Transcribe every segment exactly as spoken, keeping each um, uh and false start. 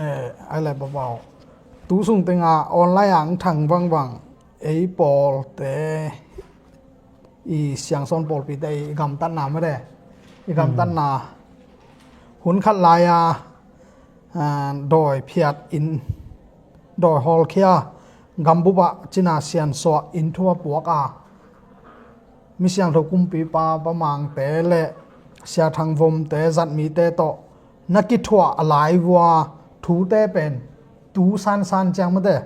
Eh, ai lai papau. Tu sung tenga online ang thang vangvang. Ei pawlte i siangsawn pawlpite i gamtatna mate. I gamtatna. Hun khat lai-a, ah, dawi phiat in, dawi hawlkhia, gambup ah cina siansuah in thua puak a. Misiangtho kumpipa, Pa Mangte le Sia Thang Vomte, zatmite tawh na kithuah a lai vua thute pen tu sansan ciang mate.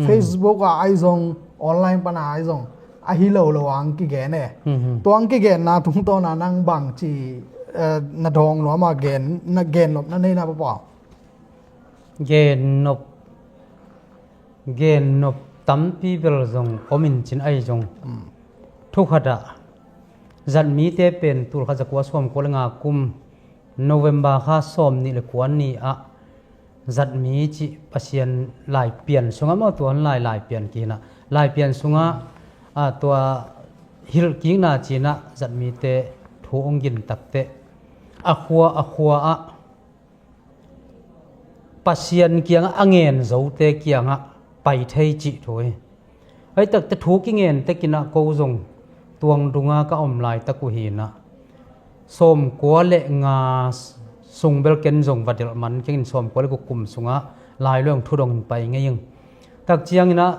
Facebook ah ai zong, online pana ai zong, ahi lo lo ang kigen e. Tuang kigenna tungtawna nang bangci, eh, na dawng nuama gen, na gen nop na neina papau. Gen nop, gen nop tampi bel zong om in cin ai zong. Thukhatah zatmite pen tulkhat zakua sawmkua le nga kum November kha sawm nih le kua ni ah zatmi cih Pasian laipian sungah maw, tuan lai laipian kinah laipian sungah, ah, tua hilhkikna cinah zatmite thu ong gin takteh a khua a khua ah Pasian kiangah a ngen zote kiangah pai thei cih thu hi. Hei takte thu kingen tekinah ko zong tuang dunga ka om laitak uh hinah sawmkua le nga sung bel ken zong va delh man kengin sawmkua le guk kum sungah Lai Luang thudongin pai ngei ing. Tak cianginah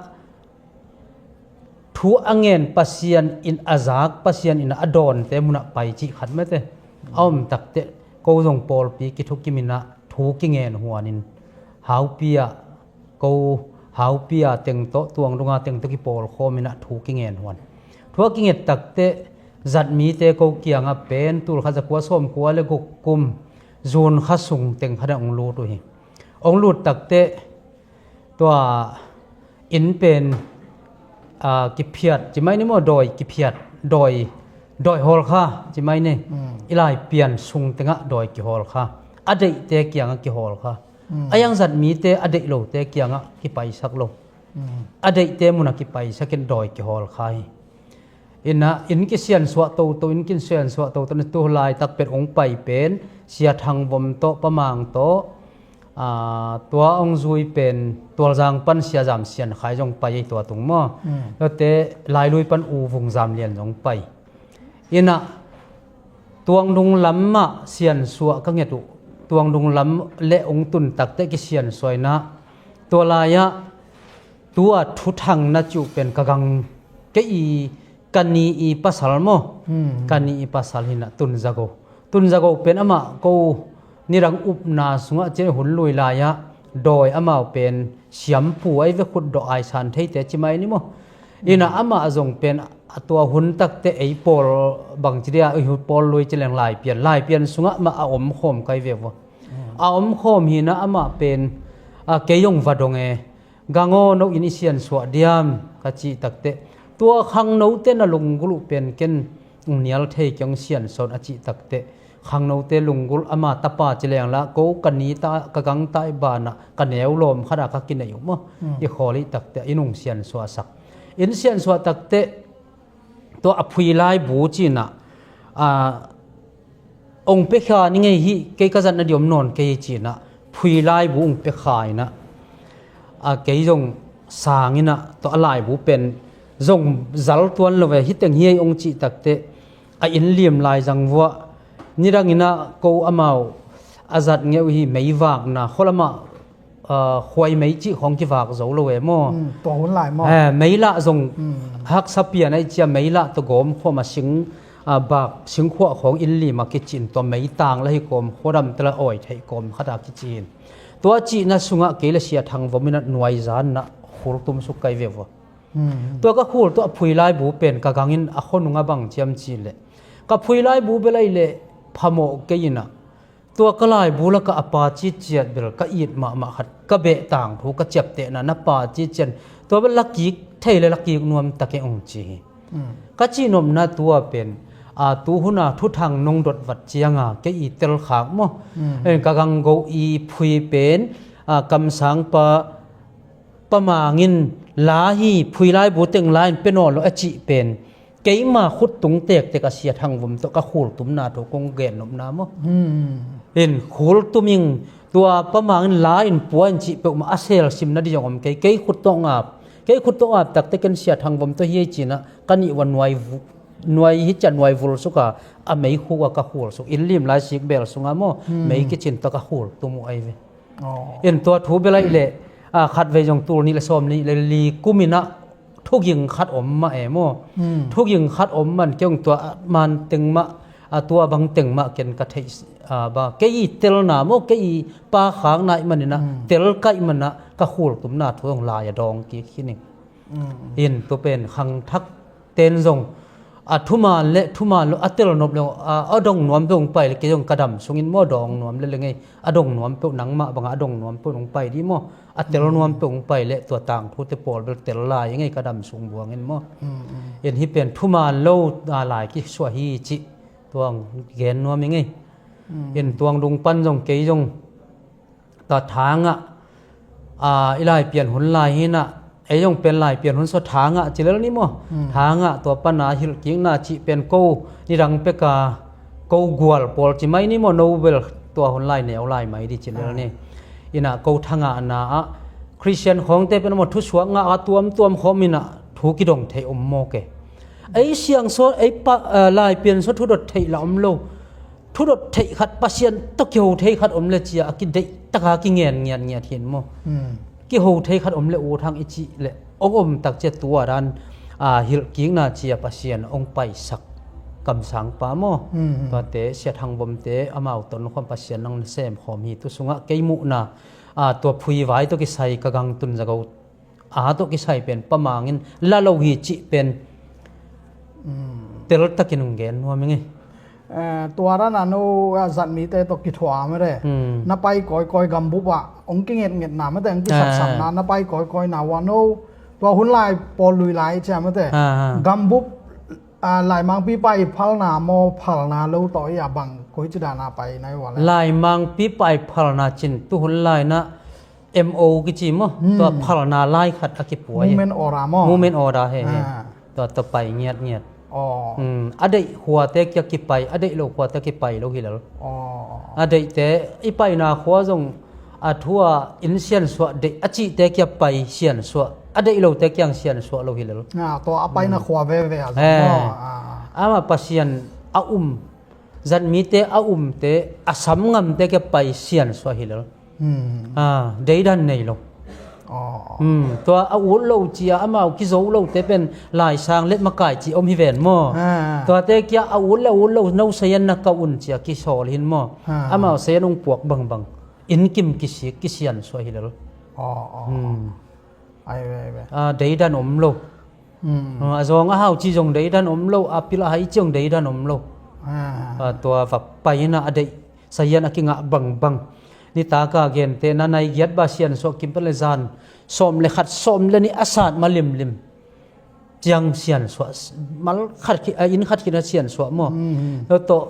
thu a ngen Pasian in a zak, Pasian in a dawnte munah pai cih khat mate a om takteh ko zong pawlpi kithukiminah thu kingen huanin haupi ah ko haupi a teng tawh tuang dunga teng tawh kipawlkhawminah thu kingen huan. Thu a kinget takteh zatmite ko kiangah pen tulkhat zakua sawmkua le guk kum June kha sung teng khatah ong lut uh hi. Ong lut takteh tua inn pen, ah, kiphiat ci mai ni maw, dawi kiphiat, dawi, dawi hawlkha ci mai ni. I laipian sung tengah dawi kihawlkha. A deihte kiangah kihawlkha. A iangzat mite a deih lote kiangah kipaisak lo. A deihte munah kipaisakin dawi kihawlkha hi. Innah inn kisiansuah toto, inn kisiansuah toto na tu laitak pen ong pai pen Sia Thang Vom tawh, Pa Mang tawh, aa, tua ong zui pen Tualzang pan Sia Zam Sian Khai zong pai ei tua tung maw. Tuate Lailui pan U Vung Zam Lian zong pai. Innah tuang dung lam mah siansuah ka nget uh. Tuang dung lam le ong tun takteh kisiansuah innah tua lai-ah tua thuthang na cih uh pen ka gang kei i ka ni i pasal maw? Ka ni i pasal hinah Tun Zago. Tun Zago pen amah ko nidang upna sungah cian hun lui lai-ah dawi amau pen siampu ai ve, khutdawh aisan theite ci mai ni maw? Innah amah zong pen a tua hun takte ei pawl bangci dia, ei hun pawl lui ci leng laipian, laipian sungah mah a omkhawm kai ve vua. A omkhawm hinah amah pen, a, kei zong va dong e. Gangaw, no inn i siansuah diam ka cih takteh tua khangnote na lunggulh uh pen ken ong nial thei kei ong siansawn a cih takteh khangnote lunggulh ama tapa ci lengla ko ka ni ta ka gangtai banah ka neu lawm khata ka kineih uh maw? I khawl ih takteh inn ong siansuahsak. Inn siansuah takteh tua a phuilai bu cinah, a, ong pekha ni ngei hi, kei ka zatna di om nawn kei hi cinah phuilai bu ong pekha innah, a, kei zong sanginah tua a laibu pen zong zal tuan lo ve, hi teng hi ei ong cih takteh a inn lim lai zang vuah nidanginah ko amau a zat ngeuh hi, meivakna khualamah aa, khuai mei cih khawng kivak zo lo e maw? Tua hun lai maw? Eh, meilah zong haksa pian aih cia meilah tawh gawm khuam a sing, aa, bak singkhuah khawng inn lim a kicin tua meitang la hi kawm khuadam tela awi theih kawm khata kicin. Tua cihna sungah kei le Sia Thang Vom innah nuaizan nah khul tumsuk kai ve vua. Tua ka khul tua a phuilai bu pen ka gangin a khuanunga bang ciam cih leh ka phuilai bu bel aih leh phamawh kei innah tua ka laibu lakah a pa citciat bel ka it mahmah khat ka beh tangthu ka ciaptehna na pa citciat tua bel la kik thei le la kik nuam tak e ong ci hi. Ka cihnopna tua pen, a, tu huna thuthang nong dot vat cianga kei i telkhak maw? Eh, ka ganggo i phui pen, a, kamsangpa Pa Mangin la hi, phuilai bu teng la in pe nawn lo a cih pen keima khut tung tektek a Sia Thang Vom tawh ka khul tumna thu kong gen nopna maw? In khul tum ing, tua Pa Mang in la in pua in cih peuhmah a sel sim nading zong om kei. Kei khut tawh ngap, kei khut tawh ngap takte ken Sia Thang Vom tawh hi ei ci-in ah ka nih ua nuai vu-, nuai hi ciah nuai vul suk a, a mei khuk a ka khul suk. Inn lim lai sik bel sungah maw, mei kicin tawh ka khul tum uh ahi ve. In tua thu bel ahih leh, a, khatvei zong tul nih le sawm nih le li kum in ah thuging khat om mah e maw. Thuging khat om man kei zong tua man teng mah, a, tua bang teng mah ken ka theih, a, ba, kei i telna maw, kei i pakhakna ih manin ah, tel ka ih man ah ka khul tumna thu zong lai a dawng kik hi ning. In tu pen khangthak ten zong, a, thuman le thuman lo a tel nop lo, a, a dong nuam peuh hong pai le kei zong ka dam sungin maw dawng nuam le le ngei. A dong nuam peuh nangmah bangah a dong nuam peuh hong pai dih maw. A tel nuam peuh hong pai le tua tangthute pawl bel tel lai i ngei ka dam sung buangin maw. In hih pen thuman lo, a, lai kisuah hi cih tua hong gen nuam i ngei. In tua hong dung pan zong kei zong tua thangah, a, i Laipian hun lai hi-in ah, ei zong pen Laipian hun sua thangah ci lel ni maw. Thangah tua pan a hilhkikna cih pen ko nidang pek a ko gual pawl ci mai ni maw, no bel tua hun lai neu lai mai dih ci lel ni. In ah ko thangahna ah Khristian khawngte pen maw thusuak ngah a tuamtuam khawm in ah thu kidong theih om mawk e. Ei siang sua, ei pa, a, Laipian sua thudot theih lah om lo. Thudot theih khat Pasian tawh kiho thei khat om le cia a kideih taka kingen ngiatngiat hi-in maw. Kiho thei khat om le ut hang i cih le ong om tak cia tua dan, a, hilhkikna cia Pasian ong paisak kamsangpa maw. Tuate Sia Thang Vomte amau ton khawm Pasian nang na sem khawm hi tu sungah kei muhna, a, tua phuivai tawh kisai ka gangtun zagau a tawh kisai pen Pa Mang in la lo hi cih pen teltakin hong gen nuam i ngei. Eh, tua dan a no, a, zatmite tawh kithuah a mate. Na pai kawikawi gambup ah hong kingetngetna mate, hong kisaksakna, na pai kawikawi na ua no. Tua hun lai pawl lui lai cia mate. Gambup, a, laimangpi pai phalna maw, phalna lo tawh i a bang koi ci dan a pai na i ua le. Laimangpi pai phalna cin tu hun lai na M O kici maw? Tua phalna lai khat a kipua hi. Movement order maw? Movement order he he. Tua, tua pai ngiatngiat. A deih khuate kia kipai, a deih lo khuate kipai lo hi lel. A deihte i paina khua zong a thu a in siansuah deih a cihte kia pai siansuah, a deih lote kiang siansuah lo hi lel. Tua a paina khua veve a zong maw? Ama Pasian a um, zatmite a umte a samngamte kia pai siansuah hi lel. Deidan nei lo. Tua a ut lo cia amau kizo lote pen laisang le makai ci om hi ven maw? Tuate kia a ut le a ut lo no sayan na ka un cia kisawl hin maw? Amau sayan ung puak bangbang. Inn kim kisik kisiansuah hi lel. Deidan om lo. A zawng a hau ci zong deidan om lo, a pil a hai ci zong deidan om lo. Tua va pai ina a deih sayan a kingah bangbang. Nitaka gente na nai giat ba siansuah kim pele zan sawm le khat sawm le nih a sat ma limlim. Ciang siansuah, mal khat khi, a inn khat khina siansuah maw? Tua tawh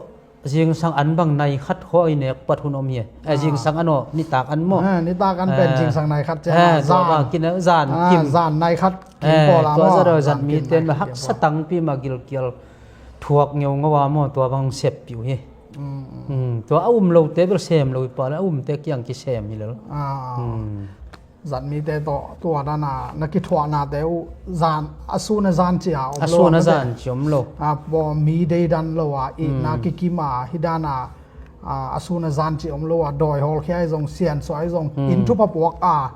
zingsang an bang nai khat khua i nek pat hun om hi. Zingsang an aw, nitak an maw? Nitak an pen zingsang nai khat ciang zan. Zan kim. Zan nai khat kim pawl a maw? Zan kim mite ma haksa tangpi ma gilkial thuak ngeungau a maw? Tua bang seppih uh hi. Tua a um lote bel sem lo i pa le a umte kiang kisem hi lel. Zatmite tawh tua dana na kithuahnate uh zan, a sun a zan ci a om lo a mate. A sun a zan ci om lo. A paw mi deidan lo a itna kikim a hi dana, a, a sun a zan ci om lo a dawi hawlkhia i zong siansuah i zong in thupha puak a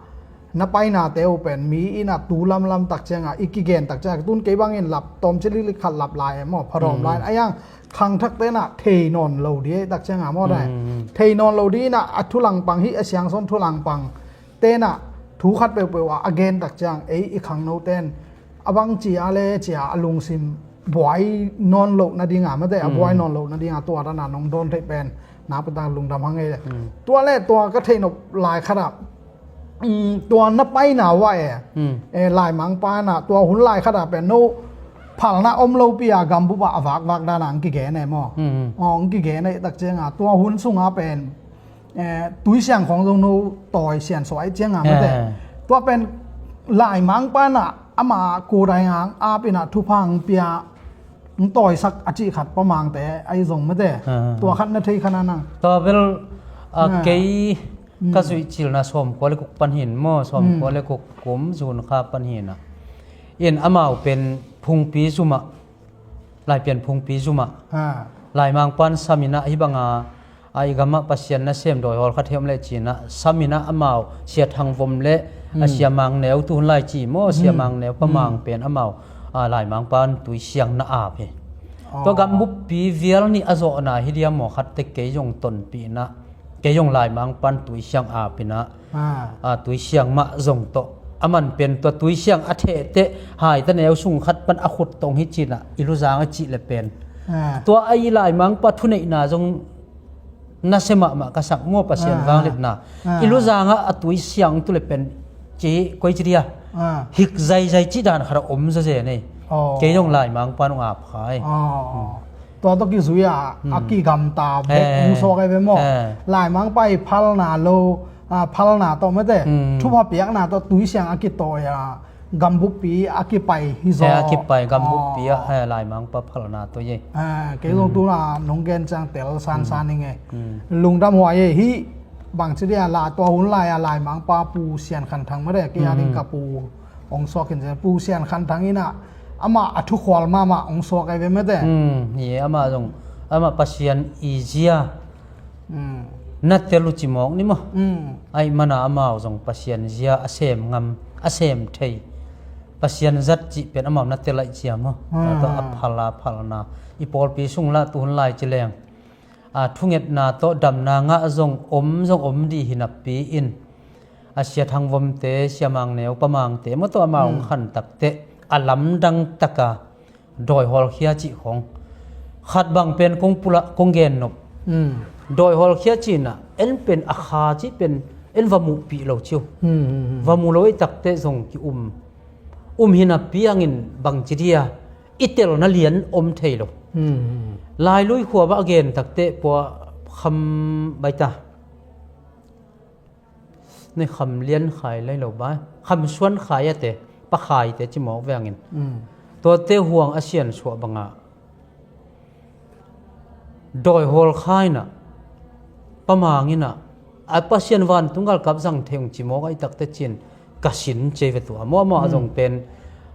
na painate uh pen mi ina tu lamlam tak cianga i kigen tak cianga tun kei bangin lap tawm ci liklik khat lap lai e maw phadawm lai a yang khangthak tena thei nawn lo di e tak cianga maw dai. Thei nawn lo di ina a thulangpang hi a siangsawn thulangpang tena thu khat peuhpeuh ah a gen tak ciang ei i khangno ten a bang ci a le cia a lungsim buai nawn loh nadinga mate a buai nawn loh nadinga tua dana nong dawn theih pen nakpitak lungdam hang ei le. Tua le tua ka theihnop lai khatah tua na paina uh ah e laimangpa na tua hun lai khatah pen no phalna om lopi a gambup ah a vakvak dana ang kigen e maw? Ang kigen e tak cianga tua hun sunga pen eh, tuisiang khawng zong no tawi siansuah aih cianga mate. Tua pen laimangpa na ama kudai ngang apina thupha ang pia ang tawisak a cih khat pamangte aih zong mate. Tua khat na thei khat a nang. Tua bel A, kei ka zuih cilna sawmkua le guk pan hin maw, sawmkua le guk kum June kha pan hinah. In amau pen phungpi zumah, Laipian phungpi zumah, Laimangpan saminah hih banga a i gamah Pasian nasem dawi hawlkhat hiam leh cinah saminah amau Sia Thang Vom le a Sia Mang Neu, tuhun lai ci maw, Sia Mang Neu Pa Mang pen amau a Laimangpan tui siang na ap hi. Tua gambuppi vial nih a zawhna hi dia maw, khatte kei zong tonpihnah, kei zong Laimangpan tui siang apinah, a, tui siang mah zong tawh a man pen tua tui siang a thehte haita neu sung khat pan a khut tong hi cinah i luzang a cih le pen tua a i Laimangpa thuneihna zong nasia mahmah ka sak maw, Pasian vangliatna. I luzangah a tui siang tu le pen ci koi ci dia, hik zaizai cih dan khat a om zazen ei. Kei zong Laimangpan hong ap kha ei. Tua tawh kizui a a kigamta bek hong suak ei ve maw? Laimangpa i phalna lo, a, phalna tawh mate, thupha piakna tawh tui siang a kitawi a gambuppi a kipai hi zaw. A kipai gambuppi ah Laimangpa phalna tawh ei. Kei zong tuna nong gen ciang tel sansan ing ei. Lungdam huai ei. Hih bangci dia la tua hun lai a Laimangpa Pu Sian Khan Thang mate, kei a ding ka pu hong suak khin zen, Pu Sian Khan Thang inah amah a thukhual mahmah hong suak ei ve mate. Hi, amah zong, amah Pasian i zia na tel uh ci mawk ni maw? Aih mana amau zong Pasian zia a sem ngam, a sem thei, Pasian zat cih pen amau na tel aih cia maw? Tua a phal a phalna i pawlpi sung lah tuhun lai ci leng, a, thungetna tawh damna ngah zong om, zong om dih hi napi in, a, Sia Thang Vomte, Sia Mang Neu Pa Mangte maw, tua amau hong khan takteh a lamdang taka dawi hawlkhia cih khong khat bang pen kong pulak, kong gen nop. Dawi hawlkhia cinah en pen a kha cih pen en va muhpih lo cio. Va mu lo ei takteh zong ki um, um hi napi hangin bangci dia i telna lian om thei lo. Lailui khua bah a gen takteh pua Kham Baita, nei Kham Lian Khai lai lo ba, Kham Suan Khai a te, Pa Khaite ci mawk vengin, tuate huang a siansuah bangah dawi hawlkhia inah Pa Mang inah a Pasian vantung galkap zang thei ung ci mawk aih takteh cin ka sin cei ve tua. Mawmawh a zong pen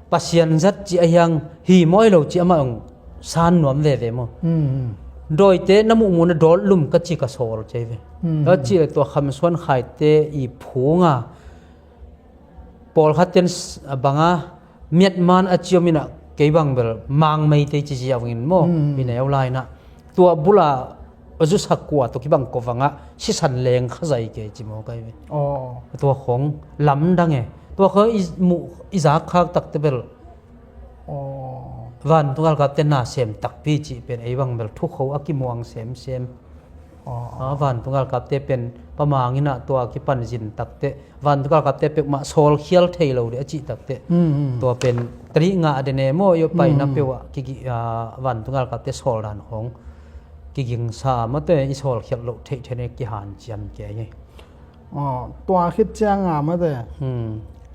Pasian zat ci a hiang hi maw hi lo ci amah ung san nuam veve maw? Dawite na muhmuhna dawt lum ka ci ka sawl cei ve. Ka cih le tua Kham Suan Khaite i phunga pawlkhat ten banga Myanmar a ciom inah kei bang bel Mang Meitei ci ziau in maw, i neu lai inah tua bula a zusak kua tawh kibang ko vangah sisan leng kha zai kei ci maw kai ve. Tua khong lamdang e. Tua khong i muh i zak khak takte bel vantung galkapte na sem takpi cih pen ei bang bel thukho a kimuang semsem. Vantung galkapte pen Pa Mang inah tua kipan zin takteh vantung galkapte peuhmah sawlkhial thei lo dih a cih takteh tua pen tadih ngah a dene maw, i paina peuhah vantung galkapte sawl dan khong kigingsa a mate, i sawlkhial loh theihtheih ne kihanciam kei. Tua khit cianga mate,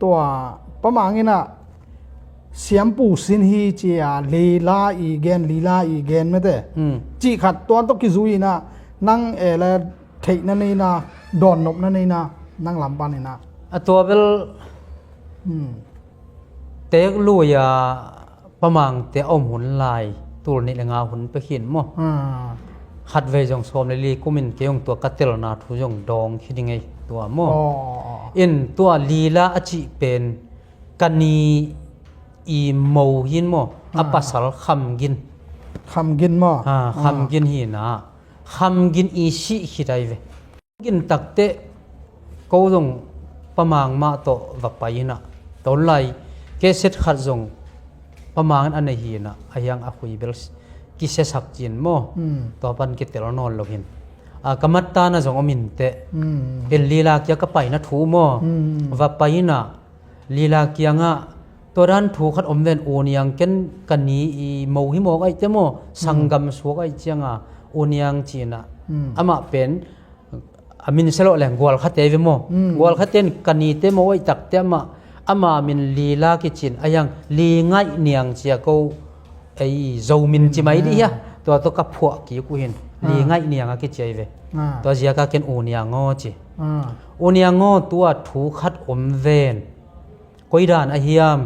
tua Pa Mang inah siampu sin hi cia lila i gen, lila i gen mate, cih khat tua tawh kizui inah nang ele theihna neina, dawnnopna neina, nang lam pan inah a tua bel teek lui a Pa Mangte a om hun lai tul nih le nga hun pekhin maw? Khatvei zong sawm le li kumin kei hong tua ka telna thu zong dawng khi ding ei tua maw? In tua lila a cih pen ka ni i mo hin maw? A pasal Khamgin. Khamgin maw? Khamgin hinah Khamgin i sih khit ai ve. Gin takteh ko zong Pa Mang mah tawh va pai inah tonlai keset khat zong Pa Mang in a nei hinah a hiang a khui bel kisiasak cin maw? Tua pan kitel nawn lo hin a ka mattana zong om inteh. In lila kia ka paina thu maw? Va pai inah lila kiangah tua dan thu khat om ven, U Niang ken ka ni i mo hi mawk aihte maw, sanggam suak aih cianga U Niang cinah amah pen a min sia lawh leng gualkhate ve maw? Gualkhate in ka nite mo aih takte amah, ama min lila kicin a hiang li ngaih niang cia ko ei zo min ci mai dih hia? Tua tawh ka phuah kik uh hin. Li Ngaih Niang a kici ahi ve. Tua ziaka ken U Niang aw ci. U Niang aw, tua thu khat om ven. Koi dan a hiam?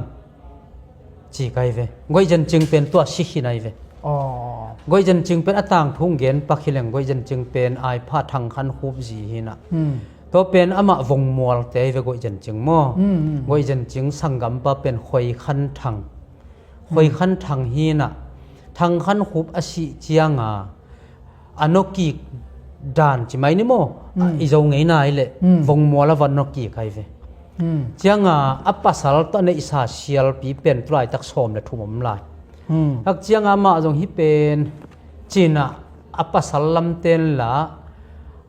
Ci kai ve. Goih Zen Cing pen tua si khin ahi ve. Goih Zen Cing pen a tangthu gen pak hi leng Goih Zen Cing pen ai pha Thang Khan Khup zi hi na. Tua pen amah Vongmual te ahi ve Goih Zen Cing maw. Goih Zen Cing sanggampa pen Khoi Khan Thang. Khoi Khan Thang hi na. Thang Khan Khup a sih cianga a nokik dan ci mai ni maw? I Zo ngei nai leh Vongmual a va nokik ahi ve. Cianga a pasal tawh a neihsa sialpi pen tulaitak sawm le thum om lai. Hak cianga amah zong hi pen cina a pasal lamten la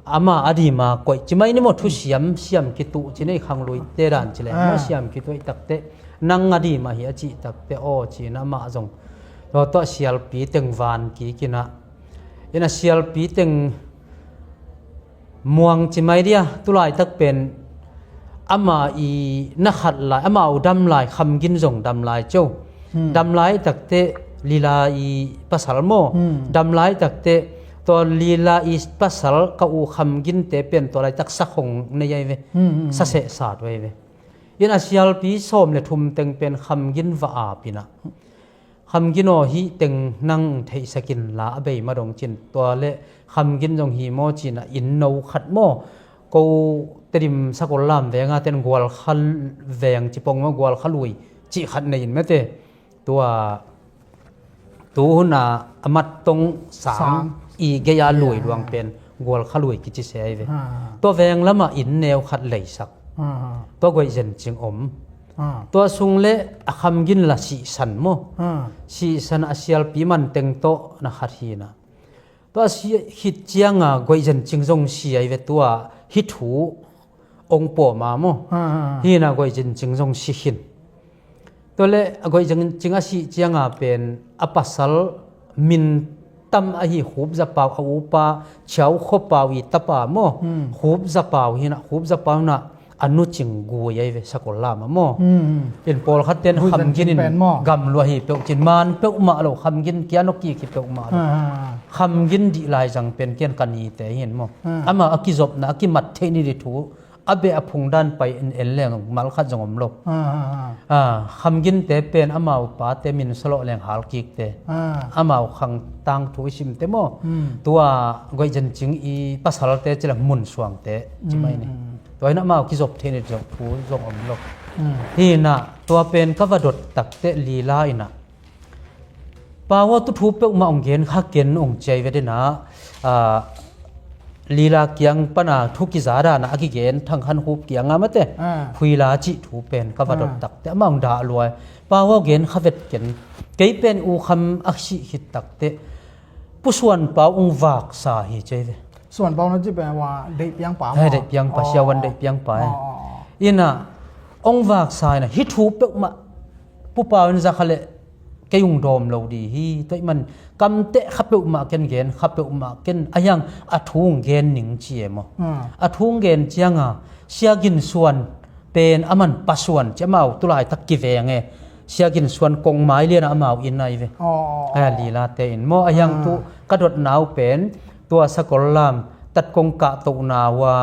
ama a dima koih ci mai ni maw? Thusiam siam kituh ci nei khangluite dan ci le maw? Siam kituh i takte nang a dima hi a cih takte aw cina amah zong tua tawh sialpi teng van kikina ina sialpi teng muang ci mai dia tulaitak pen ama i na khat lai, ama u dam lai, Kham Gin zong dam lai cio. Dam lai takte Lila i pasal maw? Dam lai takte tua Lila i pasal ka u Kham Gin te pen tua laitak sa khong nei ahi ve. Sa seh sat ahi ve. Ina sialpi sawm le thum teng pen Kham Gin va apina Kham Gin aw, hih teng nang theihsak inla a bei ma dong cin tua le Kham Gin zong hi maw cina inn no khat maw? Ko Tedim Sakol Lam venga ten Gualkha veng ci pong maw, Gualkha lui cih khat nei in mete. Tua tu huna a mat tong sang i geia lui luang pen Gualkha lui kici se ahi ve. Tua veng lama inn neu khat leisak. Tua Goih Zen Cing om. Tua sung le a Kham Gin la sihsan maw? Sihsan a sialpi man teng tawh na khat hina. Tua si khit cianga Goih Zen Cing zong si ahi ve tua hi thu ong pawma maw? Hina Goih Zen Cing zong si khin. Tua le a Goih Zen Cing a sih cianga pen a pasal min tam ahi Khup Za Pau a upa Ciau Kho Pau i tapa maw? Khup Za Pau hina, Khup Za Pau na a nu Cing Gui ahi ve Sakol Lam a maw? In pawlkhat ten Kham Gin in gam lua hi peuh cin man peuhmah lo, Kham Gin kia nokik hi peuhmah lo. Kham Gin dih lai zang pen kian ka nite hin maw? Ama a kizopna a kimat theih ni di thu a beh a phung dan pai in en leng mal khat zong om lo. Kham Gin te pen amau pate min salawh leng hal kik te. Amau khang tangthu i sim te maw? Tua Goih Zen Cing i pasal te ci le mun suang te ci mai ni. Tua in amau kizop thei ni zong thu zong om lo. Hina tua pen ka va dot takte Lila ina Pau aw, tu thu peuhmah ong gen kha ken ong ciai ve dena. Lila kiang pana thu kiza dana a kigen Thang Khan Khup kianga mate Phuila cih thu pen ka va dot takte amah ong dah luai. Pau aw, gen kha vet ken. Kei pen U Kham a sih khit takte Pu Suan Pau ong vaksa hi ciai ve. Suan Pau na ci pen wa Deih Piang Pa maw? Deih Piang Pa, Sia Wan Deih Piang Pa. Ina ong vaksa ina hi thu peuhmah Pu Pau in za kha le kei ung dawm lo di hi. Tua i man kamteh kha peuhmah ken, gen kha peuhmah ken, a hiang a thu ung gen ning ci e maw? A thu ung gen cianga Sia Gin Suan pen a man Pa Suan ci amau tulaitak kiveng e. Sia Gin Suan kong mai liana amau inn ai ve. Aya Lila te in maw a hiang tu ka dotna uh pen tua Sakol Lam tatkong kahtohna ua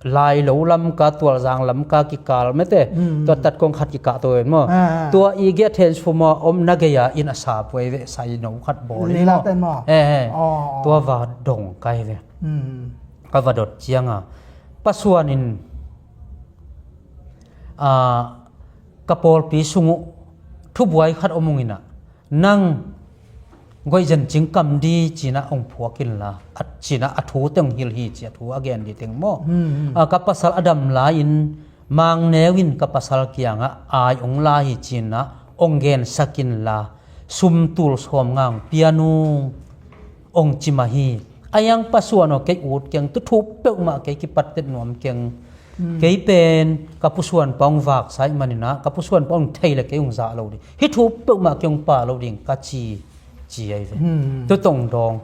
lai lo lam ka tualzang lam ka kikal mete tua tatkong khat kikah to en maw? Tua i geh transformer om na gei a in a sa puai ve sai no khat bawl in maw? Tua va dong kai ve. Ka va dot cianga Pa Suan in ka pawlpi sung uh thubuai khat om ung ina nang Goih Zen Cing kam di cina ong phuak inla, a cina a thu teng hil hi ci a thu a gen di teng maw? Ka pasal a dam lai in Mang Neu in ka pasal kiangah ai ong la hi cina ong gensak inla, sum tul sawm ngang pianung ong cima hi. A hiang Pa Suan aw, kei ut keng, tu thu peuhmah kei kipattet nuam keng. Kei pen ka Pu Suan Pa ong vaksa i manina ka Pu Suan Pa ong thei le kei ong zah lo ding, hi thu peuhmah kei ong pa lo ding ka ci, ci ai ve. Tu tong dawng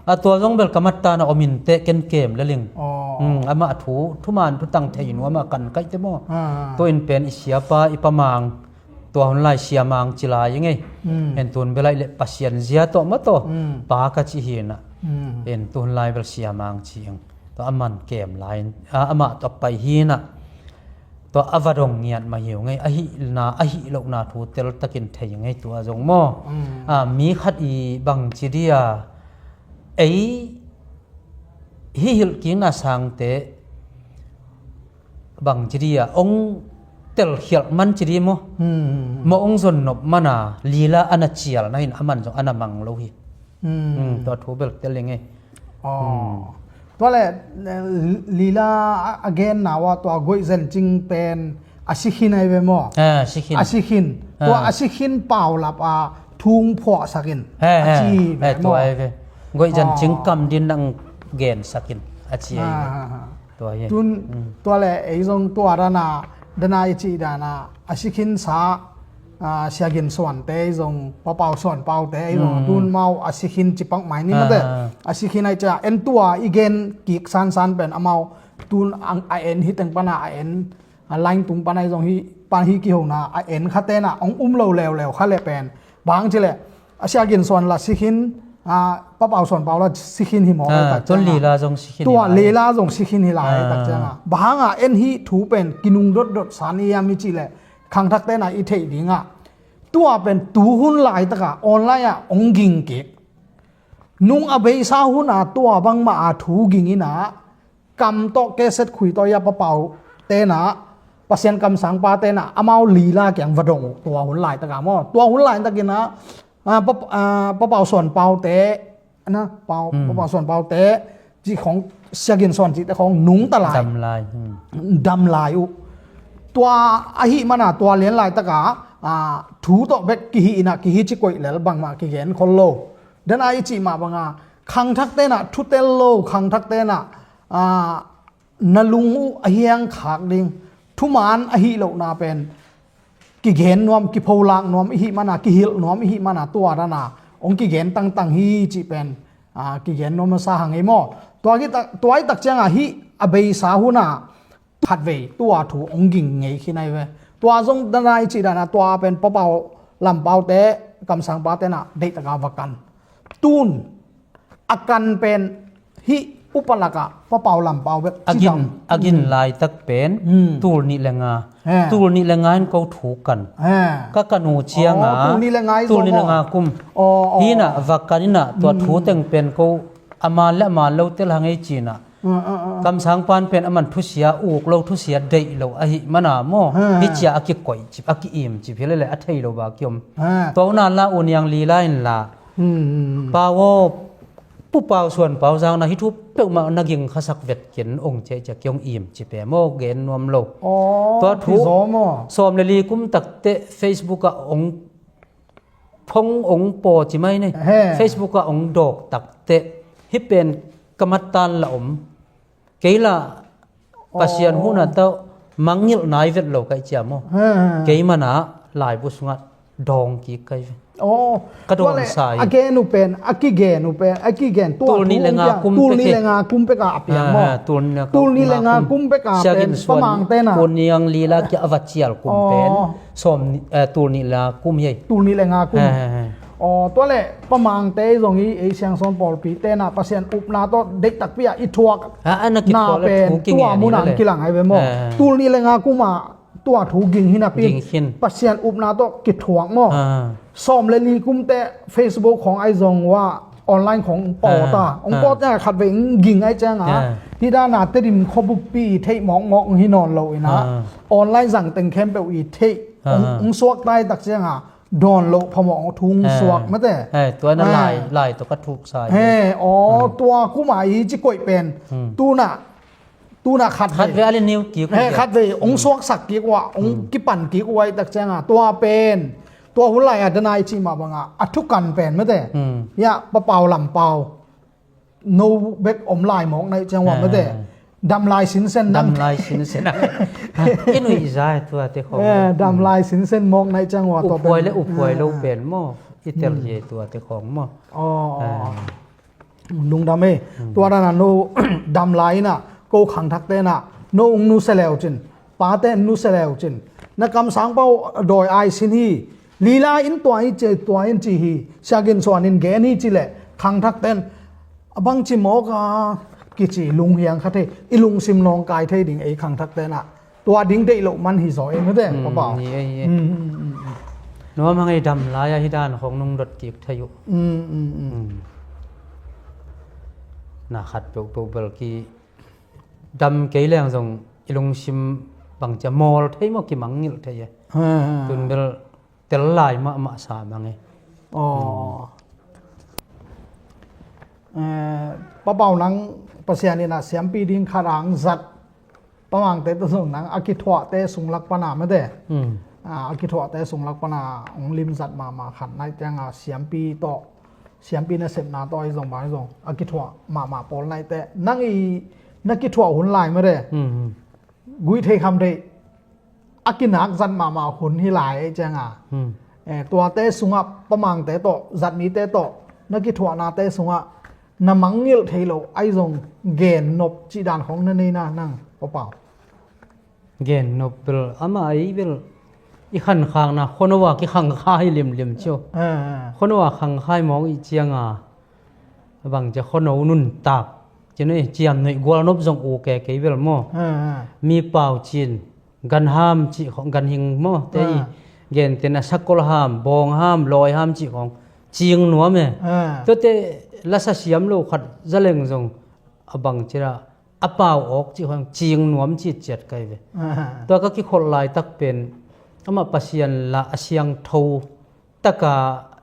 a tua zong bel ka mattana om in teh ken kem le ling. Amah thu thuman thutang thei in amah kan kaihte maw? Tua in pen i siapa i Pa Mang, tua hun lai Sia Mang ci lai i ngei. En tun belaih le Pasian zia tawh ma tawh pa ka ci hina. In tuhun lai bel siamang cing. Tua a man kem lai in, a, amah tua pai hinah. Tua a va dong ngiat mah hi uh ngei, a hihna, a hih lohna thu teltakin thei ngei tua zong maw. A, mi khat i bangci dia, ei hih hilhkikna sangte bangci dia ong telkhialh man ci di maw. Maw ong zonnop mana lila ana cialna hin a man zong ana mang lo hi. Tua thu bel tel i ngei. Tua le, lila a genna uh a tua goih zencing pen a sikhin ai ve maw? A sikhin. A sikhin. Tua a sikhin paulap a thung phuahsakin a ci ve maw? Goih zencing kam din nang gensakin a ci ai ve. Tua hi. Tun tua le ei zong tua dana, dana i cih dana a sikhin sa, a, Sia Gin Suan te ei zong, Papau Suan Pau te ei zong, tun mau a sikhin ci pak mai ni mate. A sikhin ai cia en tua i gen kik sansan pen amau tun a en hi teng pana a en, a lain tung pana ei zong hi pan hi kihona a en kha tena ong um lo leuleu kha le pen bang ci le a Sia Gin Suan la sikhin, a, Papau Suan Pau la sikhin hi maw? Tua lila zong sikhin hi lai. Tua lila zong sikhin hi lai tak cianga. Bang hanga en hi thu pen kinung dotdot san i am i cih le khangthak tena i theih dinga. Tua pen tuhun laitaka online ah ong ging kik. Nung a beisa huna tua bangmah a thu ging ina kam tawh keset khui tawh ia Papau tena, Pasian kamsangpa tena amau lila kiang va dong uh tua hun laitaka maw? Tua hun laitakina, a, Papau Suan Pau te, na, Papau Suan Pau te cih khong, Sia Gin Suan cihte khong nungta lai. Dam lai uh. Tua ahi mana tua lian laitaka, a, thu tawh bek kihi ina kihi ci koih lel bangmah kigen khol lo. Dana i cih mah banga khangthak tena thutel lo, khangthak tena, a, na lung uh a hiang khak ding, thuman ahi lohna pen kigen nuam, kipholak nuam ihi mana, kihilh nuam ihi mana tua dana ong kigen tangtang hi cih pen, a, kigen nuam a sa hang ei maw? Tua i tak cianga hih a beisa huna khatvei tua thu ong ging ngei khin ai ve. Tua zong dana i cih dana tua pen Papau lampau te, kamsangpa tena deihtaka va kan. Tun a kan pen hih upalaka Papau lampau bek a gin, a gin laitak pen tul nih le nga. Tul nih le nga in ko thu kan. Ka kan uh cianga tul nih le nga kum hina va kan ina tua thu teng pen ko a man le a man lo tel hang ei cina. Kamsangpan pen a man thusia, uk lo thusia, deih lo ahi mana maw? Hi cia a kikoih cip, a ki-im cip hi lele a thei lo ba kiom. Tua una la u niang lila in la. Pau aw, Pu Pau Suan Pau zangna hi thu peuhmah na ging khasak vet kin ong ciah ciah kiong im ci pe maw gen nuam lo. Tua thu sawm le li kum takte Facebook ah ong phong ong paw ci mai nei. Facebook ah ong dawk takte hi pen ka mattan la om. Kei la Pasian huna tawh mangngilh nai vet lo kai cia maw? Kei mana laibu sungah dawng kik kai ve. Ka dawn sa hi. A gen uh pen, a kigen uh pen, a kigen tua tul nih le nga kum pek a piang maw? Tul nih le nga kum pek a pen pamang tena. Tul nih le nga kum pek a pen pamang tena. Tul nih le nga kum pek a pen sawm, eh, tul nih le nga kum hi. Tul nih le nga kum. Aw, tua le pamangte zong i ei siangsawn pawlpi tena Pasian upna tawh deih takpi ah i thuak na pen tua munah kilang ai ve maw? Tul nih le nga kum ah tua thu ging hi napi Pasian upna tawh kithuak maw? Sawm le li kumte Facebook khong ai zong ua online khong pawta ong pawt cia khatvei ong ging ai cianga hi dana Tedim khuabuppi i theih mawkmawk hi nawn lo ina online zang teng khempeuh i theih ong suaktai tak cianga dawn loh phamawh thu ong suak mate. Tua na lai, lai tawh ka thuk sa hi. Aw, tua kuma i ci koih pen tuna, tuna khat ve a le niu kik khat ve ong suaksak kik ua, ong kipan kik ua i tak cianga tua pen tua hun lai a dana i ci mah banga a thukan pen mate. Ya, Papau lampau no bek om lai mawk naih ciang ua mate. Dam lai sinsen dam lai sinsen. I nuih zai tua te khong. Dam lai sinsen mawk naih ciang ua tua upuai le upuai lo pen maw? I tel hi tua te khong maw? Lungdam e. Tua dana no dam lai ina ko khangthak tena no ung nusia leu cin. Pate in nusia leu cin. Na kamsang pau dawi ai sin hi. Lila in tua hi ci, tua in ci hi. Siagin suan in gen hi ci le khangthak ten A bangci mawk a kici lunghiang kha thei, i lungsim nawngkai thei ding ei khangthak tenah tua ding deih loh man hi zaw ei mate, Papa Pau. Hi ei, hi ei. Nuam hang ei, dam lai-ah hi dan khong nung dot kik thei uh. Na khat peuhpeuh bel ki dam kei leng zong i lungsim bangcia mawl thei maw, kimangngilh thei e. Tun bel tel lai mahmah sa mang e. Aw. Eh, Papa Pau, nang Pasian in a siampi ding khat a hong zat Pa Mangte tawh zong nang a kithuahte sung lak pana mate. A kithuahte sung lak pana hong limzat mahmah khat nai tianga siampi tawh, siampi nasepna tawh ahi zong bang ahi zong a kithuah mahmah pawl naite nang i na kithuah hun lai mate. Guih thei kham thei a kinak zat mahmah hun hi lai ei cianga. Eh, tuate sungah Pa Mangte tawh, zatmite tawh na kithuahnate sungah na mangngilh thei lo ahi zong gennop cih dan khong na neina nang Papa Pau? Gennop bel amah ei bel i khankhakna khuano a kikhangkhai limlim cio. Khuano a khangkhai mawk i cianga bangcia khuano nuntak cin ei, ciamnuih gualnop zong uk e kei bel maw? Mi pau cin ganham cih khong, ganhing maw te i gentena sakol ham, bawng ham, lawi ham cih khong cing nuam e. Tuate lasa siam lo khat zaleng zong a bangcia a pau awk cih khong cing nuam citciat kai ve. Tua ka kikholh laitak pen amah Pasian la a siangtho taka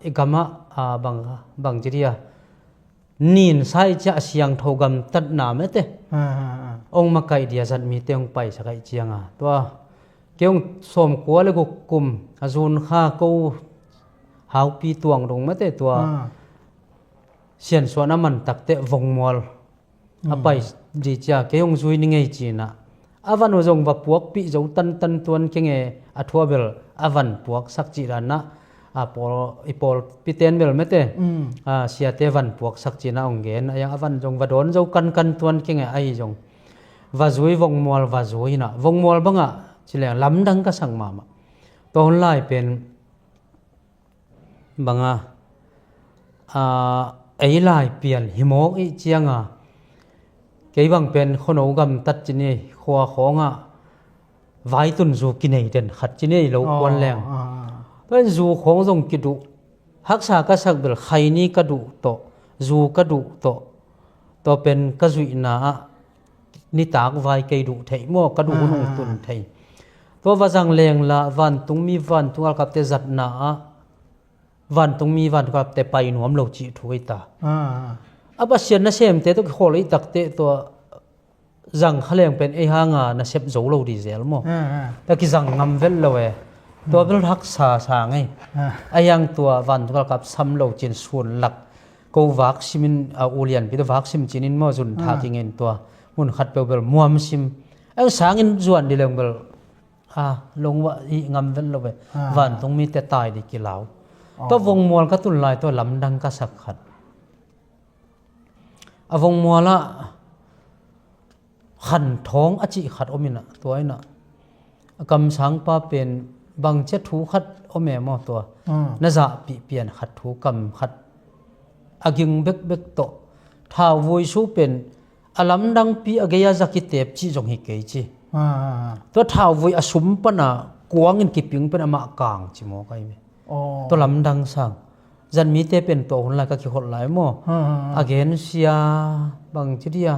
i gamah a bang, bangci dia nin sai ciah a siangtho gamtatna mate. Ong makaih dia zatmite ong paisak aih cianga tua kei ong sawmkua le guk kum a zun kha ko haupi tuang dong mate tua siansuahna man takte Vongmual a pai di cia kei ong zui ni ngei cinah a van uh zong va puakpih zo tantan tuan kenge a thua bel a van puaksak cih danah a pawl, i pawlpiten bel mate a siate van puaksak cinah ong gen a, a van zong va dawn zo kankan tuan kenge ahi zong va zui Vongmual va zui inah Vongmual bangah cileng lamdang ka sak mahmah. Tua hun lai pen banga a ei lai pian hi mawk i cianga kei bang pen khuano gamtat cini khua khawngah vaitun zu kinei den khat cini lo kuan leng. Tuan zu khawng zong kiduh haksa ka sak bel khaini ka duh tawh, zu ka duh tawh, tua pen ka zuihna ah nitak vai kei duh theih maw, ka duh hun ong tun thei. Tua va zang lengla vantungmi vantung galkapte zatna ah vantungmi vantung galkapte pai nuam lo cih thu hi ta. A Pasian nasemte tawh kikhawl i takte tua zang kha leng pen ei hanga nasep zo lo di zel maw? Ta kizang ngam vet lo e. Tua bel haksa sa ngei. A hiang tua vantung galkap sam lo cin sun lak ko vak simin a ulianpi tua vak sim cinin maw zun tha kingen tua mun khat peuh bel muam sim. A sangin zuan di leng bel a longwah i ngam vet lo e. Vantungmite tai di kilau. Tua Vongmual ka tun lai tua lamdang ka sak khat. A Vongmualah khanthawng a cih khat om inah tua inah a kamsangpa pen bangcia thu khat om e maw tua na zahpih pian khat thu kam khat a ging bekbek tawh thauvui su pen a lamdangpi a gei a za kitep cih zong hi kei ci. Tua thauvui a sum pana kuangin kiping pen amah kang ci maw kai ve. Tua lamdang sang. Zan mite pen tua hun lai ka kikholh lai maw? A gensia bang ci dia.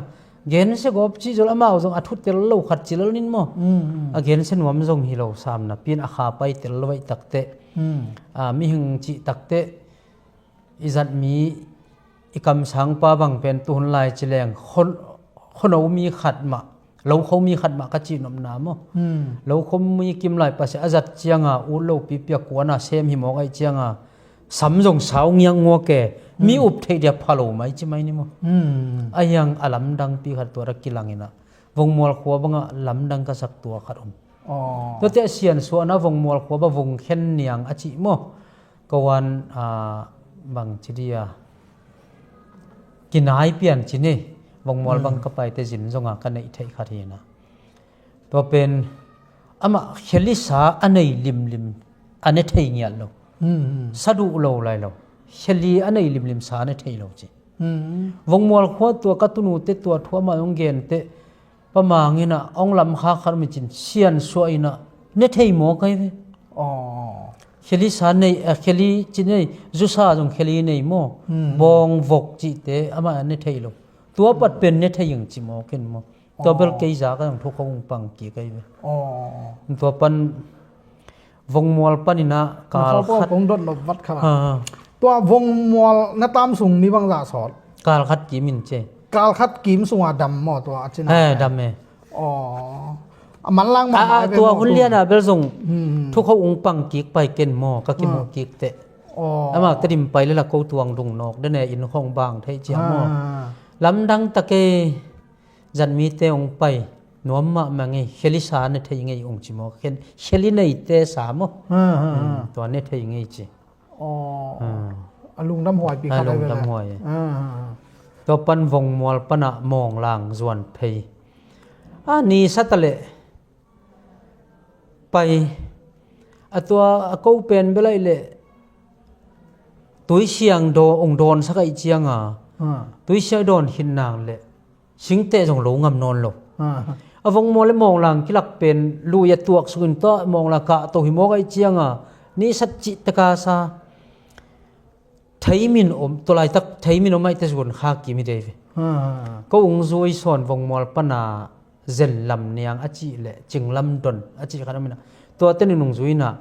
Gensia gawp ci zol amau zong a thutel lo khat ci lal nin maw? A gensia nuam zong hi lo sam napi in a kha pai tel lo aih takte. A, mihing cih takte i zatmi i kamsangpa bang pen tuhun lai ci leng khuano mi khat mah, lokho mi khat mah ka cihnopna maw? Lokho mi kim lai pasia a zat cianga ut lopi pia kuana sem hi mawk aih cianga sam zong sau ngiak nguak e, mi up theih dia pha lo mai ci mai ni maw? A hiang a lamdangpi khat tua ra kilang inah Vongmual khua bangah lamdang ka sak tua khat om. Tuate a siansuahna Vongmual khua bang Vongkhen niang a cih maw? Ka wan, a, bang ci dia kinai pian ci ni. Vongmual bang ka paite zin zonga ka neih theih khat hinah. Tua pen amah kheli sa a nei limlim a ne thei ngiat lo. Sa duh lo lai lo. Kheli a nei limlim sa a ne thei lo ci. Hmm. Vongmual khua tua ka tunu te tua thu amah hong gen te, Pa Mang in ah hong lam khak khat om hi cin, siansuah in ah ne thei maw kai ve. Aw. Kheli sa nei, a, kheli ci nei, zusa zong kheli nei maw. Hmm. Bawng vok cihte amah ne thei lo. Tua pat pen ne thei ing ci maw ken maw. Tua bel kei za ka zong thu kho ung pang kik ai ve. Aw. Tua pan Vongmual panin ah kal khat kong dot nop vat khat ah. Ha, ha. Tua Vongmual na tam sung ni bangzah sawt? Kal khat kim in ci. Kal khat kim sungah dam maw tua a cina? He, dam e. Aw. A manlang mahmah a, tua hun lian ah bel zong thu kho ung pang kik pai ken maw, ka kimuh kik teh. Aw. Amau Tedim pai le la ko tuang dung nawk den e, inn khong bang thei cia maw. Ha. Lamdang tak e. Zan mite hong pai nuam mahmah ngei, kheli sa ne thei ngei ung ci maw. Khen, kheli neite sa maw. Ha, ha, ha. Hmm, tua ne thei ngei ci. Aw. Ha. A lungdam huaipi kha, a lungdam huai. Ha, ha, ha. Tua pan Vongmual panah Mawnglang zuan phei. A ni sa ta leh pai. A tua a ko pen bel aih leh Tuisiang dawn, ung dawn sak aih cianga. Ha. Tuisiang dawn khit nak leh singteh zong lo ngam nawn lo. Ha. A Vongmual le Mawnglang kilak pen lui a tuak sungin tua Mawnglang kah to hi mawk aih cianga, ni sat cih taka sa. Theimin om, tua laitak theimin om aih te zuan kha kim hi dei ve. Ha. Ko ung zui sawn Vongmual pana Zen Lam Niang a cih le Cing Lam Don a cih khat om ina. Tua ten in ung zui ina.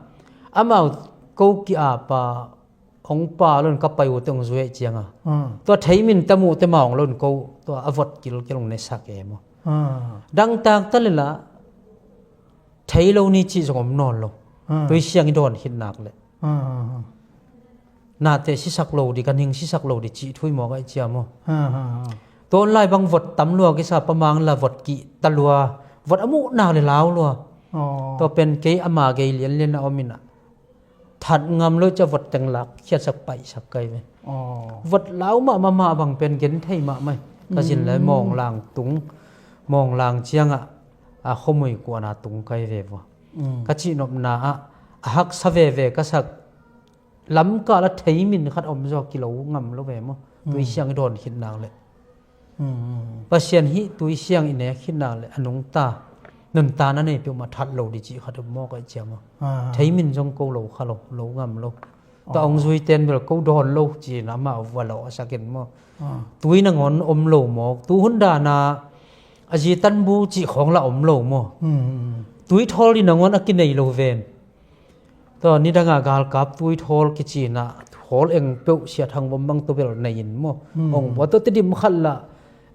Amau ko ki-apa hong pa lo in ka pai uh te hong zui aih cianga. Hmm. Tua theimin ta muh te mah hong lo in ko tua a vot kilkil hong ne sak e maw. Hmm. Dangtak ta le la thei lo ni cih zong om nawn lo. Hmm. Tuisiang i dawn khit nak le. Hmm, hmm, hmm. Nate sisak lo di, ganhing sisak lo di cih thu hi mawk aih cia maw. Hmm, hmm, hmm. Tua lai bang vot tam lua kisa, Pa Mang la vot kih ta lua. Vot a muh nak le lau lua. Oh. Tua pen kei ama gei lianlian a om ina. That ngam lo cia vot teng lak khiatsak paihsak kai ve. Oh. Vot lau mahmah mah bang pen gen thei mahmah. Ka zin lai, mm, Mawnglang tung, Mawnglang ciangah a khuamui kuana tung kai ve vua. Mm. Ka cihnopna ah a haksa veve ka sak lamkal a theimin khat om zaw kilo ngam lo ve maw. Mm. Tuisiang i dawn khit nak le. Mm. Pasian hih Tuisiang i nek khit nak le a nungta, nunta na nei peuhmah that lo di cih khat om mawk aih cia maw. Ah. Theimin zong ko lo kha lo, lo ngam lo. Tua hong zui ten bel ko dawn lo ci-in amau va lawh a sak in maw. Ah. Tui nangawn om lo mawk. Tu hun dana a zi tanbu cih khawng la om lo maw. Mm. Tui thawl di nangawn a kinei lo ven. Tua nidanga galkap tui thawl kici-in ah thawl eng peuh Sia Thang Vom bang tua bel nei in maw. Hmm. Hong bua tua Tedim khat lah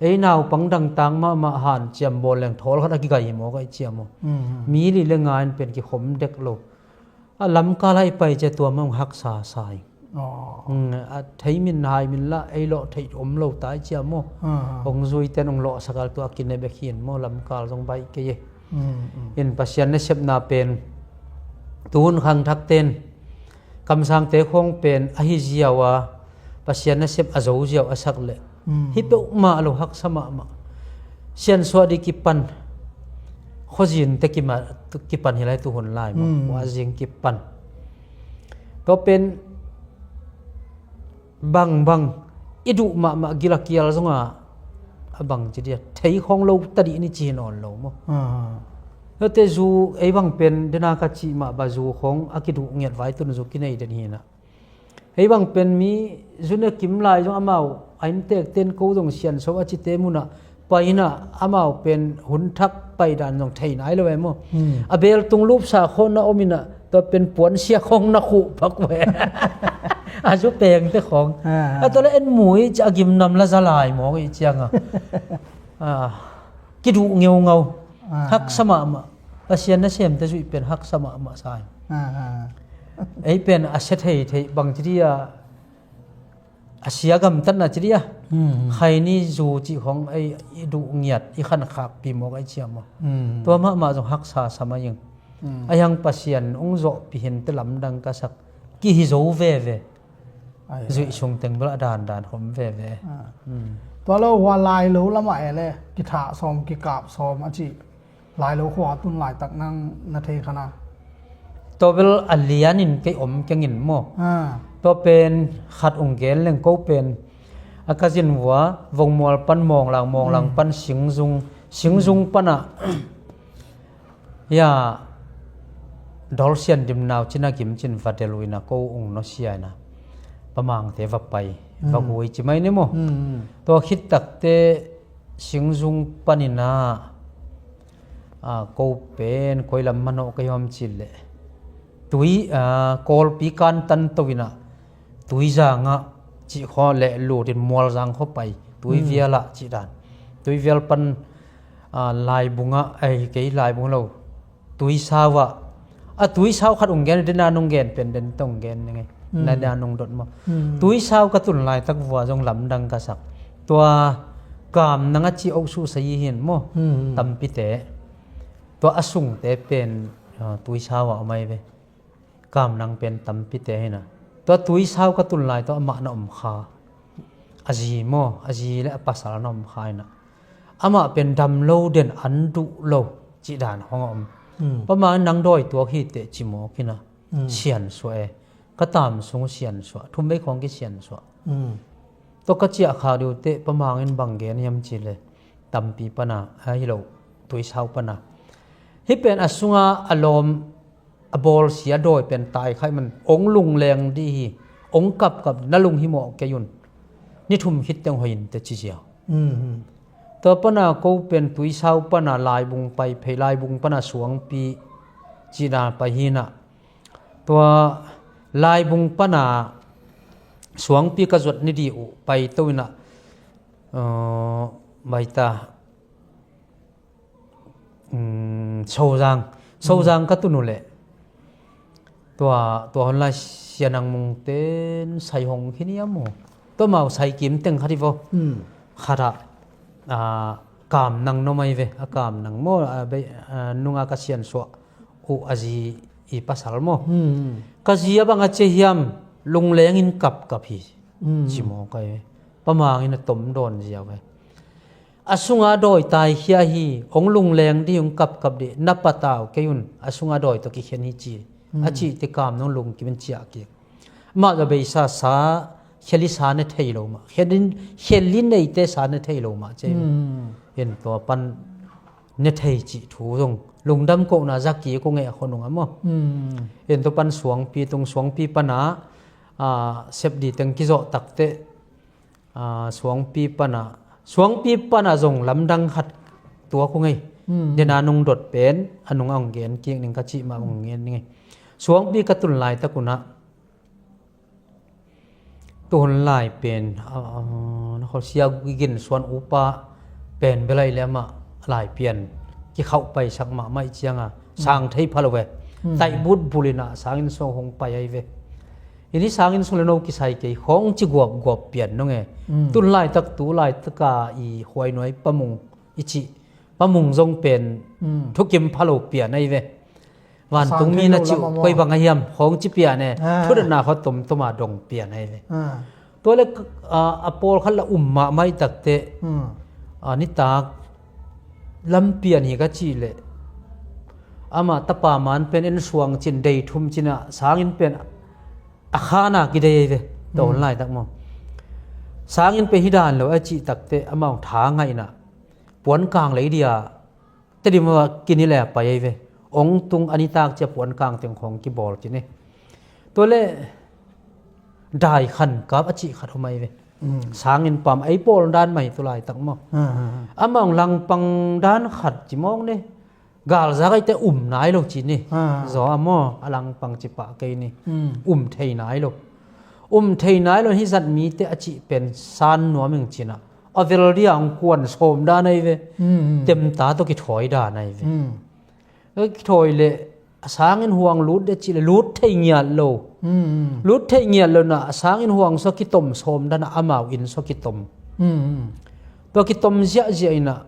ei naupang dangtak mahmah hanciam bawl leng thawl khat a kigai hi mawk aih cia maw. Hmm. Mi li le nga in pen kikhom dek lo. A lamkal ah i pai cia tua mah hong haksa sa ing. Oh. Hmm, a theimin haimin lah ei lawh theih om lo ta aih cia maw. Ah. Hong zui ten hong lawhsak al tua a kine bek hi in maw, lamkal zong baih kei e. Mm, mm. In Pasian nasepna pen tuhun khangthak ten kamsangte khawng pen ahi ziau a, Pasian nasep a zo ziau a sak leh, mm, hi peuhmah lo, haksa mahmah. Siansuah di kipan, khuazinte kima, kipan hi lai tuhun lai mah, mm, khuazing kipan. Tua pen bangbang i duh mahmah gil a kial zonga a bang ci dia, thei khawng lo ta dih ni ci hi nawn lo maw. Ah. Note zu ei bang pen dena ka cih mah ba zu khawng a kiduh ngiat vai tun zu kinei den hi na. Ei bang pen mi zu ne kim lai zong amau a inntek ten ko zong sianso a cite munah pai inah amau pen hun thak pai dan zong thei nai lo e maw. Hmm. A beltung lupsa khawng na om inah tua pen puansia khawng na khuh pak ve. A zu pengte khawng. Ah, ah. A tua le en mui a gimnam la za lai mawk i cianga. Ah, kiduh ngeungau. Ah, haksa mahmah. Pasian nasemte zuih pen haksa mahmah sa hi. Ah, ah. Ei pen a sia thei thei bang ci dia a sia gamtatna ci dia. Hmm. Khaini zu cih khawng ei i duh ngiat i khankhakpi mawk aih cia maw. Hmm. Tua mahmah zong haksa sa mah ing. Hmm. Ahi hang Pasian hong zawhpih hinte lamdang ka sak kihi zo veve. Ai, zuih ai. Sung teng bel a dandan khom veve. Ah. Hmm. Tua lo hua lai lo lamah e le kithah sawm kikap sawm a cih. Lai lo khua tun laitak nang na thei kha na. Tua bel a lianin kei om kengin maw. Ah. Tua pen khat ung gen leng ko pen A ka zin vua, Vongmual pan Mawnglang, Mawnglang pan Singzung, Singzung panah, ya, Dawlsian Dimnau cina gim cin va del uh ina ko ung nawsia ina Pa Mangte va pai, va gui ci mai ni maw. Tua khit takte Singzung paninah ko pen koi lam manawh ka hiam cih leh tui, Kawlpi kantan to inah Tuizangah cih khaw leh lutin Mualzang khaw pai, Tuivialah cih dan. Tuivial pan Laibungah, ei, kei Laibung lo, Tuisau ah, a Tuisau khat ung gen, dena nung gen pen den tong gen nge. Na dena nung dot maw. Tuisau ka tun laitak vua zong lamdang ka sak. Tua Kamnang a ci oh suhsa hi hin maw. Tampite. Tua a sungte pen Tuisau ah om ai ve. Kamnang pen tampite hina. Tua Tuisau ka tun lai tua amah na om kha. A zi maw, a zi le a pasal na om kha hina. Amah pen dam lo den an duh lo cih dan hong a om. Pa Mang in nang dawi tuak hi teh ci mawk hina. Siansuah e. Ka tam sung siansuah. Thum vei khawng ki siansuah. Tua ka ciah khak diu teh Pa Mang in bang gen hiam cih leh tampi pana, a hi lo, Tuisau pana. Hih pen a sunga a lawm a bawlsia dawi pen tai khaih man, ong lungleng dih hi, ong kapkap, na lung hi mawh kei un. Ni thum khit teng hoih in teh ci ziau. Tua pana ko pen Tuisau pana Laibung pai phei, Laibung pana Suangpi cihna pai hina. Tua Laibung pana Suangpi ka zuat ni dih uh pai to inah, baita, Sozang, Sozang ka tun uh leh tua, tua hon lai Sia Nang Mung ten sai hong khin hiam uh. Tua mau sai kim teng khat hi vo. Khatah Kamnang na om ai ve, a Kamnang maw, a nunga ka siansuah uh a zi i pasal maw. Ka zi a bang a cia hiam, lungleng in kapkap hi. Ci mawk ai ve. Pa Mang in a tom dawn ziau ve. A sunga dawi taikhia hi, hong lungleng dih, hong kapkap dih, na patau kei un, a sunga dawi tawh kikhen hi ci. A cih teh Kamnang lungkim in ciah kik. Amah za beisa sa, khel i sa ne thei lo mah. Khel i neite sa ne thei lo mah ci. In tua pan ne thei cih thu zong lungdam kohna za kik uh ngeh a khonung a maw. In tua pan Suangpi tung, Suangpi pana sep dih teng kizawh takteh Suangpi pana, Suangpi pana zong lamdang khat tuak uh ngei. Dena nung dot pen a nung a hong gen kik ning ka cih mah hong gen ning ei. Suangpi ka tun laitak unah tuhun lai pen na kholsia gigin suan upa pen belai le amah lai pian kikhauh paisak mahmah ih cianga sang thei pha lo ve. Taih but bulinah sangin suang hong pai ai ve. Ini sangin sung le no kisai kei khawng ci guapguap pian nong e. Tun laitak tu laitaka i huainuai pamung i cih pamung zong pen thukim pha lo pian ai ve. Vantung mi na cih uh koi bang a hiam khawng ci pian e. Thudana khaw tomtoma dong pian ai ve. Tua le a pawlkhat la um mahmah i takteh nitak lampian hi ka cih leh amah tapa man pen en suang cin dei thum cinah sangin pen a khana kidei ai ve. Tawn laitak maw, sangin pen hi dan lo a cih takteh amah hong tha ngaihna puankang lei dia Tedim a kini le a pai ai ve. Ong tung a nitak cia puankang teng khawng kibawl kini. Tua le dai khan kap a cih khat om ai ve. Sangin pam ei pawl dan mai tu laitak maw. Amah hong langpang dan khat ci mawk ni. Galzak aite um nai lo ci ni. Zaw a maw a langpang ci pah kei ni. Um thei nai lo. Um thei nai lo hi zat mite a cih pen san nuam ing cinah a vel dia hong kuan sawm dan ai ve. Temta tawh kithawi dan ai ve. Kithawi le a sangin huang lut de cih le lut thei ngiat lo. Lut thei ngiat lo na a sangin huang sua kitom sawm dan a amau in sua kitom. Tua kitom ziahziah inah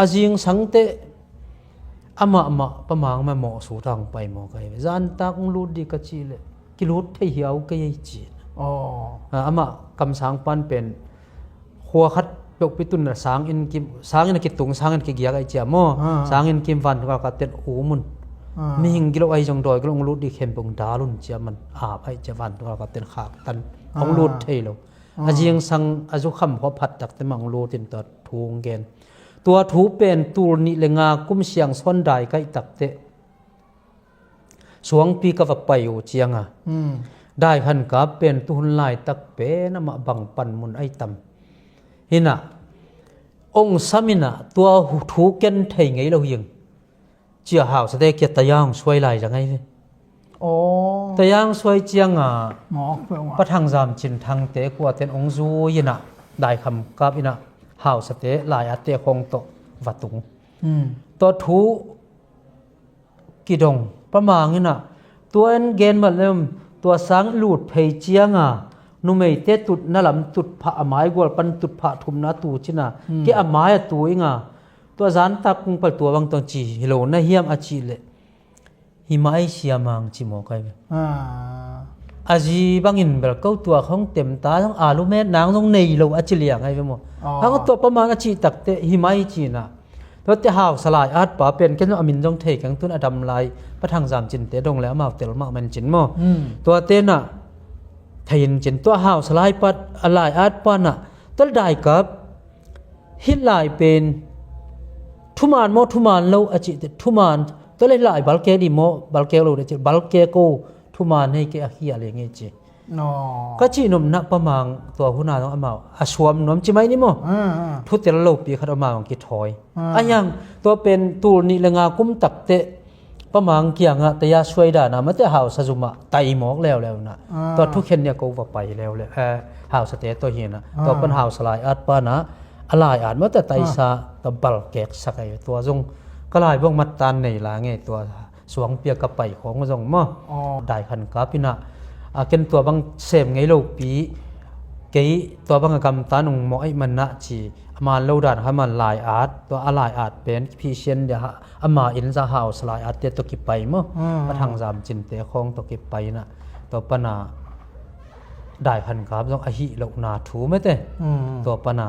a zingsangte amah mah pamang mah mawhsu tang pai maw kai ve. Zantak hong lut dih ka cih le kilut thei hiau kei ei ci. Amah kamsang pan pen khua khat peuhpi tunna sangin ki, sangin a kitung sangin a kigiak ai cia maw. Sangin kim vantung alkaten um un. Mihing gilo ai zong dawi gilo hong lut dih khempeuh hong dal un cia man ap ai cia vantung alkaten khaktan hong lut thei lo. A zingsang a zukham khua phat takte mah hong lut in tua thu hong gen. Tua thu pen tul nih le nga kum siangsawn dai kaih takte suangpi ka va pai uh cianga, dai khankap pen tuhun laitak pen amah bang panmun ai tam hinah, ong sam inah tua thu ken thei ngei lo hiang. Cia hausate kia tayang suai lai zang ai ve. Tayang suai cianga Pa Thang Zam Cin Thangte kuaten ong zui inah dai khankap inah hausate lai-atte khawng tawh va tung. Tua thu kidong Pa Mang inah tua en gen mah lem, tua sang lut phei cianga numeite tutna lam tutphah a maigual pan tutphah thumna tu cina, ke a mai a tu inga, tua zantak kung pal tua bang tong ci hi lo na hiam a cih leh, hi mai sia mang ci maw kai ve. A zi bangin bel ko tua khong temta zong alu met nang zong nei lo a ci liang ai ve maw. Hang tua Pa Mang a cih takte hi mai cina. Tuate hausa lai-at pa pen ken zong a min zong thei keng tun a dam lai Pa Thang Zam Cinte dong le amau tel mah man cin maw. Tuate na thei in cin tua hausa lai pat a lai-at pa na tua le daikap hih lai pen thuman maw thuman lo a cihte thuman tua le hih lai balkek di maw balkek lo di a cih balkek ko thuman hei kei a khia le ngei ci. Ka cihnopna Pa Mang tua huna zong amau a suam nuam ci mai ni maw. Thutel lopi khat amau ang kithawi a hiang tua pen tul nih le nga kum takte Pa Mang kiangah taya suai dana mate hausa zumah tai mawk leuleu na tua thukhen nia ko va pai leuleu hausate tawh hina tua pan hausa lai-at pana a lai-at mate taisa tua balkek sak ai tua zong ka lai bawng mattan nei la ngei tua suangpia ka pai khawng zong maw. Dai khankap inah a ken tua bang sem ngei lopi kei tua bang a gamtan ung mawh aih manah ci a man lo dan kha man lai-at tua a lai-at pen phisian dia ama inn za hausa lai-atte tua kipai maw. Pa Thang Zam Cinte khawng tua kipai inah tua pana dai khankap zong a hih lohna thu mete tua pana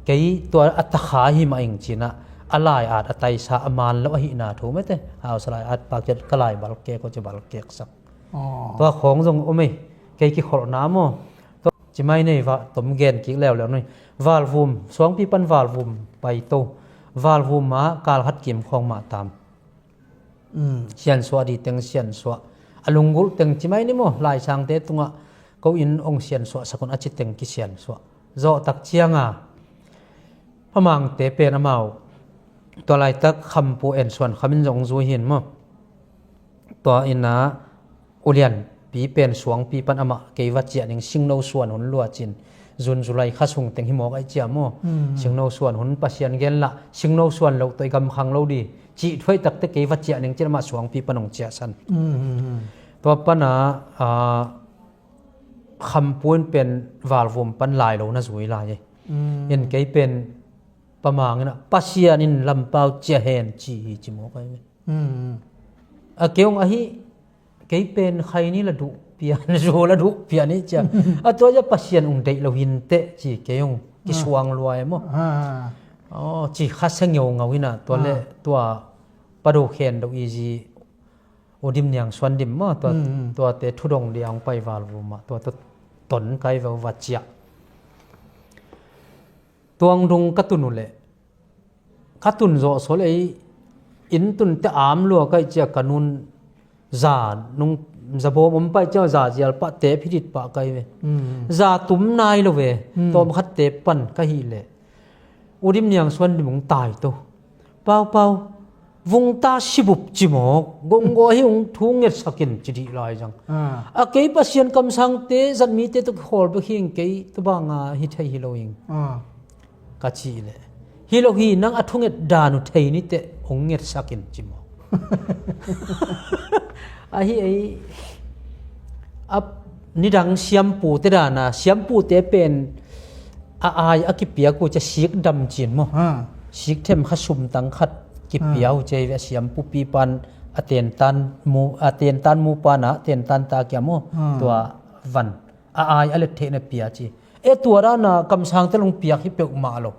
kei tua a takha hi mah ing cinah a lai-at a taisa a man lo ahihna thu mete hausa lai-at pa kiat ka lai balkek aw ci balkek sak. Tua khawng zong om ei kei kikholhna maw. Tua ci mai nei va tom gen kik leuleu nui. Valvum suangpi pan valvum pai to valvum ah kal khat kim khawng mah tam. Siansuah di teng siansuah a lunggulh teng ci mai ni maw laisangte tungah ko in ong siansuah sakun a ci teng kisiansuah zawh tak cianga Pa Mangte pen amau tua laitak Khampu en suan khamin zong zui hin maw. Tua ina ulianpi pen suangpi pan amah kei va ciah ning singno suan hun luacin zun zulai kha sung teng hi mawk ai cia maw. Singno suan hun Pasian gen lah singno suan loh toi gamkhang lo di cih thuai takte kei va ciah ning cin amah suangpi pan ong ciah san. Tua pana Khampu in pen valvum pan lai lo na zui lai. In kei pen Pa Mang ina Pasian in lampau cia hen ci hi ci mawk ai. A kei ong ahi kei pen khai ni la duh pian zu la duh pian hi cia. A tua ja Pasian ong deih lo hin teh ci kei ong kisuang luai maw. Ci kha sa ngeu ngau ina tua le tua Pa Do khen do i zi U Dim Niang Suan Dim maw tua tuate thudong dia ong pai valvum ah tua tua ton kai veu va ciah. Tuang dung ka tun uh leh ka tun zawh sawl ei in tun te am lua kai cia ka nun za nung za bawm om pai cia za zial pah te phidit pah kai ve. Za tum nai lo ve tawm khat te pan ka hih leh U Dim Niang Suan Dim ung tai to. Pau pau vungta sibup cimawk gonggaw hi ung thu ngetsakin ci dih lai zang. A kei Pasian kamsangte zatmite tuk hol bek hi ing kei tubanga hi thei hi lo ing. Ka cih leh hi lo hi nang a thunget dan uh thei niteh hong ngetsakin ci maw? Ahi ei a nidang siampute dana siampute pen a ai a kipiak uh cia sik dam cin maw? Sik them kha sumtang khat kipia uh cia hi ve a siampupi pan a tentan mu a tentan mu pana tentan ta kia maw? Tua van a ai a let theihna pia ci. E tua dana kamsangte long piak hi peuhmah lo.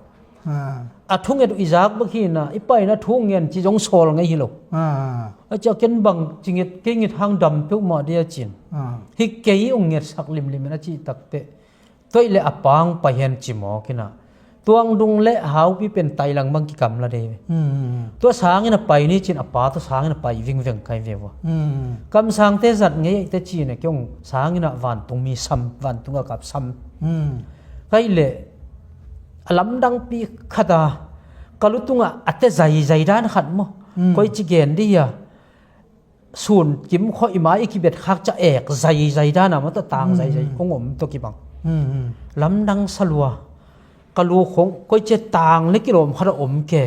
A thunget uh i zak bek hina i paina thu ngen ci zong sawl ngei hi lo. A cia ken bang ci nget kei nget hang dam peuhmah dia cin. Hi kei ong ngetsak limlim in a cih takteh Tua ih le a pa hong pai hen ci mawk inah, tuangdung le haupi pen tailang bang kikamla dei ve. Tua sangin a pai ni cin a pa tua sangin a pai vingveng kai ve ua. Kamsangte zat ngei aihte cin a kiong sangin ah vantung mi sam, vantung a kap sam. Kai le a lamdangpi khata ka lutungah a te zaizai dan khat maw? Koi ci gen dih hia? Sun kim khawh i mai i kibet khak ca ek zaizai dana maw, tawh tang zaizai hong om tawh kibang. Lamdang salua ka lu khong koi cia tang le kilawm khat a om ke.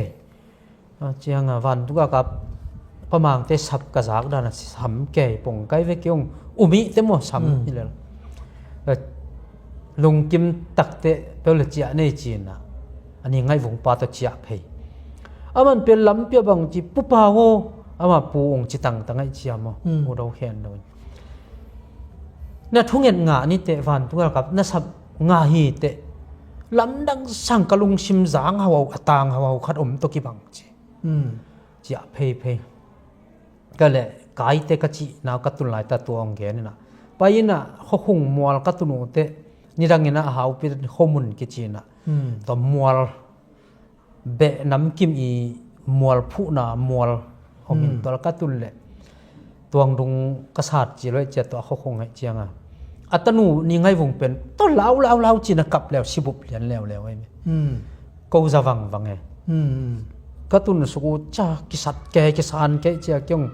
Cianga vantuka ka pamangte sap ka zak dana sam ke pong kai ve kiong umih te maw sam hi lel. Lungkim takte peuh le ciah nei cina ani ngaihvung pa tawh ciah phei. Aman pia lampia bang ci pupa ho ama pu ong ci tangtang aih cia maw? Udo khen do. Na thunget ngah ni teh vantung alkap na sap ngah hi teh lamdang sang ka lungsim zang hauhau a tang hauhau khat om tawh kibang ci. Ciah pheiphei. Ka le kaite ka cih nau ka tun lai ta tua ong gen ina pai ina khuakhung mual ka tun uh teh nidang ina haupi khuamun kici ina tua mual beh namkim i mual phuhna mual hong in tual ka tun le tuang dung ka sat ci lo cia tua khuakhung hei cianga a tanu ni ngaihvung pen tua lau lau lau cina kap leu sibup lian leuleu ei. Ko za vangvang e. Ka tun suk uh ca kisat ke kisan ke cia kiong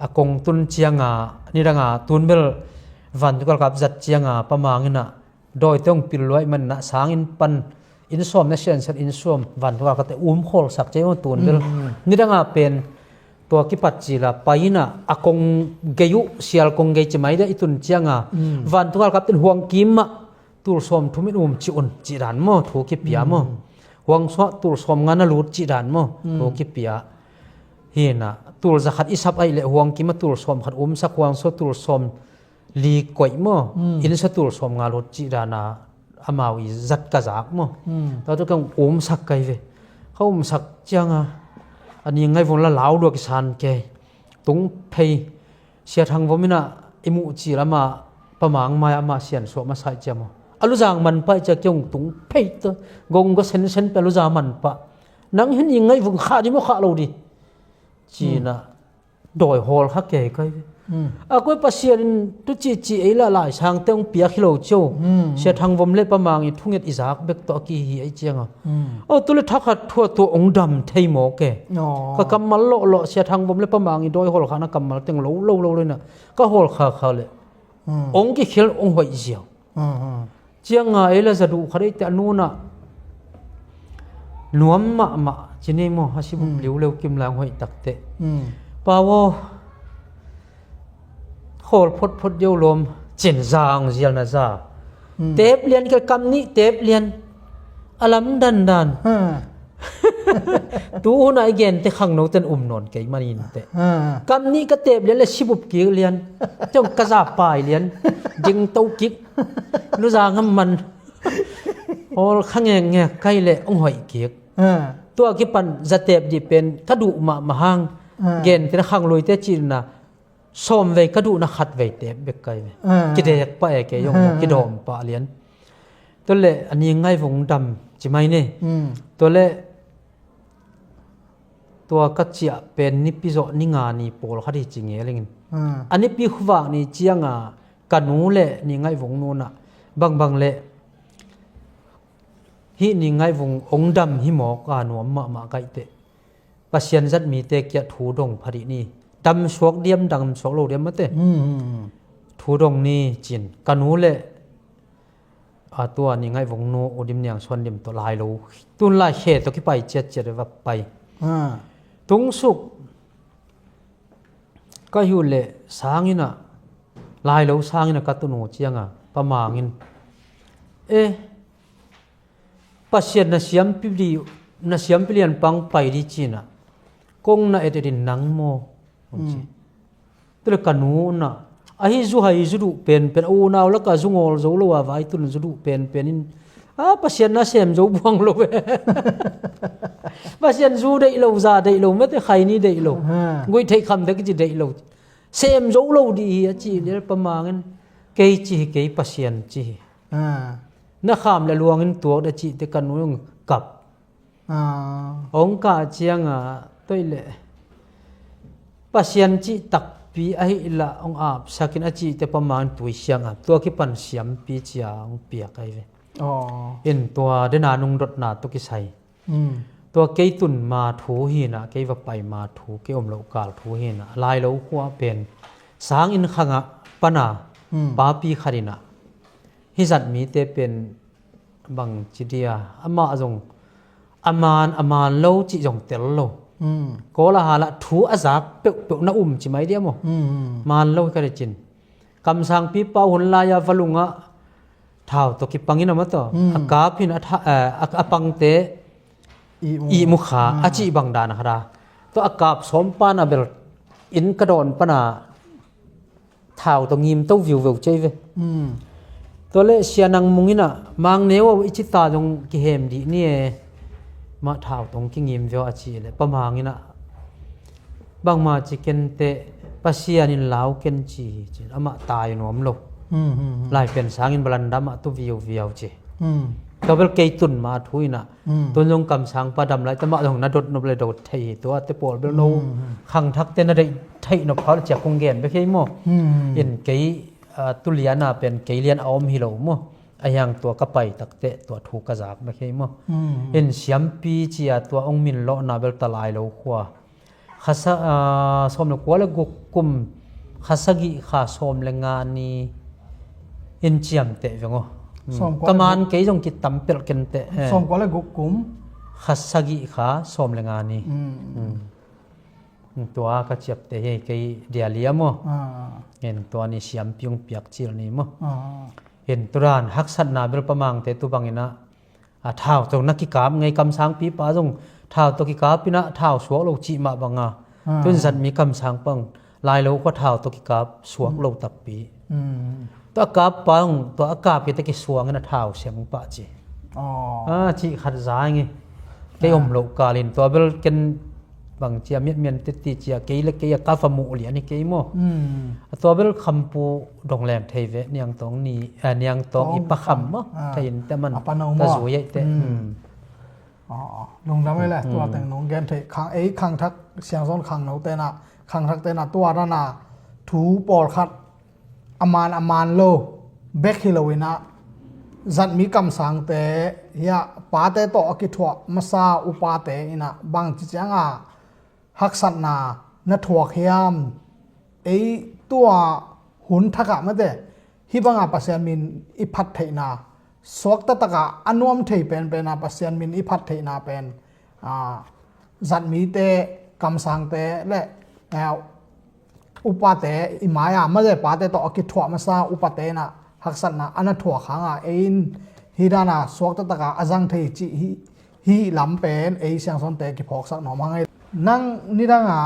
a kong tun cianga nidanga tun bel vantukal kap zat cianga pamangina dawite hong pil luai manna sangin pan insuam na siansiat insuam vantukal kapte um khawlsak cia hong tun bel nidanga pen tua kipat cila paina a kong gei uh sial kong gei ci mai dia i tun cianga vantukal kapten huang kimah tul sawm thum in um ci un ci dan maw thu kipia maw? Huang suah tul sawm nga na lut ci dan maw? Thu kipia hina tul zakhat i sap aih le huang kimah tul sawm khat umsak huang suah tul sawm li koih maw? Inn sa tul sawm nga lut ci dana amau i zat ka zak maw? Tatu kang umsak kai ve ka umsak cianga ani ngaihvung la lau lua kisan ke tung phei. Sia Thang Vom ina i muh ci lama pamang mai ama sian suah masa i cia maw? A luzang manpah i cia kiong tung phei ta gong ga sensen pe a luzang manpah. Nang hin i ngaihvung khah di maw khah lo di? Cina dawi hawl kha kei kai ve. A koi Pasian in tu cici ei la lai sang te hong piak hi lo cio. Sia Thang Vom le pamang i thunget i zak bek tawh a kihi ei cianga. Aw tu le thakhat thua tua ong dam thei maw ke? Ka kammal lawhlawh Sia Thang Vom le pamang i dawi hawl khana kammal teng lo lo lo lo ina ka hawl kha kha le ong kikhil ong hoih ziau. Cianga ei la zaduh khat ei te a nuna nuam mahmah ci nei maw a sibup liu leu kim lang hoih takte. Pawo khawl photphot deuh lawm cin zang zial na za. Tep lian ka kam nih tep lian a lam dandan. Tu hunah i gente khangno ten um nawn kei manin teh kam nih ka tep lian le sibup kik lian. Ciong ka za pai lian ding to kik luzang a man hawl kha ngekngek kai le ong hoih kik. Tua kipan zatep dih pen ka duh mahmah hang gente na khangluite cinna sawm vei ka duhna khat vei tep bek kai ve. Kidek pah e kei zong kidawm pah lian. Tua le ani ngaihvung dam ci mai ne. Tua le tua ka ciah pen nipi zawh ni nga ni pawl khat hi ci ngelingin a nipi khuvak ni cianga ka nu le ni ngaihvung nuna bangbang le hih ni ngaihvung ong dam hi mawk a nuam mahmah kaih teh. Pasian zat mite kiah thu dong phadih ni. Dam suak diam dam suak lo diam mate. Thu dong ni cin ka nu le a tua ni ngaihvung nu udim niang suan dim tawh lai lo tun lai khe tawh kipai ciatciat va pai. Tungsuk ka hiu le sangina lai lo sangina ka tunu cianga pamangin e Pasian na siampi di na siampi lian pang pai di cina kong na et edin nang maw? Tule ka nu na ahi zu hai zu duh penpen a unau laka zu ngawl zo lo a vai tun zu duh penpen in a Pasian na sem zo buang lo e. Pasian zu deih lo za deih lo mete khaini deih lo guih theih kham dek ci deih lo sem zo lo dih hi a ci lial pamangin kei ci hi kei Pasian ci hi. Na kham le luangin tuak de cihte ka nu hong kap. Hong kah cianga toih le Pasian cih takpi ahih lah hong apsakin a cihte pamangin tui siang ap, tua kipan siampi cia hong piak ahi ve. In tua dena nungdotna tawh kisai tua kei tun ma thu hinah, kei va pai ma thu, kei om loh kal thu hinah, Lailo khua pen sangin khangah pana papi khat inah hizat mite pen bangci dia, amah zong a man a man lo cih zong tel lo. Kawl a halah thu a zak peuhpeuh na um ci mai dia maw? Man lo hi ka decin. Kamsangpi pau hun lai-a valungah thau tawh kipangin a mataw a kap hin a pangte ihmu kha a cih bang dan a khat a, tua a kap sawm pana bel inn ka dawn pana thau tawh ngim to viuveu cei ve. Tua le Sia Nang Mung inah Mang Neu aw, i cita zong kihem dih ni e, mah thau tawh kingim veu a ci le Pa Mang inah bangma ci kenteh, Pasian in lau ken ci hi ci, amah tai nuam lo. Lai pen sangin balanda mah tu viauviau ci. Tua bel kei tun ma thu inah tun zong kamsangpa dam lai ta mah zong na dot nop le dot thei hi, tua te pawl bel no khangthakte na deih theih nop kha le cia kong gen bek hi maw? In kei tuliana pen kei lian a om hi lo maw? A hiang tua ka pai takteh tua thu ka zak bek hi maw? In siampi cia tua hong min lawhna bel ta Lailo khua. Khasa sawm le kua le guk kum, khasa gih kha sawm le nga ni in ciamteh veng aw. Ka man kei zong kitam pelh kenteh. Sawm kua le guk kum, khasa gih kha sawm le nga ni. Tua ka ciapteh hi kei dia liam aw. In tua ni siampi hong piak cil ni maw? In turan haksatna bel Pa Mangte tu banginah a thau tawh na kikap ngei, kamsangpipa zong thau tawh kikap inah thau suak lo cih mah banga tun zatmi kamsang pang Lailo khua thau tawh kikap suak lo takpi. Tua a kap pang tua a kap kite kisuangin a thau siang pah ci. A cih khat za ngi. Kei om loh kalin tua bel ken bang cia miatmian teti cia kei le kei a ka va muh lian hi kei maw? A tua bel Khampu dong leng thei ve, Niangtawng ni, eh, Niangtawng i Pa Kham maw? Thei in te man ka zui ei te. Lungdam ei le tua teng nong gen thei khang ei khangthak Siangsawn khangno tena khangthak tena tua dana thu pawlkhat a man a man lo bek hi loinah zatmi kamsangte hiah pate tawh a kithuah masa upate inah bangci cianga haksatna na thuak hiam? Ei tua hun thakah mate hih banga Pasian min i phat theihna suakta takah a nuam thei penpena Pasian min i phat theihna pen zatmite kamsangte le upate i mai-a maze pate tawh a kithuah masa upate inah haksatna a na thuak hanga ei in hih dana suakta taka a zang thei cih hih lam pen ei Siangsawnte kiphawksak nuam hang ei. Nang nidanga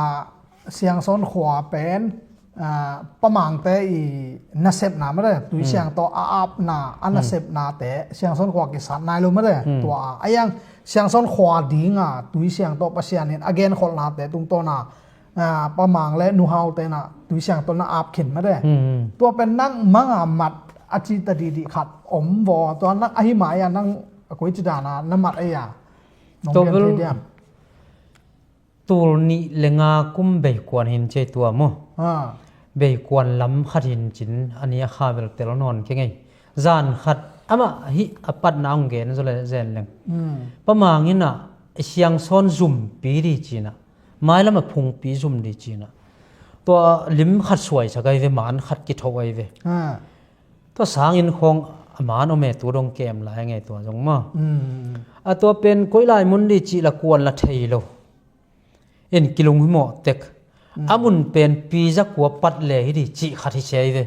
Siangsawn khua pen Pa Mangte i nasepna mate tuisiang tawh a apna a nasepnate Siangsawn khua kisat nai lo mate tua a a iang Siangsawn khua dinga tuisiang tawh Pasian in a genkholhnate tungtawna Pa Mang le Nu Hau tena tuisiang tawh na ap khin mate. Tua pen nang manga mat a cita dihdih khat om vaw tua nang ahi mai-a nang a koi cidana na mat ei a nong gen thei diam? Tul nih le nga kum beikuan hin cei tua maw? Beikuan lam khat hin cin a ni a kha bel tel nawn kei ngei. Zan khat amah hih a patna hong gen zaw le zen leng. Pa Mang inah Siangsawn zumpi di cinah mailam a phungpi zum di cinah tua lim khat suaisak ahi ve, man khat kitho ahi ve. Tua sangin khawng a man om e tu dong kem lai ngei tua zong maw? A tua pen koi lai mun di cih la kuan la thei lo. In kilung hi mawh tek. A mun pen pi zakua pat le hi di cih khat hi sia hi ve.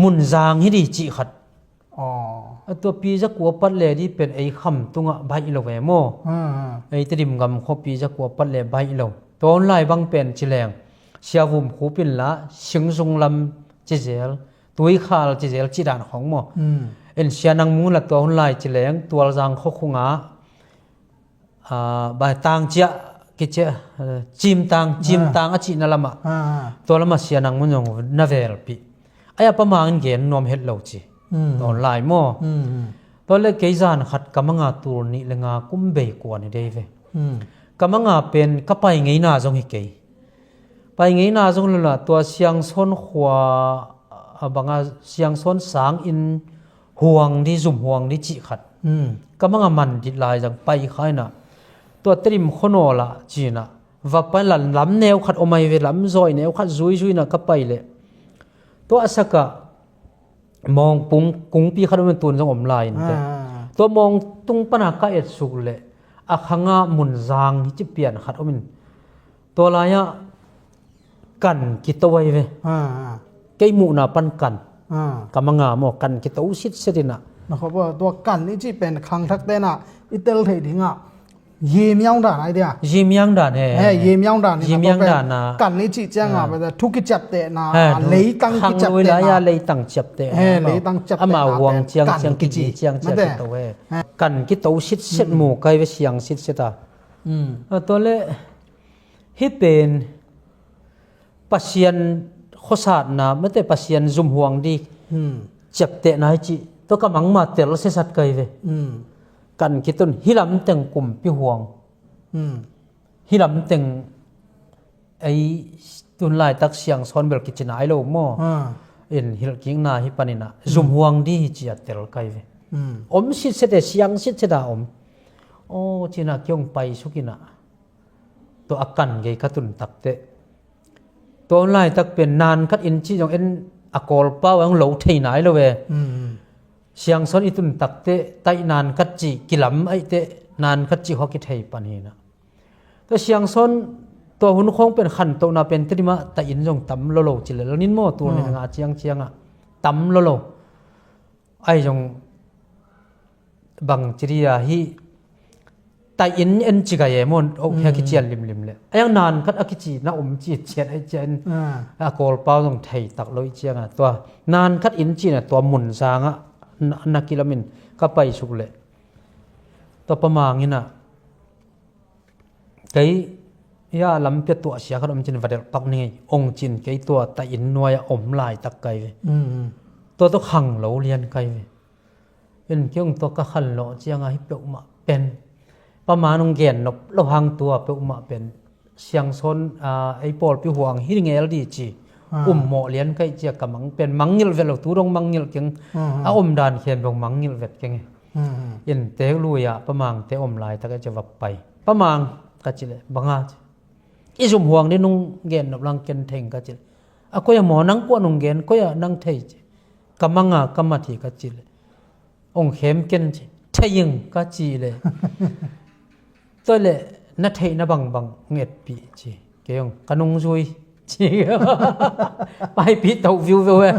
Mun zang hi di cih khat. A tua pi zakua pat le di pen ei Kham tungah baih lo ve maw? Ei Tedim gam khaw pi zakua pat le baih lo. Tua hun lai bang pen ci leng Sia Vum Khup in la Singzung lam cizel, Tuikhal cizel cih dan khawng maw? In Sia Nang Mung la tua hun lai ci leng Tualzang khaw khungah Bai tang ciah kicia, cimtang cimtang a cihna lamah tua lamah Sia Nang Mun zong na velpih. Aia Pa Mang in gen nuam het lo ci. Hmm. Tawn lai maw? Hmm. Tua le kei zan khat ka manga tul nih le nga kum bei kua ni dei ve. Hmm. Ka manga pen ka pai ngeina zong hi kei. Pai ngeina zong lula tua Siangsawn khua a banga Siangsawn sang in huang di zum huang di cih khat. Hmm. Ka manga man dit lai zang pai khaina. Tua Tedim khuanaw lah cina va pai la lam neu khat om ai ve, lam zawi neu khat zuizui na ka pai leh tua a saka mawng pung kungpi khat om in tun zong om lai in te. Ah. Tua mawng tung pana ka et suk leh a khanga mun zang hi ci pian khat om in tua lai-ah kan kito ai ve. Ah, ah. Kei muhna pan kan. Ah. Ka manga maw kan kito sitset inah. Na khop tua kan i cih pen khangthak tenah i tel thei dingah Yimiang dan ai dia. Yimiang dan he. He, Yimiang dan. Yimiang dan a. Kan i cih ciangah thu kiciaptehna, leitang kiciaptehna. Leitang ciaptehna. He, leitang ciaptehna. Amau huang ciang ciang kici ciang ciang kito he. Kan kito sitset mu kai ve siang sitset a. Hmm. A tua le hih pen Pasian khuasatna mate Pasian zumhuang di ciaptehna hi cih tua ka mangma tel siasat kai ve. Kan kitun hilamteng kumpi huang, hilamteng ei tun laitak siangsawn bel kici nai lo maw? In hilhkikna hi paninah zumhuang di hi ci a tel kai ve. Om sitsete siang sitseta om. Aw cinah kiong paisukinah tua a kan gei ka tun takteh tua laitak pen nan khat in cih zong en a kawlpau ang lo thei nai lo ve. Siangsawn i tun takteh taih nan khat cih kilam aihte nan khat cih hua kithei pan hinah. Tua siangsawn tua hun khawng pen khantohna pen tedimah taih in zong tam lo lo ci lel nin maw? Tul nin nga ciangciangah tam lo lo. Ai zong bang ci dia hi taih in en ci gai e maw? Oh hia kician limlim le ai ang nan khat a kici na om ci ciat ai cian a kawlpau zong thei tak lo i cianga tua nan khat in cina tua mun zangah na kilamin ka paisuk le tua pamanginah kei ia lampi a tuahsia khat om cin va delh pak ni ngei ong cin kei tua taih in nuai a om laitak kai ve. Tua tua khang lo lian kai ve. In kiong tua ka khan lawh cianga hi peuhmah pen paman ong gen nop lo hang tua peuhmah pen siangsawn ei pawlpi huang hi ngel di ci. Ummawh lian kaih cia ka mang pen mangngilh vet lo tu dong mangngilh keng. A om dan khen bong mangngilh vet keng e. In teek lui ah pamangte om laitak e cia va pai. Pamang ka ci le banga ci i zumhuang ni nung gen nop lang ken theng ka ci le a koi a maw nang kuah nung gen koi a nang thei ci. Ka manga ka mat hi ka ci le ong khem ken ci thei ing ka ci le tua le na theihna bangbang ngetpih ci kei ong ka nungzui ci. Paipih toh viu viu e.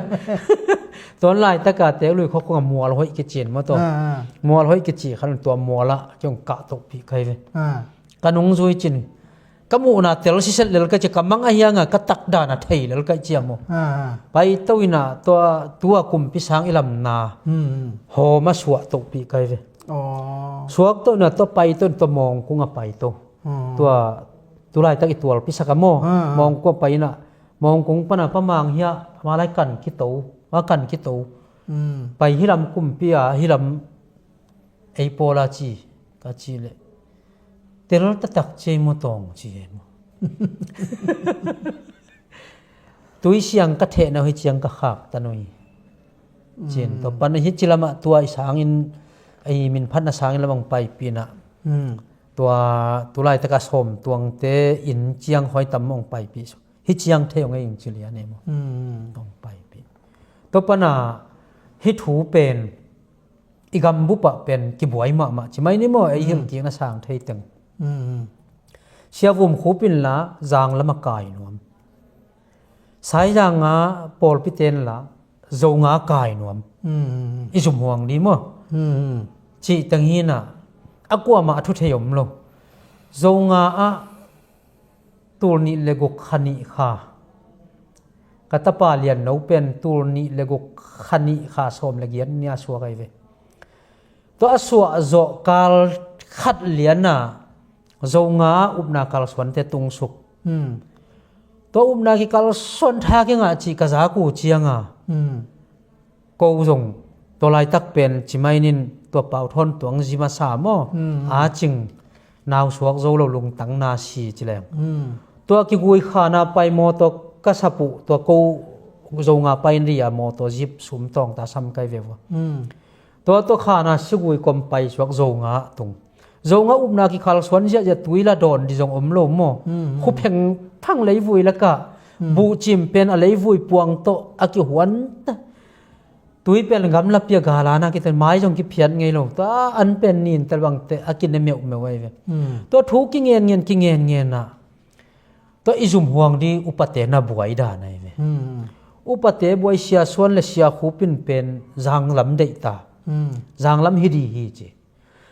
Tuan laitaka teek lui khawkung a mual hoih kicin maw tawh mual hoih kici khan tua mualah kei ong kah tohpih kai ve. Ka nungzui cin ka muhna tel siset lel ka ci ka mang a hianga ka takdana thei lel ka cia maw? Paito inah tua tua kumpi sang i lamna hawm a suah tohpih kai ve. Suak toh inah tua paito in tua mawngkung a paito. Tua tulaitak i tualpi saka maw? Mawngkung a pai inah mawngkung pana pamang hiah malai kan kito a kan kito. Pai hilam kumpi a hilam ei pawla ci ka ci le tel tatak ciai maw tawng ci e maw? Tui siang ka thehna uh hi ciang ka khak ta nui. Cin tua pan hi ci lamah tua i sangin ei min phatna sangin lamah ong paipih inah tua tulaitaka sawm tuangte in ciang hoi tam ong paipih. Hi ciang thei ong ei ing ci lian e maw? Ong paipih. Tua pana hi thu pen i gambup ah pen kibuai mahmah ci mai ni maw ei hilhkikna sang thei teng. Siavum khupin la zanglam a kai nuam. Saizanga pawlpiten la zonga kai nuam. I zumhuang di maw? Cih teng hinah a kuamah a thu thei om lo. Zonga ah tul nih le guk kha nih kha ka tapa lian no pen tul nih le guk kha nih kha sawm le giat nia suak ai ve. Tua a suah zawh kal khat liana zonga upna kalsuante tungsuk. Tua upna kikalsuan tha kingah cih ka zaku cianga ko zong Tua laitak pen ci mai nin tua Pau Thawn Tuang zi masa maw? Hmm. A cing, nau suak zo lo, lungtang na si ci leng. Hmm. Tua kigui khana pai mawtaw ka sap uh, tua ko Zonga pai in ri a mawtaw zip sum tawng ta sam kai ve vua. Hmm. Tua tua khana sigui kom pai suak Zonga tung. Zonga upna kikhal suan ziahziah, tui la dawn di zong om lo maw? Hmm, hmm. Khupheng phang leivui lakah, hmm, buhcim pen a leivui puang tawh a kihuan ta. Tui pen gamla pia galana kiten mai zong kiphiat ngei lo. Tua an pen nin tel bangte a kine meuhmeuh ai ve. Hmm. Tua thu kingen ngen, kingen ngen ah, tua i zum huang di upate na buai dan ai ve. Hmm. Upate buai, Sia Suan le Sia Khup in pen zanglam deih ta. Hmm. Zanglam hi di hi ci.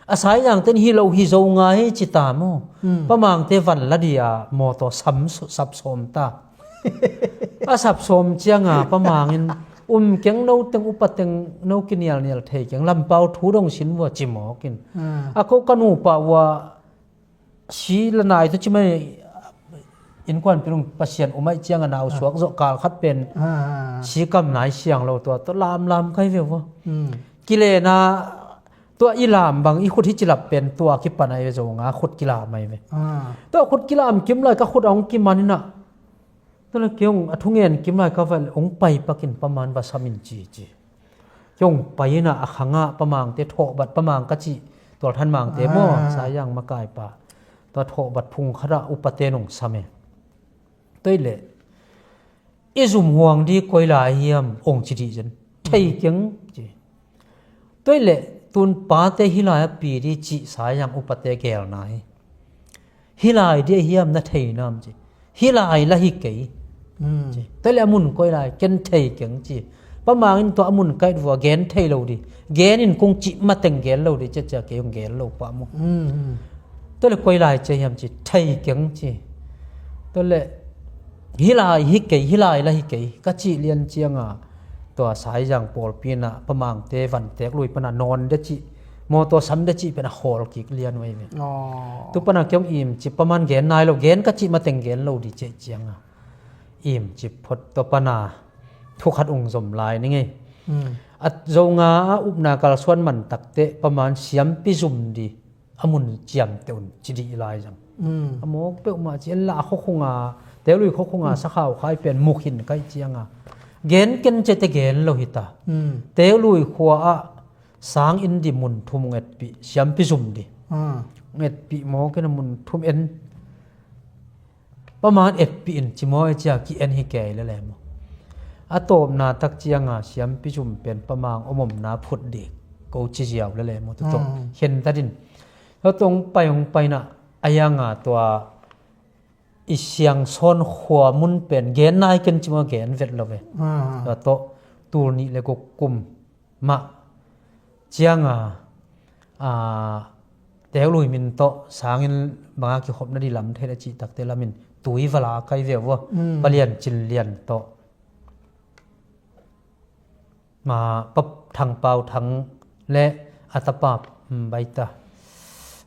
A Saizang ten hi lo hi, Zonga hi ci ta maw? Hmm. Pa Mangte van la di a mawtaw sam, sap sawm ta. A sap sawm cianga Pa Mang in um keng, no teng upa teng no kinialnial thei keng, lampau thu dong sin vua ci mawk in. Hmm. A ko ka nupa vua si la nai tu ci mai, innkuan pilung Pasian um ai cianga nau suak zawh kal khat pen, ah, si kam nai siang lo, tua tua lamlam kai ve vua. Hmm. Kilena tua i lam bang i khut hi ci lap pen tua kipan ai ve, Zonga khut kilam ai ve. Ah. Tua khut kilam kim lai ka khut a hong kiman ina. Tua le kei hong a thungen kim lai ka va hong pai pakin Pa Man va sam in ci ci. Kei hong pai ina a khanga Pa Mangte thawhbat, Pa Mang ka ci, Tual Than Mangte maw, ah, Saizang makai pa. Tua thawhbat phung khata upate nong sam e. Tua i le i zum huang di koi lai hiam ong ci dih zen. Thei keng ci. Tua i le tun pate hi lai a pi di ci Saizang upate gel nai. Hi lai di hiam na thei nam ci. Hi lai la hi kei. Hmm. Ci. Tua i le a mun koi lai ken thei keng ci. Pa Mang in tua a mun kaih vua gen thei lo di. Gen in kong ci mateng gen lo di, cia cia kei hong gen lo pa mu. Hmm, hmm. Tua le koi lai cia hiam ci, thei keng ci. Tua le hi lai hi kei, hi lai la hi kei, ka ci lian cianga tua Saizang pawlpi na Pa Mangte vantek lui pana nawn de ci, mawtaw sam de ci pen a khawl kik lian uh ai ve. Aw. Tu pana kei hong im ci, Pa Man gen nai lo, gen ka ci mateng gen lo di ceh cianga im ci phot, tua pana thu khat ung zom lai ni ngei. Hmm. A Zonga a upna kalsuan man takte Pa Man siampi zum di a mun ciamte un ci dih lai zang. Hmm. A mawk peuhmah ci en la, a khuakhunga, Teului khuakhunga, hmm, sakhau khai pen mukhin kaih cianga gen ken cete gen lo hita. Hmm. Teului khua ah sang in di mun thum ngetpih, siampi zum di. Hmm. Ngetpih mawk in a mun thum en. Pa Mang etpih in ci maw, e cia ki en hi kei le le maw. A tawpna tak cianga siampi zum pen Pa Mang omomna phut dik ko ci ziau le le maw, tu tawh, hmm, khen ta din. Tua tawh hong pai hong paina a yanga tua i siang sawn khua mun pen gen nai ken ci maw, gen vet lo ve. Hmm. Tua tawh tul nih le guk kum mah cianga, a, Teului min tawh sangin banga kikhopna di lam theih a cih takte lamin tui vala kai ve vua. Mm. Pa Lian Cin Lian tawh, ma, Pa Thang Pau Thang le a tapa, mm, baita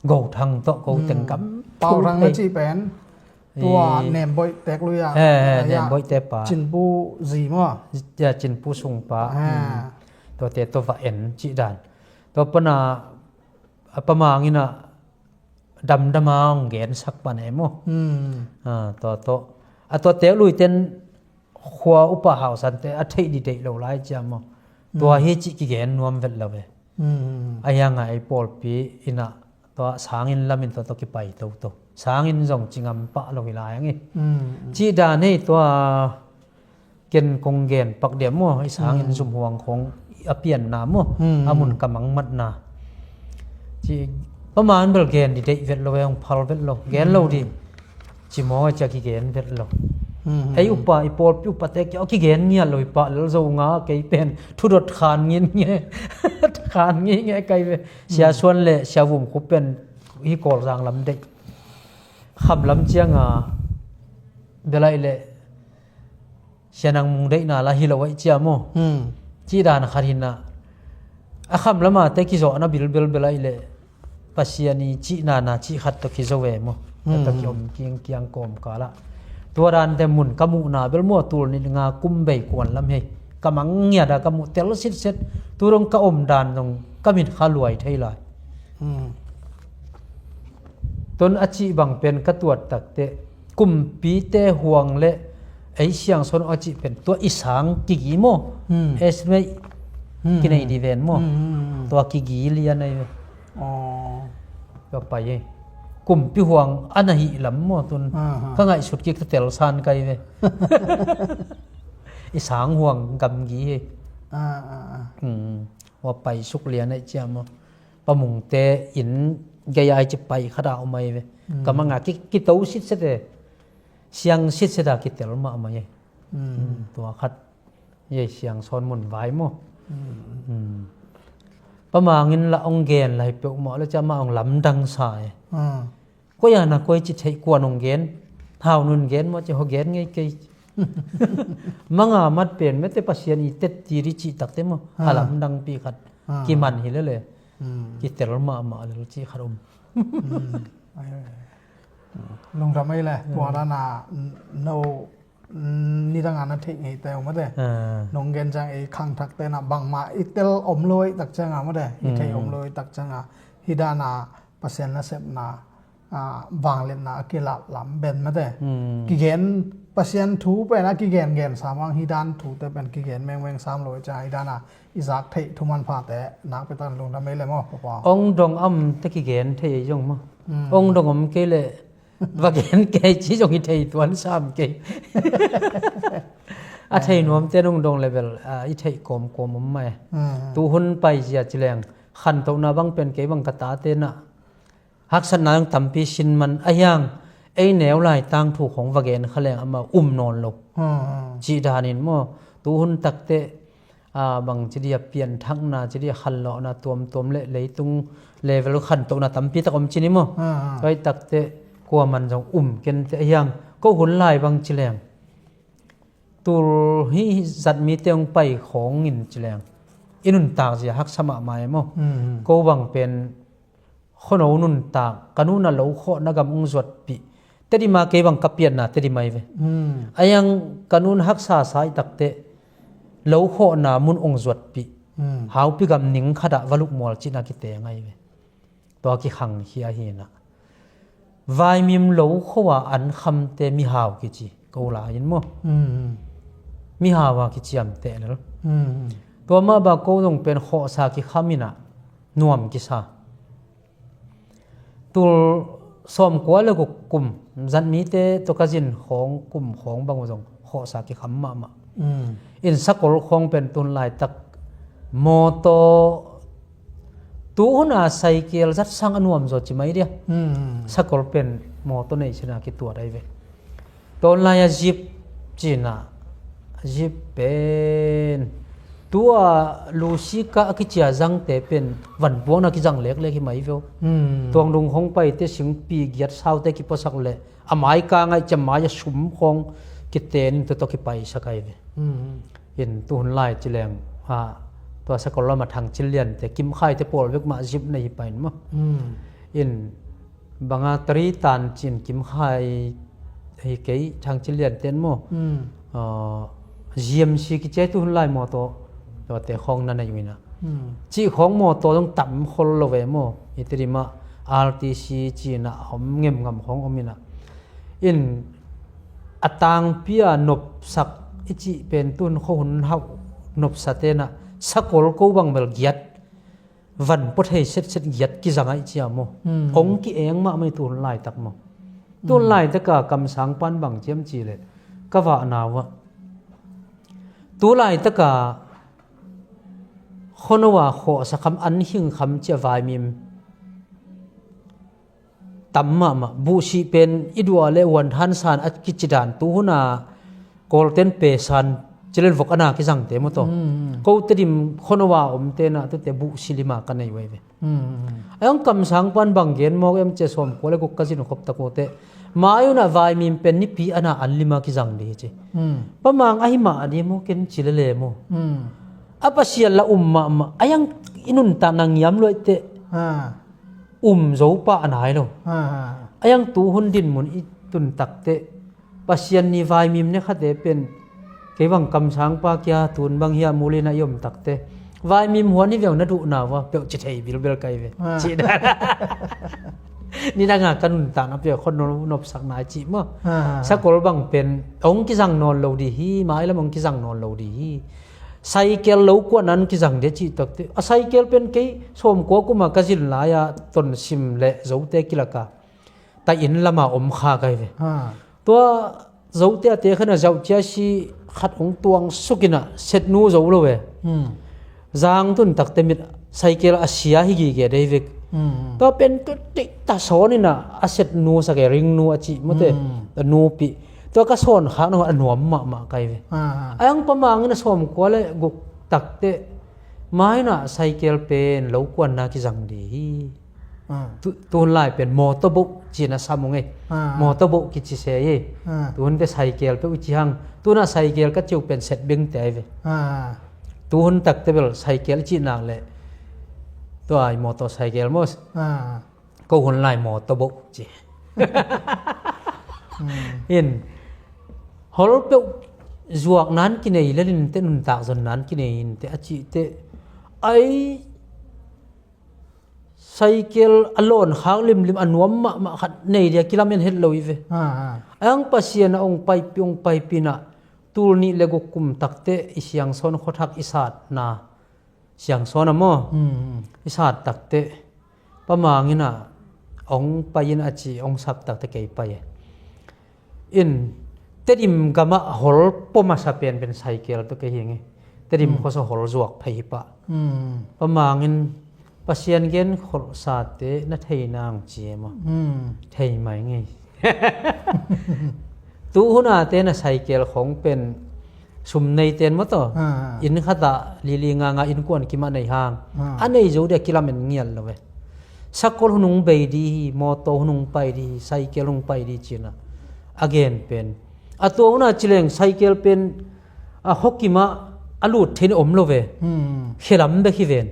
Go Thang tawh ko teng kam Pau Thang na cih pen tua Nemboih Teklui ah. Eh, eh, Nemboih te pa. Cinpu zi maw? Ya, Cinpu sungpa. Ah. Hmm. Tuate tua va en cih dan. Tua pana, a, Pa Mang ina damdama hong gensak pan e maw. Hmm. A, tua, tua. A, tua Teklui ten khua upa hausante a theih di deih lo lai cia maw. Tua hi cih kigen nuam vet lo ve. Hmm. A hianga ei pawlpi ina tua sangin lamin tua tua kipai toto. Sangin zong ci ngam pah lo hi lai ang i. Hmm. Cih dan hei tua ken kong gen pak diam maw, i sangin zum huang khong a pianna maw, a mun ka mangmatna. Ci Pa Man bel gen di deih vet lo, e hong phal vet lo, gen lo di. Ci maw, e cia kigen vet lo. Ei upa, i pawlpi upate kia kigen ngiat lo, i pah lel zo nga kei pen thudot khan ngin nge. Khan ngin nge kai ve. Sia Suan le Sia Vum Khup pen hi Kawlzang lam deih. Kham lam cianga belaih le Sia Nang Mung deihna la hi lo aih cia maw. Hmm. Cih dan khat hina. A kham lama te kizawhna bilbel belaih le Pasian i cihna na cih khat tawh kizo ve maw. Hmm. Tawh kiom kingkiang kawmkal ah. Tua dante mun ka muhna bel maw, tul nit nga kum bei kuan lam hei. Ka mang ngiat a ka muh tel sitset, tu dong ka om dan dong ka mit kha luai thei lai. Tun a cih bang pen ka tuat takte, kumpite huang le ei siangsawn a cih pen tua i sang kigi maw? Estimate kinei di ven maw? Tua kigi lian ai ve. Ka pai e. Kumpi huang a na hih lam maw tun? Ka ngaihsut kik ta tel san kai ve. I sang huang gamgi hi. Wa pai suk lian ai cia maw? Pamungte in gei ai ci pai khat a om ai ve. Ka manga ki, kito sitset e. Siang sitset a kitel mahmah e. Tua khat. Yei siangsawn mun vai maw? Pamangin la ong gen lai peuhmah le cia mah ong lamdang sa e. Koi a na koi ci theih kuan ong gen. Hau nun gen maw ci ho gen ngei kei. Manga mat pen mete Pasian i tet ti di cih takte maw? A lamdang pi khat. Kiman hi lele. Kitel mahmah lel cih khat om. Lungdam ei le. Tua dana no nidanga na theih ngei teu mate. Nong gen ciang ei khangthak tena bangma i tel om lo ei tak cianga mate. I theih om lo ei tak cianga hi dana Pasian nasepna vangliatna a kilah lam ben mate. Kigen Pasian thu pen a kigen gen sa mang hi dan thute pen kigen mengmeng sam lo ei cianga hi dana i zak theih thuman phate nak petan lungdam ei le maw papa. Ong dong am te kigen thei ei zong maw? Ong dong om kei le va gen kei ci zong i thei tuan sam kei. A thei nuamte nung dong level i theih kawmkawm om mai. Tuhun paizia ci leng khantohna bang pen kei bang ka tate na haksatna zong tampi sin man a hiang ei neu lai tangthu khong va gen kha leng ama um nawn lo. Cih danin maw tuhun takte bang ci dia pianthakna ci dia khanlawhna tuamtuam le leitung level khantohna tampi tak om ci ni maw? Tua i takte kuaman zong um kente a hiang ko hun lai bang ci leng tul hi zat mite hong pai khawngin ci leng i nuntak zia haksa mahmah e maw? Ko bang pen khuano nuntak ka nuna lo khawhna gam hong zuatpih Tedim a kei bang ka pianna Tedim ai ve. A hiang ka nun haksa sa i takte lo khawhna mun hong zuatpih haupi gam ning khatah va lukmual cihna kiteng ai ve. Tua kikhangkhia hinah vaimim lo khuawa an khamte mihau kici ko lai in maw? Mihau a kiciamteh lel. Tua mah ba ko zong pen khawhsa kikham inah nuam kisa. Tul sawmkua le guk kum zat mite tawh ka zin khawng kum khawng bang uh zong khawhsa kikham mahmah. In sakol khawng pen tun laitak mawtaw tuhuna saikel zat sang a nuam zaw ci mai dia. Sakol pen mawtaw nei sina kituat ai ve. Tawnlai a zip cina zip pen tua lusika a kicia zangte pen vanpuakna kizang leklek hi mai veu. Tuangdung khong paite singpi giat saute kipuasak le a mai ka ngaih cia mai a sum khong kiten in tuto kipaisak ai ve. In tuhun lai ci leng a tua sakol lama thang ciliante kimkhaite pawl vek mah zip na hi pain maw? In banga tari tan cin kimkhai hi kei thang cilianten maw? G M C kicia tuhun lai mawtaw tuate khawng na nei uh inah cih khawng mawtaw zong tam khol lo ve maw? I Tedim ah R T C cinah a om ngemngam khawng om inah in a tangpi a nopsak i cih pen tun khuahun hauh nopsa tenah sakol ko bang bel giat van pua thei setset giat kizang aih cia maw? Kong ki-eng mahmah i tuhun laitak maw? Tuhun laitaka kamsang pan bang ciam ci le ka vahna uh ah tu laitaka khuano a khawhsa kham an hing kham cia vaimim tam mahmah. Buhsih pen i duah le uan thansan a kicidan tuhuna kawlten pesan cilen vok ana kizangte maw taw? Ko Tedim khuano a omtena tute buhsih lima ka nei uh ai ve. A hong kamsang pan bang gen mawk em cia sawmkua le guk ka zin khop takute mai unah vaimim pen nipi ana an lima kizang di hi ci. Pamang ahi mah a di maw ken ci lele maw? A Pasian la um mahmah a hiang i nuntakna ngiam luaiteh um zo pah a nai lo. A hiang tuhun dinmun i tun takteh Pasian ni vaimim ne khate pen Kei bang kamsangpa kia tun bang hia mulina i om takte, vaimim huan hi veng na duhna va peuh ci thei bilbel kai ve. Ah. Cih dan. Ni danga ka nuntakna pia khon nopsakna i cih maw. Ah. Sakol bang pen hong kizang nawn lo di hi, mailam hong kizang nawn lo di hi. Saikel lo kuan an kizang dia cih takte, a saikel pen kei sawmkua kuma ka zin lai-a Tonsim le Zote kilaka tai inn lama om kha kai ve. Ah. Tua Zote a te khan a zauh cia si khat hong tuang sukinah setnu zo lo ve. Hmm. Zang tun takte mit saikel a sia hi gige dei vek. Hmm. Tua pen tu tik ta sawn inah a setnu sake ringnu a cih mate. Hmm. A nupi. Tua ka sawn khak nangawn a nuam mahmah kai ve. Ah. A ang pamangin a sawmkua le guk takte mainah saikel pen lo kuanna kizang di hi. Ah. Tu, tuhun lai pen motorboat cina sam ung ei. Ah. Motorboat kici se ei. Ah. Tuhun te saikel peuh i ci hang. Tunah saikel ka ciu pen set beng te ai ve. Ah. Tuhun takte bel saikel i cih nak le tua ai motor saikel maw. Ah. Ko hun lai motorboat ci. Hmm. In hol peuh zuak nan kinei lelin te nuntak zon nan kinei in te a cih te ai saikel a lawn khak limlim a nuam mahmah khat nei dia kilamen het lo i ve. Ah, ah. Ang Pasian a ong paipi ong paipi na tul nih le guk kum takte i siangsawn khuathak i satna siangsawn a maw. Hmm. I sat takte pamangin a ong pai in a ci ong sak takte kei pai e. In Tedim gamah hol pua masa pen pen saikel tawh kei hi nge. Tedim khuasa hol zuak phei hi pah. Pamangin Pasian gen kholhsate na thei nang ci e maw? Thei mai ngei. Tuhuna te na saikel khong pen sum nei ten maw taw? Inn khatah lili nganga innkuan kimah nei hang. A nei zo dia kilamen ngial lo e. Sakol hunung bei di hi, mawtaw hunung pai di hi, saikel hunung pai di cina a gen pen. A tua huna cileng saikel pen a hokimah a lut thein om lo ve. Khelam bek hi ven.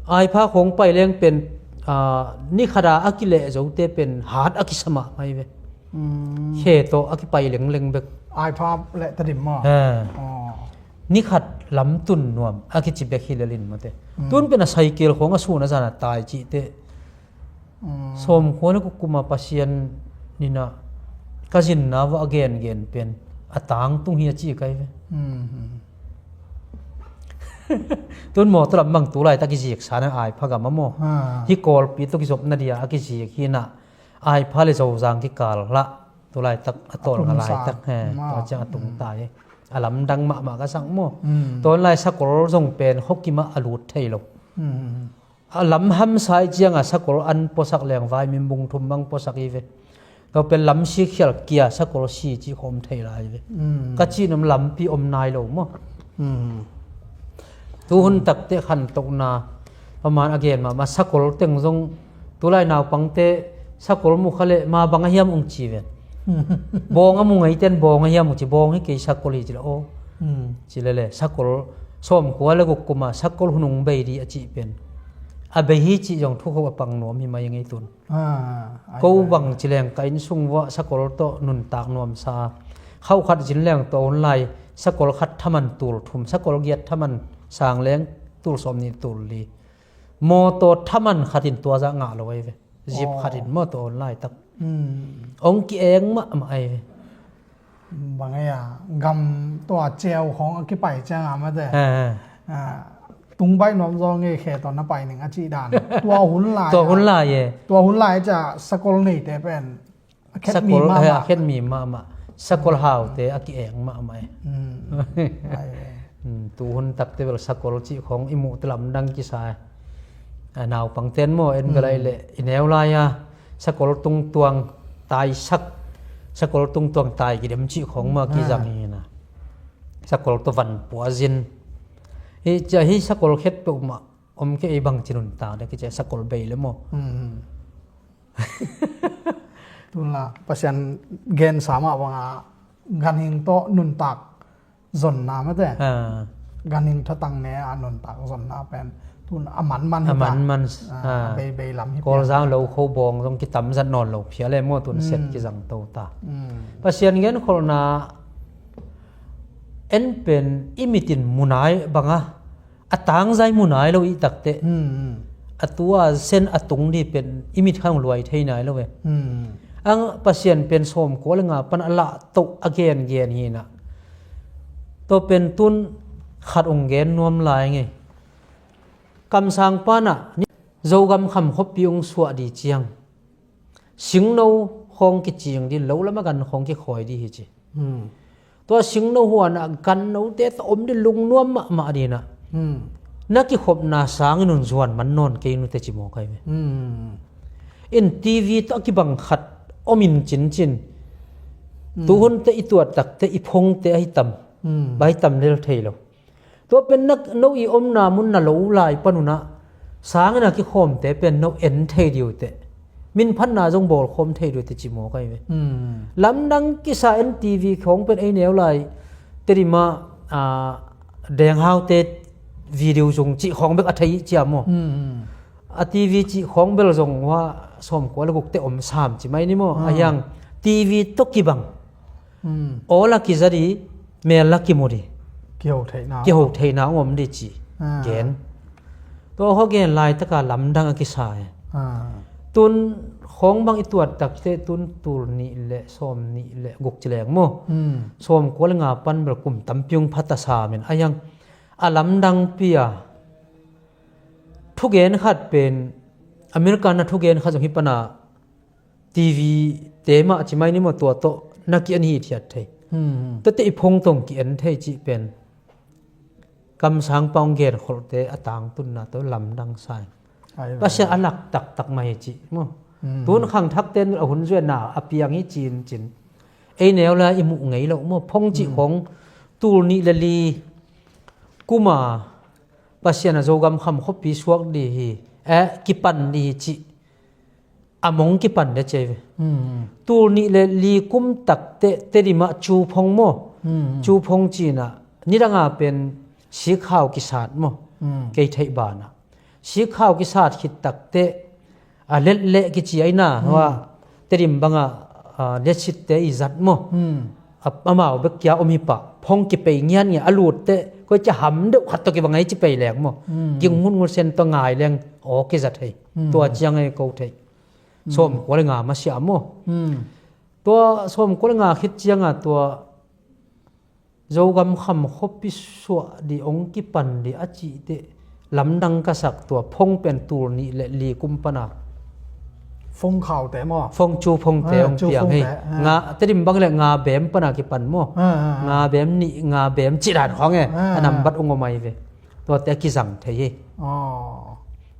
Aipha khong pai leng pen ni khata a kileh zote pen hat a kisa mahmah hi ve. Khe tawh a kipai lengleng bek. Aipha le Tedim maw? Ni khat lam tun nuam a kici bek hi lelin mawte. Tun pen a saikel khong a sun a zan a tai cihte. Sawmkhua le kukuma Pasian nina ka zinna va a gengen pen a tangtung hi a ci kai ve. Tun mawtaw lam bang tu laitak i zik sana aipha gam a maw? Hi Kawlpi tawh kizopna dia a kizik hi na aipha le Zozang kikal hlah. Tu laitak a tawl nga laitak he. Tua ciang a tung ta hi. A lamdang mahmah ka sak maw? Tawn lai sakol zong pen hokimah a lut thei lo. A lam hamsa i cianga sakol an puasak leng vai min bung thum bang puasak i ve. Tua pen lam si khial kia sakol si ci khawm thei lai ve. Ka cihnam lampi om nai lo maw? Tuhun takte khantohna paman a gen mahmah sakol teng zong tulai naupangte sakol mukha le ma bang a hiam ung ci ven. Bawng a mu ngeiten bawng a hiam ung ci bawng hi kei sakol hi ci le aw. Ci lele sakol sawmkua le guk kuma sakol hunung bei di a cih pen a bei hi cih zong thukho a pang nuam hi mai ngei tun. Ko bang cileng ka inn sung vuah sakol tawh nuntak nuamsa khauh khat zin leng tawh hun lai sakol khat thaman tul thum sakol giat thaman sang leng tul sawm nih tul li. Mawtaw thaman khatin tuazah ngah lo ai ve. Zip khatin mawtaw hun lai tak. Ong ki-eng mahmah ai ve. Bang ei a gam tua ceu khong a kipai cianga mate. Tung baih nuam zaw ngei khe tawh na pai ning a cih dan. Tua hun lai tua hun lai e. Tua hun lai cia sakol neite pen a khet mi mahmah. Sakol haute a ki-eng mahmah e. Tu hun takte bel sakol cih khong i muhte lamdang kisa e. Naupangten maw en bel ai leh i neu lai a sakol tungtuang taisak sakol tungtuang tai kidem cih khong mah kizang hi na. Sakol tawh van puazin hi cia hi sakol khet peuh mah om kei ei bang ci nuntak dek hi cia sakol bei le maw? Tunla Pasian gensa mah banga ganhing tawh nuntak zonna mate. Ganhing thatang ne a nuntak zonna pen tun a manman hi ta. Beibei lam hi Kawlzang lo kho bawng zong kitamzat nawn lo phial e maw tun set kizang to ta. Pasian genkholhna En pen i mit in mu nai banga a tangzai mu nai lo i takteh, a tua sen a tung di pen i mit khang luai thei nai lo ve. Ang Pasian pen sawmkua le nga pan a lahtoh a gengen hinah, tua pen tun khat ong gen nuam lai ngei. Kamsang panah Zogam Kham khuapi ong suah di ciang singno khawng kicing din, lo lama gan khawng kikhawi di hi ci. Tua singno huanah gannote tawh om din lungnuam mahmah dinah, na kikhopna sangin un zuan man nawn kei nute ci maw kai ve. In TV tawh a kibang khat om in cincin, tuhunte i tuat takteh i phongte ahi tam, bai tam lel thei lo. Tua pen na, no i omna mun na lo lai panunah sangin a kikhawmte pen no en thei diu teh, min phatna zong bawlkhawm thei diu teh ci maw kai ve. Lamdang kisa en TV khawng pen ei neu lai Tedim ah, a, Deng Haute video zong cih khawng bek a thei cia maw. A TV cih khawng bel zong hua sawmkua le gukte om sam ci mai ni maw. A hiang TV tawh kibang awl a kiza di, mel a kimu di, kiho theihna ong om di ci gen. Tua hua gen laitaka lamdang a kisa e. Tun khawng bang i tuat takteh tun tul nih le sawm nih le guk ci leng maw. Sawmkua le nga pan bel kum tampi ong pha ta sam in a hiang a lamdang pi a thugen khat pen America na thugen khat zong hi pana TV te mah ci mai ni maw, tua tawh na ki-en hithiat thei. Tuate i phongtong ki-en thei cih pen kamsang pa ong genkholhte a tangtunna tawh lamdang sa in Pasian a lak taktak mah hi cih maw. Tun khangthakte a hun zuetna a piang hi cincin ei neu lai i muh ngei loh maw. Phong cih khawng tul nih le li kuma Pasian a Zogam Kham khuapi suak di hi, eh, kipan di hi cih a mong kipan dia ci ve. Tul nih le li kum takteh Tedim ah Cu Phong maw. Cu Phong cinah nidanga pen sikhau kisat maw. Kei theih banah sikhau kisat khit takteh a letleh kici aina hua Tedim bangah, a, letsitte i zat maw. Amau bek kia om hi pah, phong kipei ngiatngiat a lutteh koi cia ham deuh khat tawh kibang ei ci pei leng maw. Ging ngungngut sen tawh ngai leng aw kiza thei. Tua ciang ei ko thei. Sawmkua le nga masiah maw. Tua sawmkua le nga khit cianga tua Zogam Kham khuapi suah di ong kipan di a cihteh lamdang ka sak tua phong pen tul nih le li kum pana. Phong khaute maw? Phong Cu Phongte ong piang hi. Nga Tedim bang le nga bem pana kipan maw? Nga bem nih, nga bem cih dan khawng e. A nambat ong om ai ve. Tuate a kizang thei hi.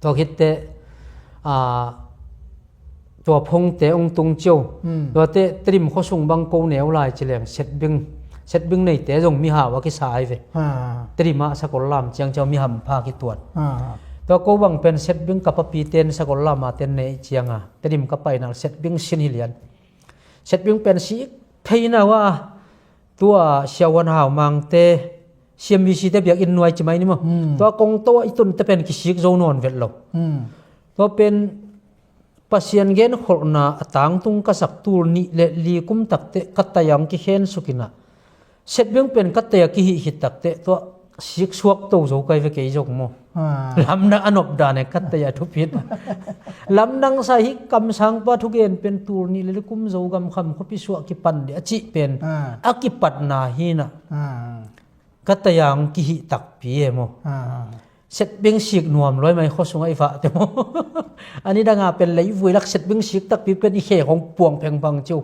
Tua khitteh, a, tua phongte ong tung cio. Tuate Tedim khuasung bang ko neu lai ci leng setbing, setbing neite zong mihau a kisa ai ve. Tedim ah sakol lam ciang cio mihampha kituat. Tua ko bang pen setbing ka papiten sakol lama ten nei cianga Tedim ka painal setbing sin hi lian. Setbing pen si theina hua tua siahuan haumangte, CMBC te biakinn nuai ci mai ni maw. Tua kongto ah i tunte pen kisik zo nawn vet lo. Tua pen Pasian genkholhna a tangtung ka sak tul nih le li kum takteh ka taiang kikhen sukinah setbing pen ka taia kihih khit takteh tua sik suak to zo kai ve kei zong maw. Lamdang a nop dan e ka taia thupit. Lamdang sa hi kamsangpa thugen pen tul nih le li kum Zogam Kham khuapi suah kipan di a cih pen a kipatna hinah ka taiang kihih takpi e maw. Setbing sik nuam luai mai khuasungah i vahte maw. A nidanga pen leivui lak setbing sik takpi pen i khe khong puang phengphang ciu.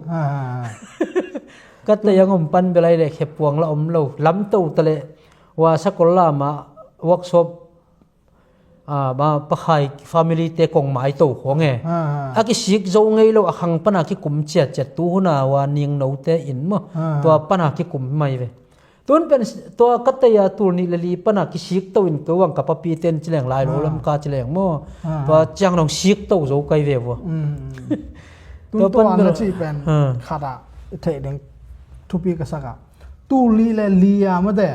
Ka taiang om pan belai le khe puang la om lo. Lamto taleh hua sakol lama workshop, a, ma pakhai family te kong maito khong e. A kisik zo ngei lo a khang pana kikum ciatciat tu huna hua ningnote in maw. Tua pana kikum mai ve. Tun pen tua ka taia tul nih le li pana kisik to in keu ang ka papiten ci leng lai lo lam ka ci leng maw. Tua ciang dong sik to zo kai ve vua. Tun tua pan na bel cih pen khatah i theih ding thupi ka sakah tul nih le li a mate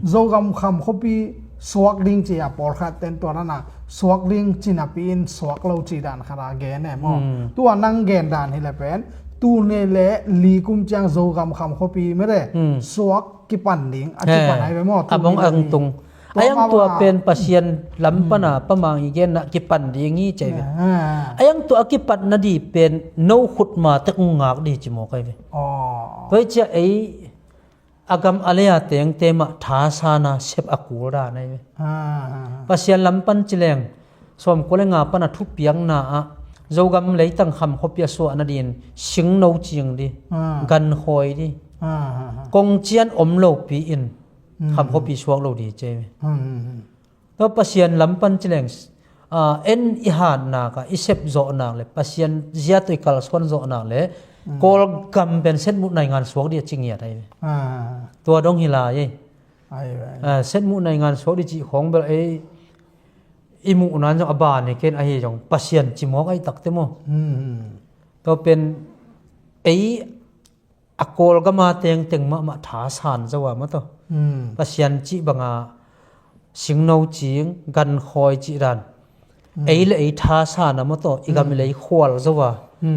Zogam Kham khuapi suak ding ci a pawlkhat ten tua nana suak ding ci napi in suak lo ci dan khatah gen e maw. Tua nang gen dan hi le pen Tul nih le li kum ciang Zogam kham khuapi mete suak kipan ding a kipan ai ve maw? A bong ang tung. A yang tua pen Pasian lam pana pamang i genna kipan ding hi cai ve. A yang tua a kipat na di pen no khutma tek ngak di ci maw kai ve. Tua i cia ei a gam a lei a tengte mah thasana sep a kul dan ai ve. Pasian lam pan ci leng sawmkua le nga pana thupiakna ah Zogam leitang kham khuapi a suah nadin singno cing di, gan khawi di, kong cian om lopi in kham khuapi suak lo di cei ve. Tua Pasian lam pan ci leng en i hatnak ah i sep zawhnak le Pasian zia tawh i kalsuan zawhnak le Kawlgam pen setmuh naingan suak di a ci ngiat ai ve. Tua dong hi lai ei. Setmuh naingan suak di cih khawng bel ei i muhna zong a ban hi ken ahi zong Pasian ci mawk ai takte maw? Tua pen ei a Kawlgama tengteng mahmah thasan zo a maw taw? Pasian cih banga singno cing gan khawi cih dan ei le ei thasan a maw taw? I gam i lei khual zo a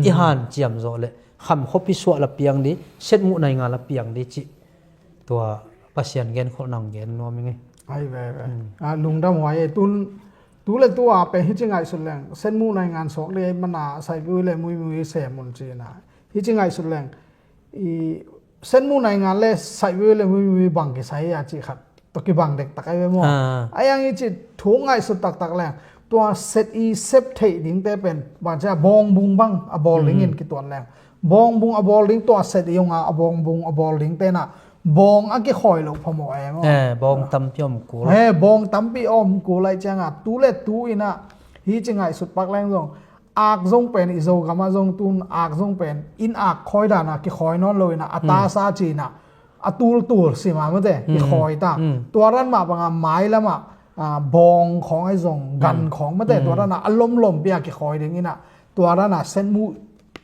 i hanciam zawh le kham khuapi suah la piang di, setmuh naingan la piang di cih tua Pasian genkholh nang gen nuam ing ei. Ai ve ve. Lungdam huai ei. Tun tu le tu a pen hici ngaihsut leng setmuh naingan suak di ei mana saipui le muimui sem un cihna hici ngaihsut leng i setmuh naingan le saipui le muimui bang kisai a cih khat tawh kibang dektak ai ve maw? A yang i cih thu ngaihsut taktak leng tua set i sep theih dingte pen bang cia bawngbung bang a bawl dingin kituan leng bawngbung a bawl ding tua set i unga a bawngbung a bawl ding tenah bawng a kikhawi loh phamawh e maw? Bawng tampi om kul. Bawng tampi om kul ai cianga tu le tu inah hici ngaihsut pak leng zong ak zong pen i Zogam ah zong tun ak zong pen inn ak khawi dana kikhawi nawn lo inah a tasa cinah a tultul sima mate kikhawi ta. Tua ran mah banga mai lamah bawng khawng ai zong gan khawng mate tua ranah a lomlompi a kikhawi ding inah tua ranah setmuh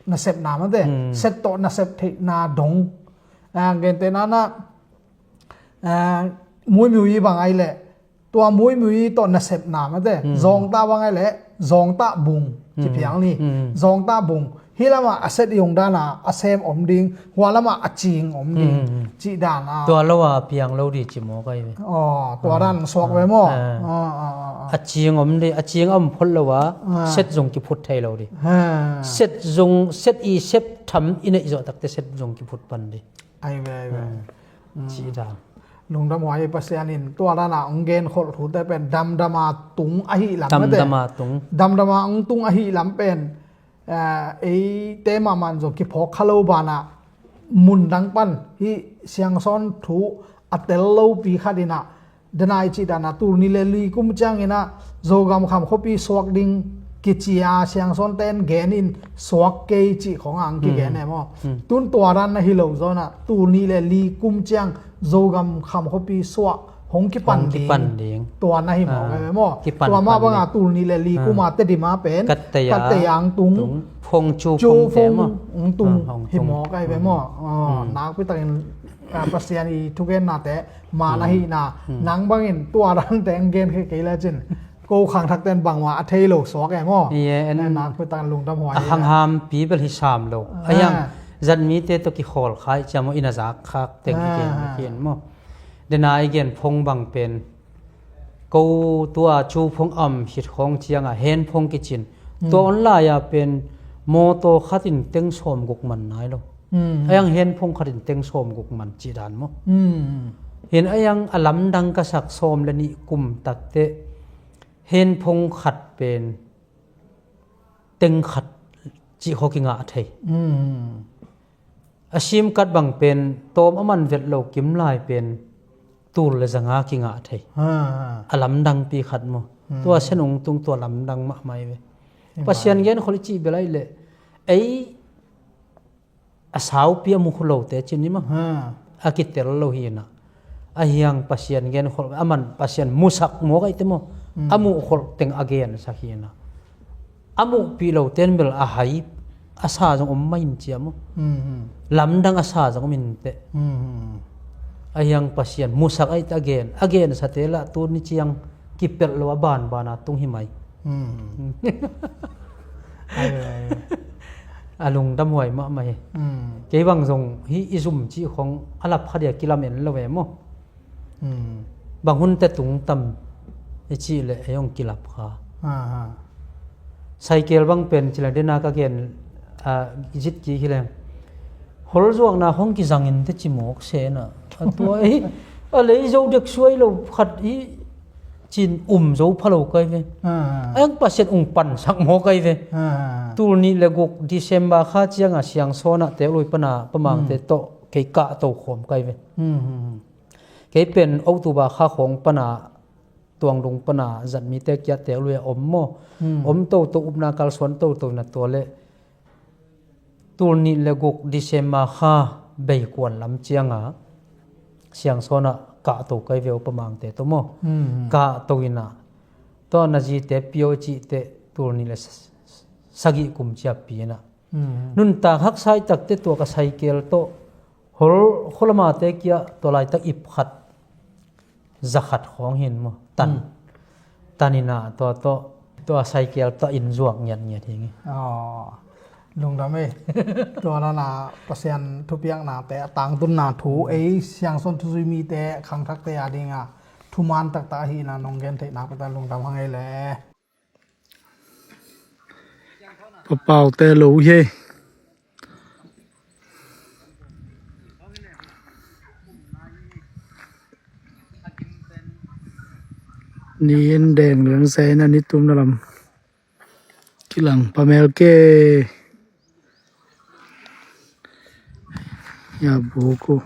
nasepna mate set tawh nasep theihna dong. Gente nanah muimui bang ai leh tua muimui tawh nasepna mate zawngtah bang ai leh zawngtah bung ci piang ni. Zawngtah bung hih lamah a set i ung dana a sem om ding hua lamah a cing om ding cih dana tua lo a piang lo di ci maw kai ve. Tua dan suak ve maw? A cing om di a cing a om phot lo a set zung kiphut thei lo di. Set zung set i sep tham i neih zawh takte set zung kiphut pan di. Ai ve ai ve. Cih dan. Lungdam huai Pasian in tua dana ong genkholh thute pen damdama tung ahi lam mate. Damdama tung. Damdama ong tung ahi lam pen eite mahmah zong kiphawk kha lo banah mundang pan hih siangsawn thu a tel lopi khat inah Danai cih dana tul nih le li kum cianginah Zogam kham khuapi suak ding kicia siangsawnte in gen in suak kei cih khawngah ang kigen e maw? Tun tua dan na hi lo zawnah tul nih le li kum ciang Zogam kham khuapi suah hong kipan ding tua na hi mawk e maw? Tua mah banga tul nih le li kuma Tedim a pen Kattayang tung, Phongcu phung hi mawk e maw? Nakpi takin Pasian i thugennate man ahihna nang bangin tua dante ang gen khe kei lecin ko khangthakte in bangma a thei lo suak e maw? Nakpi takin lungdam huai a khanghampi bel hi sam lo a hiang zat mite tawh kikhawl khai ciam maw ina zak khak teng hi gen maw? Dena i gen phong bang pen ko tua cu phong am hit khawng cianga hen phong kicin tua online a pen mawtaw khatin teng sawm guk man nai lo. Ayang hen phong khatin teng sawm guk man cih dan maw? Hin ayang a lamdang ka sak sawm le nih kum takteh hen phong khat pen teng khat cih khawh kingah thei. A simkat bang pen tawm a man vet lo kim lai pen tul le zanga kingah thei. A lamdangpi khat maw? Tua sen ung tung tua lamdang mahmah i ve. Pasian gen khol i cih belai le ei a saupi a mukhu lote cin i maw? A kitel lo hinah a hiang Pasian gen khol a man Pasian musak maw kaite maw? A muh khol teng a gensak hinah a muhpih lo ten bel a hai a sa zong om mah in cia maw? Lamdang a sa zong om in teh. A hiang Pasian musak aih teh a gen a gensate lah tun ni ciang kipelh lo a banbana tung hi mai. A lungdam huai mahmah hi. Kei bang zong hih i zum cih khong a lap kha dia kilamen lo e maw? Bang hunte tung tam i cih leh ei hong kilap kha. Cycle bang pen ci leng dena ka gen, a, zit kik hi leng, hol zuakna khong kizangin te ci mawk sena. A tua ei a lei zo dek suai lo khat hi. Cin um zo pha lo kai ve. A yang Pasian ung pansak maw kai ve. Tul nih le guk December kha cianga Siangsawnah teklui pana pamangte tawh kei kahto khawm kai ve. Kei pen October kha khawng pana Tuangdung pana zatmite kia teklui a om maw? Om toto, upna kalsuan toto na tua le tul nih le guk December kha beikuan lam cianga Siangsawnah kahto kai ve uh pamangte tawh maw? Kahto inah tua na zite pio i cihte tul nih le s-, s-, sagih kum ciappi inah nuntak haksa i takte tua ka cycle tawh hol khualamate kia tua laitak ip khat zakhat khawng hin maw? Tan. Tan inah tua tawh tua cycle tawh in zuak ngiatngiat hi ngi. Lungdam ei. Tua nana Pasian thupiaknate a tangtunna thu ei Siangsawn thuzui mite khangthakte a dinga thuman taktak ahihna nong gen theihna pata lungdam hang ei le. Papaute lo hi. Ni in deng liang sa in a ni tumna lam kilang pamel ke. Ya buku.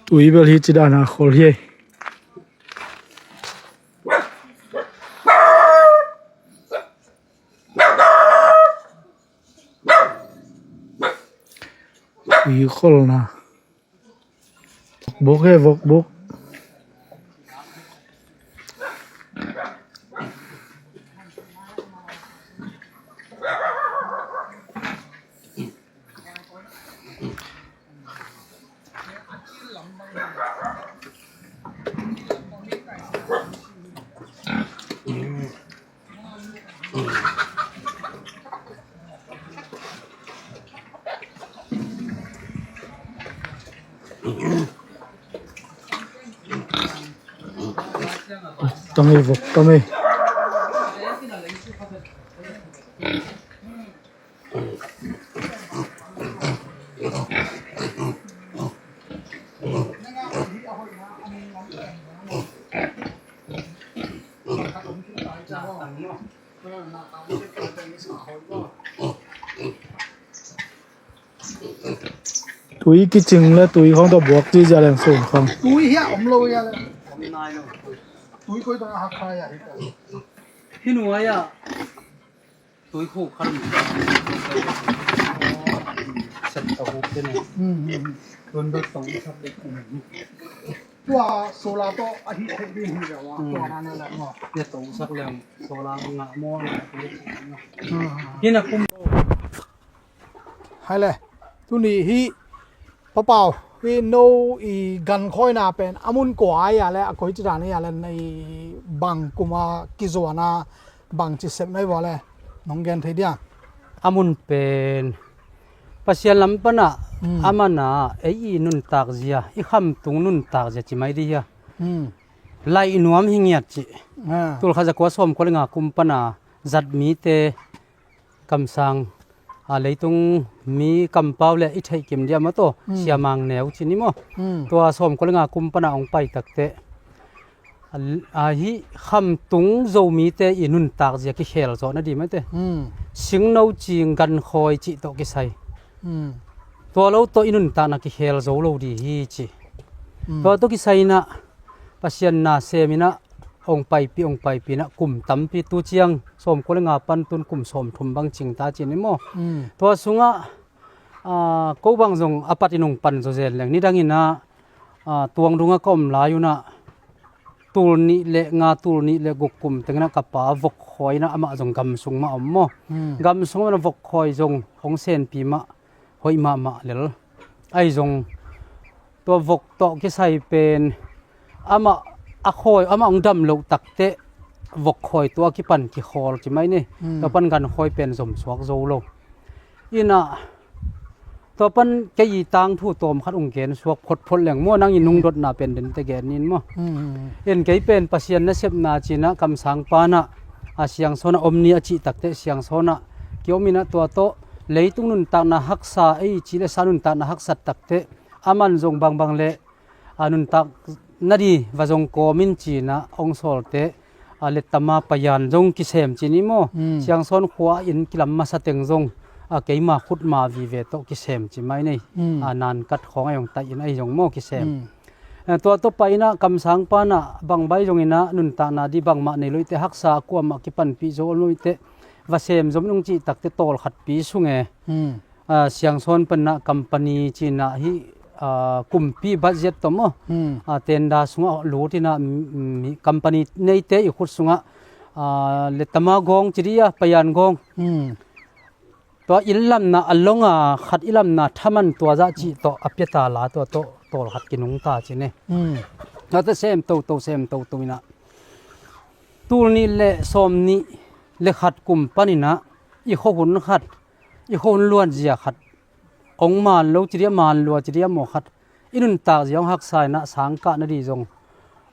Tui bel hi ci dana khol hi. Tui kholna. Vokbuk he, vokbuk. Vok tam ei, vok tam ei. Tui kicing le tui khong tawh buak ci zia leng sung khong. Tui hiah om lo hiah le. Tui koi tawh a hak kha hiah hiah. Hi nuai ah. Tui khu khan. Sat ka huk te ne. Tuan bek tong i sat bek. Tua solar tawh a hih theih ding hi lo a. Tua na ne la maw. Tua tong sak leng solar ngah maw na. Hi na kum. Hai le. Tuni hi Papau, hi no i gan khawina pen a mun kua ai a le a koi ci dan ai a le nei bang kuma kizuana bang ci sep nai vua le nong gen thei dia. A mun pen Pasian lam pana a mana ei i nuntak zia, i khamtung nuntak zia ci mai di hia. Laih nuam hi ngiat ci. Tulkhat zakua sawmkua le nga kum pana zat mite kamsang, a, leitung mi kampau le i theih kim dia mataw, siamang neu ci ni maw. Tua sawmkua le nga kum pana ong pai takte. A, a, hih khamtung Zomite i nuntak zia kikhel zawh na di mate. Singno cing gan khawi cih tawh kisai. Tua lo tawh i nuntakna kikhel zo lo di hi ci. Tua tawh kisai inah Pasian na sem inah ong paipi, ong paipi inah kum tampi tu ciang sawmkua le nga pan tun kum sawmthum bang cing ta ci ni maw. Tua sungah, a, ko bang zong a pat in ong pan zaw zel leng nidang inah, a, tuang dungah ka om lai unah tul nih le nga, tul nih le guk kum teng inah ka pa vok khawi inah amah zong gam sung mah om maw. Gam sung mah inah vok khawi zong hong senpi mah hoih mahmah lel. Ahi zong Tua vok tawh kisai pen amah a khawi, amah hong dam loh takteh vok khawi tua kipan kikhawl ci mai ni. Tua pan gan khawi pen zom suak zo lo. Inah tua pan kei i tangthu tawm khat hong gen suak photphot leng maw, nang i nungdotna pen dente gen nin maw. In kei pen Pasian nasepna cinah kamsang panah a Siangsawnah om ni a cih takteh Siangsawnah kiom inah tua tawh leitung nuntakna haksa ei ci le sa nuntakna haksat takteh aman zong bangbang le a nuntak nadi va zong kawmin cinah hong sawlte a lettama payan zong kisem cini maw. Siangsawn khua in kilam masa teng zong a keima khutma vive tawh kisem ci mai nei. A nankat khawng a zong tai in a zong maw kisem. Tua tawh pai inah kamsang panah bangbai zong inah nuntakna di bangmah nei loite haksa kuamah kipanpih zo om loite va sem zom nung cih takteh tawlkhatpi sunge. Siangsawn panah company cinah hih kumpi budget tawh maw, tenda sungah lut inah company neite i khut sungah lettama gawng ci dih a payan gawng. Tua i lamna a longa khat i lamna thaman tua zah cih tawh a piata la tua tawh tawlkhat kinungta ci ne. Tua tawh sem toto sem toto inah tul nih le sawm nih le khat kum paninah i khuahun khat, i khuahun luanzia khat hong man lo ci dih a, man lua ci dih a maw khat i nuntak zia hong haksa inah sangkah nadi zong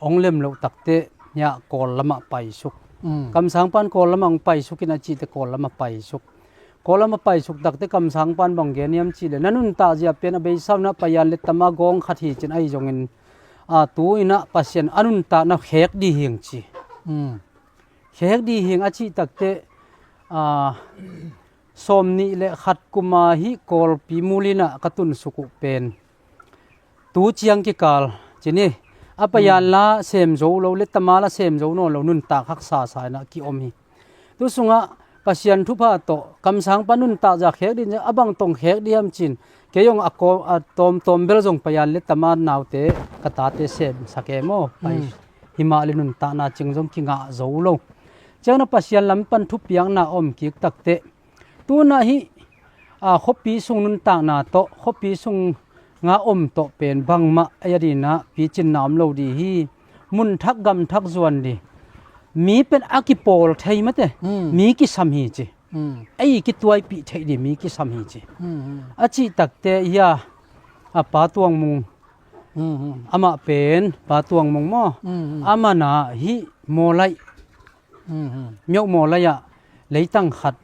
hong lem loh takteh hiah Kawl lamah paisuk. Kamsang pan Kawl lamah hong paisuk inah cihte Kawl lamah paisuk. Kawl lamah paisuk takteh kamsang pan bang gen hiam cih le na nuntak zia pen a beisa unah payan lettama gawng khat hi cin a zongin a tu inah Pasian a nuntakna khek dih hing ci. Khek dih hing a cih takteh a sawm nih le khat kuma hih Kawlpi mulinah ka tunsuk uh pen tu ciang kikal ci ni. A payan la sem zo lo, lettama la sem zo nawn lo, nuntak haksa sa inah kiom hi. Tu sungah Pasian thupha tawh kamsang pan nuntak zia khek dih a bang tong khek dih hiam cin kei zong a tawmtawm bel zong payan lettama naute ka tate semsak e maw pai. Himah le nuntakna cing zong kingah zo lo. Ciangnah Pasian lam pan thupiakna om kik takteh tunah hih a khuapi sung nuntakna tawh khuapi sunga om tawh pen bangmah ei a dinah picin na om lo dih hi. Mun thak gam thak zuan dih. Mi pen a kipawl thei mate. Mi kisam hi ci. Ei kituaipih theih dih mi kisam hi ci. A cih takteh hia a Pa Tuang Mung, amah pen Pa Tuang Mung maw, amanah hih Mawlaih, Myoh Mawlaih ah leitang khat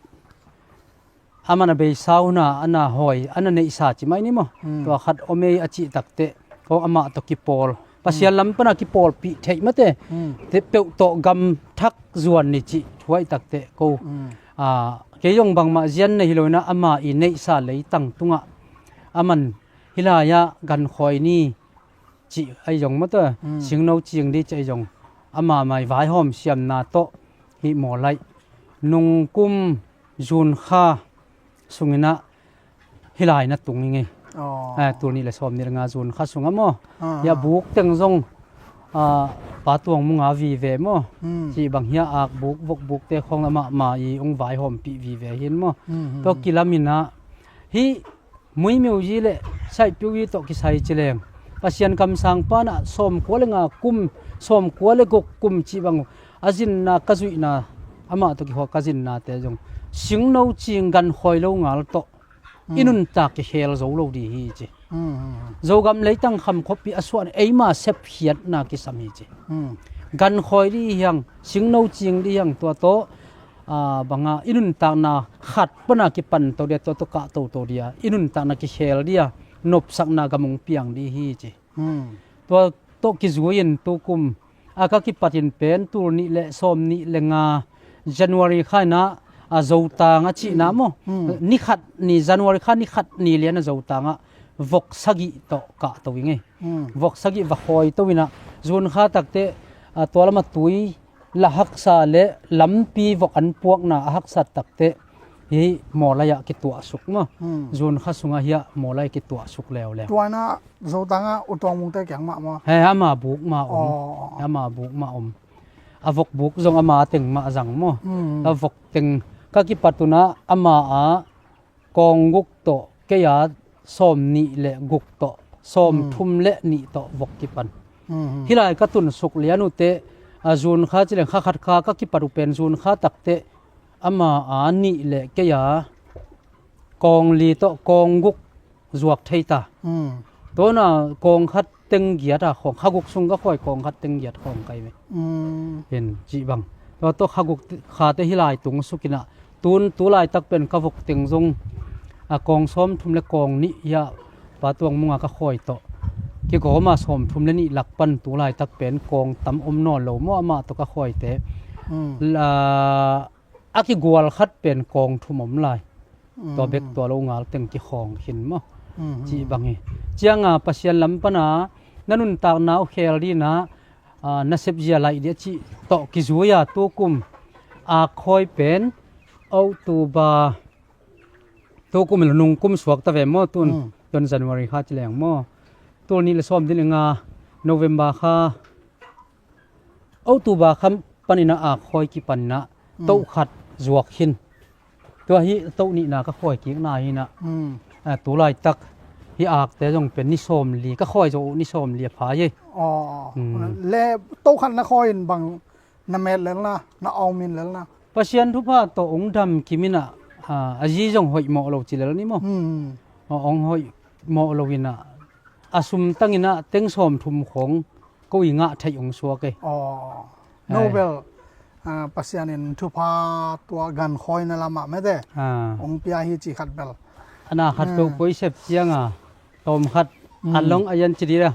aman a beisa huna ana hawi ana neihsa ci mai ni maw. Tua khat om ei a cih takteh ko amah tawh kipawl, Pasian lam pana kipawlpih theih mate. Te peuh tawh gam thak zuan ni cih thuaih takteh ko kei zong bangmah zian nei hi lo inah ama i neihsa leitang tungah aman hih lai-ah gan khawi ni cih ahi zong mawtaw, singno cing dih cih ahi zong ama mai vaihawm siamna tawh hih Mawlaih nungkum June kha sunginah hih lai na tung ing ei. Tul nih le sawm nih le nga June kha sungah maw, hiah buk teng zong Pa Tuang Mung a vive maw, cih bang hiah akbuk vokbukte khawng amah ma i hong vaihawmpih vive hin maw. Tua kilaminah hih Muimiuzi le Saihpiuzi tawh kisai ci leng Pasian kamsang panah sawmkua le nga kum, sawmkua le guk kum cih bang a zinna ka zuihna, amah tawh kikhawl ka zinnate zong singno cing gan khawi lo ngal tawh i nuntak kikhel zo lo dih hi ci. Zogam leitang kham khuapi a suahna eima sepkhiatna kisam hi ci. Gan khawi dih hiang, singno cing dih hiang, tua tawh banga i nuntakna khat pana kipan to dia, tua tawh kah toto dia i nuntakna kikhel dia nopsakna gamung piang dih hi ci. Tua tawh kizui-in tukum a ka kipatin pen tul nih le sawm nih le nga January kha inah a Zotang a cihna maw, nikhat ni January kha nikhat ni lian a Zotangah vok sagih tawh kah to ing ei. Vok sagih va khawi to inah June kha takteh tua lamah tui la haksa le lampi vok an puakna a haksat takteh hih Mawlaih ah kituahsuk maw. June kha sungah hiah Mawlaih kituahsuk leuleu. Tua inah Zotangah U Tuang Mungte kiang mah maw? He, ama buk mah om. Ama buk mah om. A vok buk zong ama teng mah a zang maw. A vok teng ka kipat unah ama a kawng guk tawh kei a sawm nih le guk tawh sawmthum le nih tawh vok kipan. Hih lai ka tunsuk lian uh teh, a, June kha ci leng kha khat kha ka kipat uh pen June kha tak teh ama a nih le kei a kawng li tawh kawng guk zuak thei ta. Tuna kawng khat teng giat a khawng, kha guk sung ka khawi kawng khat teng giat khawng kai ve. Hin cih bang. Tua tawh kha guk kha te hih lai tung suk in ah, tun tu laitak pen ka vok teng zong, a, kawng sawmthum le kawng nih hi a, Pa Tuang Munga ka khawi tawh kigawm a, sawmthum le nih lak pan tu laitak pen kawng tam om nawn lo maw, amah tawh ka khawite. La, a kigual khat pen kawng thum om lai. Tua bek tua lo ngal teng kikhawng khin maw? Cih bang hi. Cianga Pasian lam pana na nuntakna uh khel dina, a, nasep zia laih dia cih tawh kizuia tukum a khawi pen October, tukum ilo nungkum suak ta ve maw? Tun, tun January kha ci leng maw? Tul nih le sawm din nga November kha, October kha panin a ak khawi kipanin a toh khat zuak khin. Tua hi toh nihna ka khawi kikna hi na. A, tu laitak hi akte zong pen ni sawm li ka khawi zo uh, ni sawm li a pha hi. Le toh khat na khawi in bang na met lelna, na aumin lelna? Pasian thupha tawh ong dam kimin a, a, a zi zong hoih mawh lo ci lel ni maw? Ong hoih mawh lo in a, a sum tangin a teng sawmthum khawng ko i ngah theih ong suak e. Aw. No bel, a, Pasian in thupha tua gankhawina lamah mete ong pia hi ci khat bel. A na khat ko koi sep cianga tawm khat a long a yan ci dira.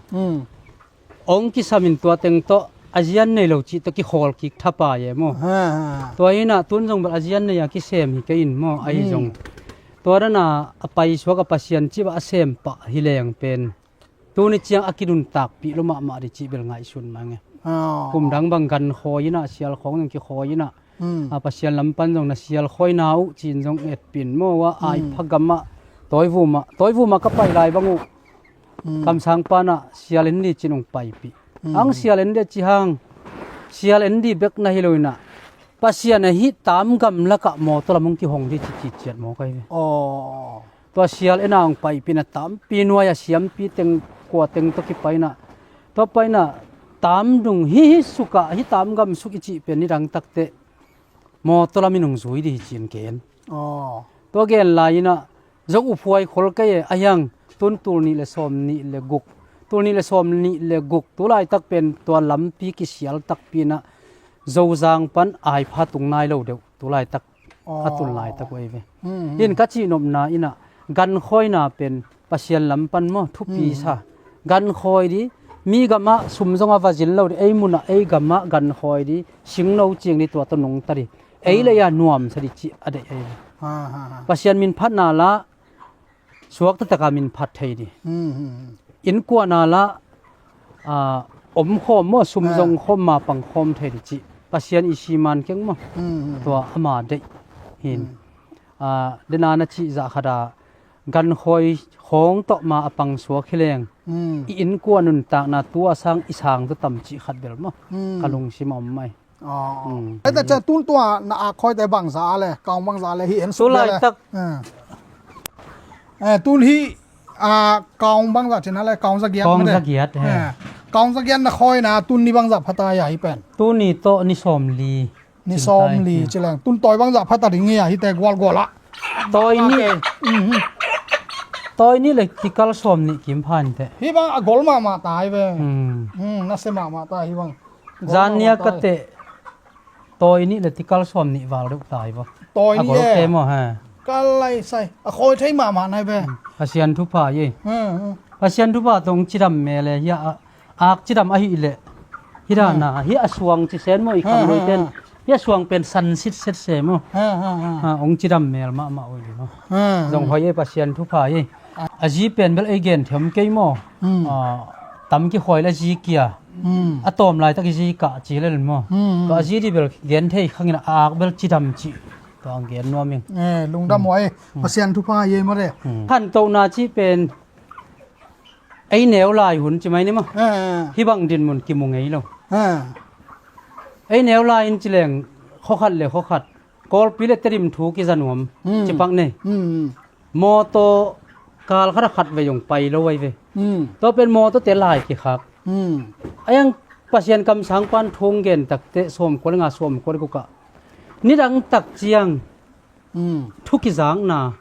Ong kisam in tua teng tawh a zian nei lo cih tawh kikhawl kik thapai e maw? Tua hi na tun zong bel a zian nei a kisem hi kei in maw? Ahi zong tua dana a paisuak a Pasian cih a sem pah hi leng pen tuni ciang a kinuntakpih lo mahmah dih cih bel ngaihsun mah nge. Kum dang bang gan khawi in a, sial khawng zong kikhawi in a, a, Pasian lam pan zong na sial khawina uh cin zong etpin maw a, ai pha gamah tawi vumah, tawi vumah ka pai lai bang uh. Kamsang pan a sial en dih cin ung paipih. Ang sial en dih a ci hang, sial en dih bek na hi lo in a, Pasian a hih tam gam lakah mawtaw lam ung kihong dih ci ciciat maw kai ve. Tua sial en a ong paipihna tampi nuai a siampi teng kua teng tawh kipaina, tua paina tam dung hi, hi sukah hi tam gam suk i cih pen nidang takteh mawtaw lamin ong zui dih hi ci-in ken. Tua gen lai-inah zong uphuai khol kei e, a hiang tun tul nih le sawm nih le guk, tul nih le sawm nih le guk tu laitak pen tua lampi kisial takpi inah Zozang pan aipha tung nai lo deuh tu laitak a tun laitak uh ei ve. In ka cihnopna inah gankhawina pen Pasian lam pan maw thupi sa. Gankhawi di, mi gamah sum zong a va zin lo di, ei munah ei gamah gankhawi di, singno ciang di tua tawh nungta di, ei le ei a nuamsa di cih a deih ei ve. Pasian min phatna lah suakta taka min phat thei di. Innkuana lah, a, om khawm maw, sum zong khawm, ma pang khawm thei di cih Pasian i siman keng maw. Tua ama deih hin. A, dena na cih zah khata gankhawi khawng tawh ma a pang suak hi leng i innkuan nuntakna tua sang i sang tua tam cih khat bel maw ka lungsim a om mai. Aw. Aita cia tun tua na ak khawite bangza le, kaung bangza le hi en suk le. Tulaitak. Eh, tun hi, a, kaung bangza cina le, kaung zagiat. Kaung zagiat, he. Kaung zagiat na khawina tun ni bangza phata ya hi pen. Tun ni tawh ni sawm li. Ni sawm li ci leng. Tun tawi bangza phata ding hi ya hi te gual gual ah. Tawi ni. Tawi ni le tikal sawm ni kim phan te. Hi bang a gol mahmah ta hi ve. Na se mahmah ta hi bang. Zan nia ka teh tawi nih le tikal sawm nih val deuh tai va. Tawi nih le. Kal lai sai a khawi thei mahmah nai ve. Pasian thupha ye. Pasian thupha tong cidam me le hi a, ak cidam ahi le. Hi dana hi a suang ci sen maw i kham lui ten. Hi a suang pen san sit set se maw. Ong cidam mel mahmah ui maw. Zong hoi e Pasian thupha ye. A zi pen bel ei gen thiam kei maw. Tam kikhawi le zi kia. A tawm laitak i zi kah ci lel maw. Tua a zi di bel gen thei khangin a ak bel cidam ci. Tua ang gen nuam ing. Lungdam huai. Pasian thupha ye maw le. Khantohna ci pen ei neu lai hun ci mai ni maw. Hi bang dinmun kimu ngei lo. Ei neu lai in ci leng khokhat le khokhat Kawlpi le Tedim thu kiza nuam. Cipak nei. Mawtaw kal khat a khat vei ong pai lo ai ve. Tua pen mawtawte lai kikhak. A iang Pasian kamsang pan thu hong gen takteh sawmkua le nga, sawmkua le guk ah nidang tak ciang thu kizakna,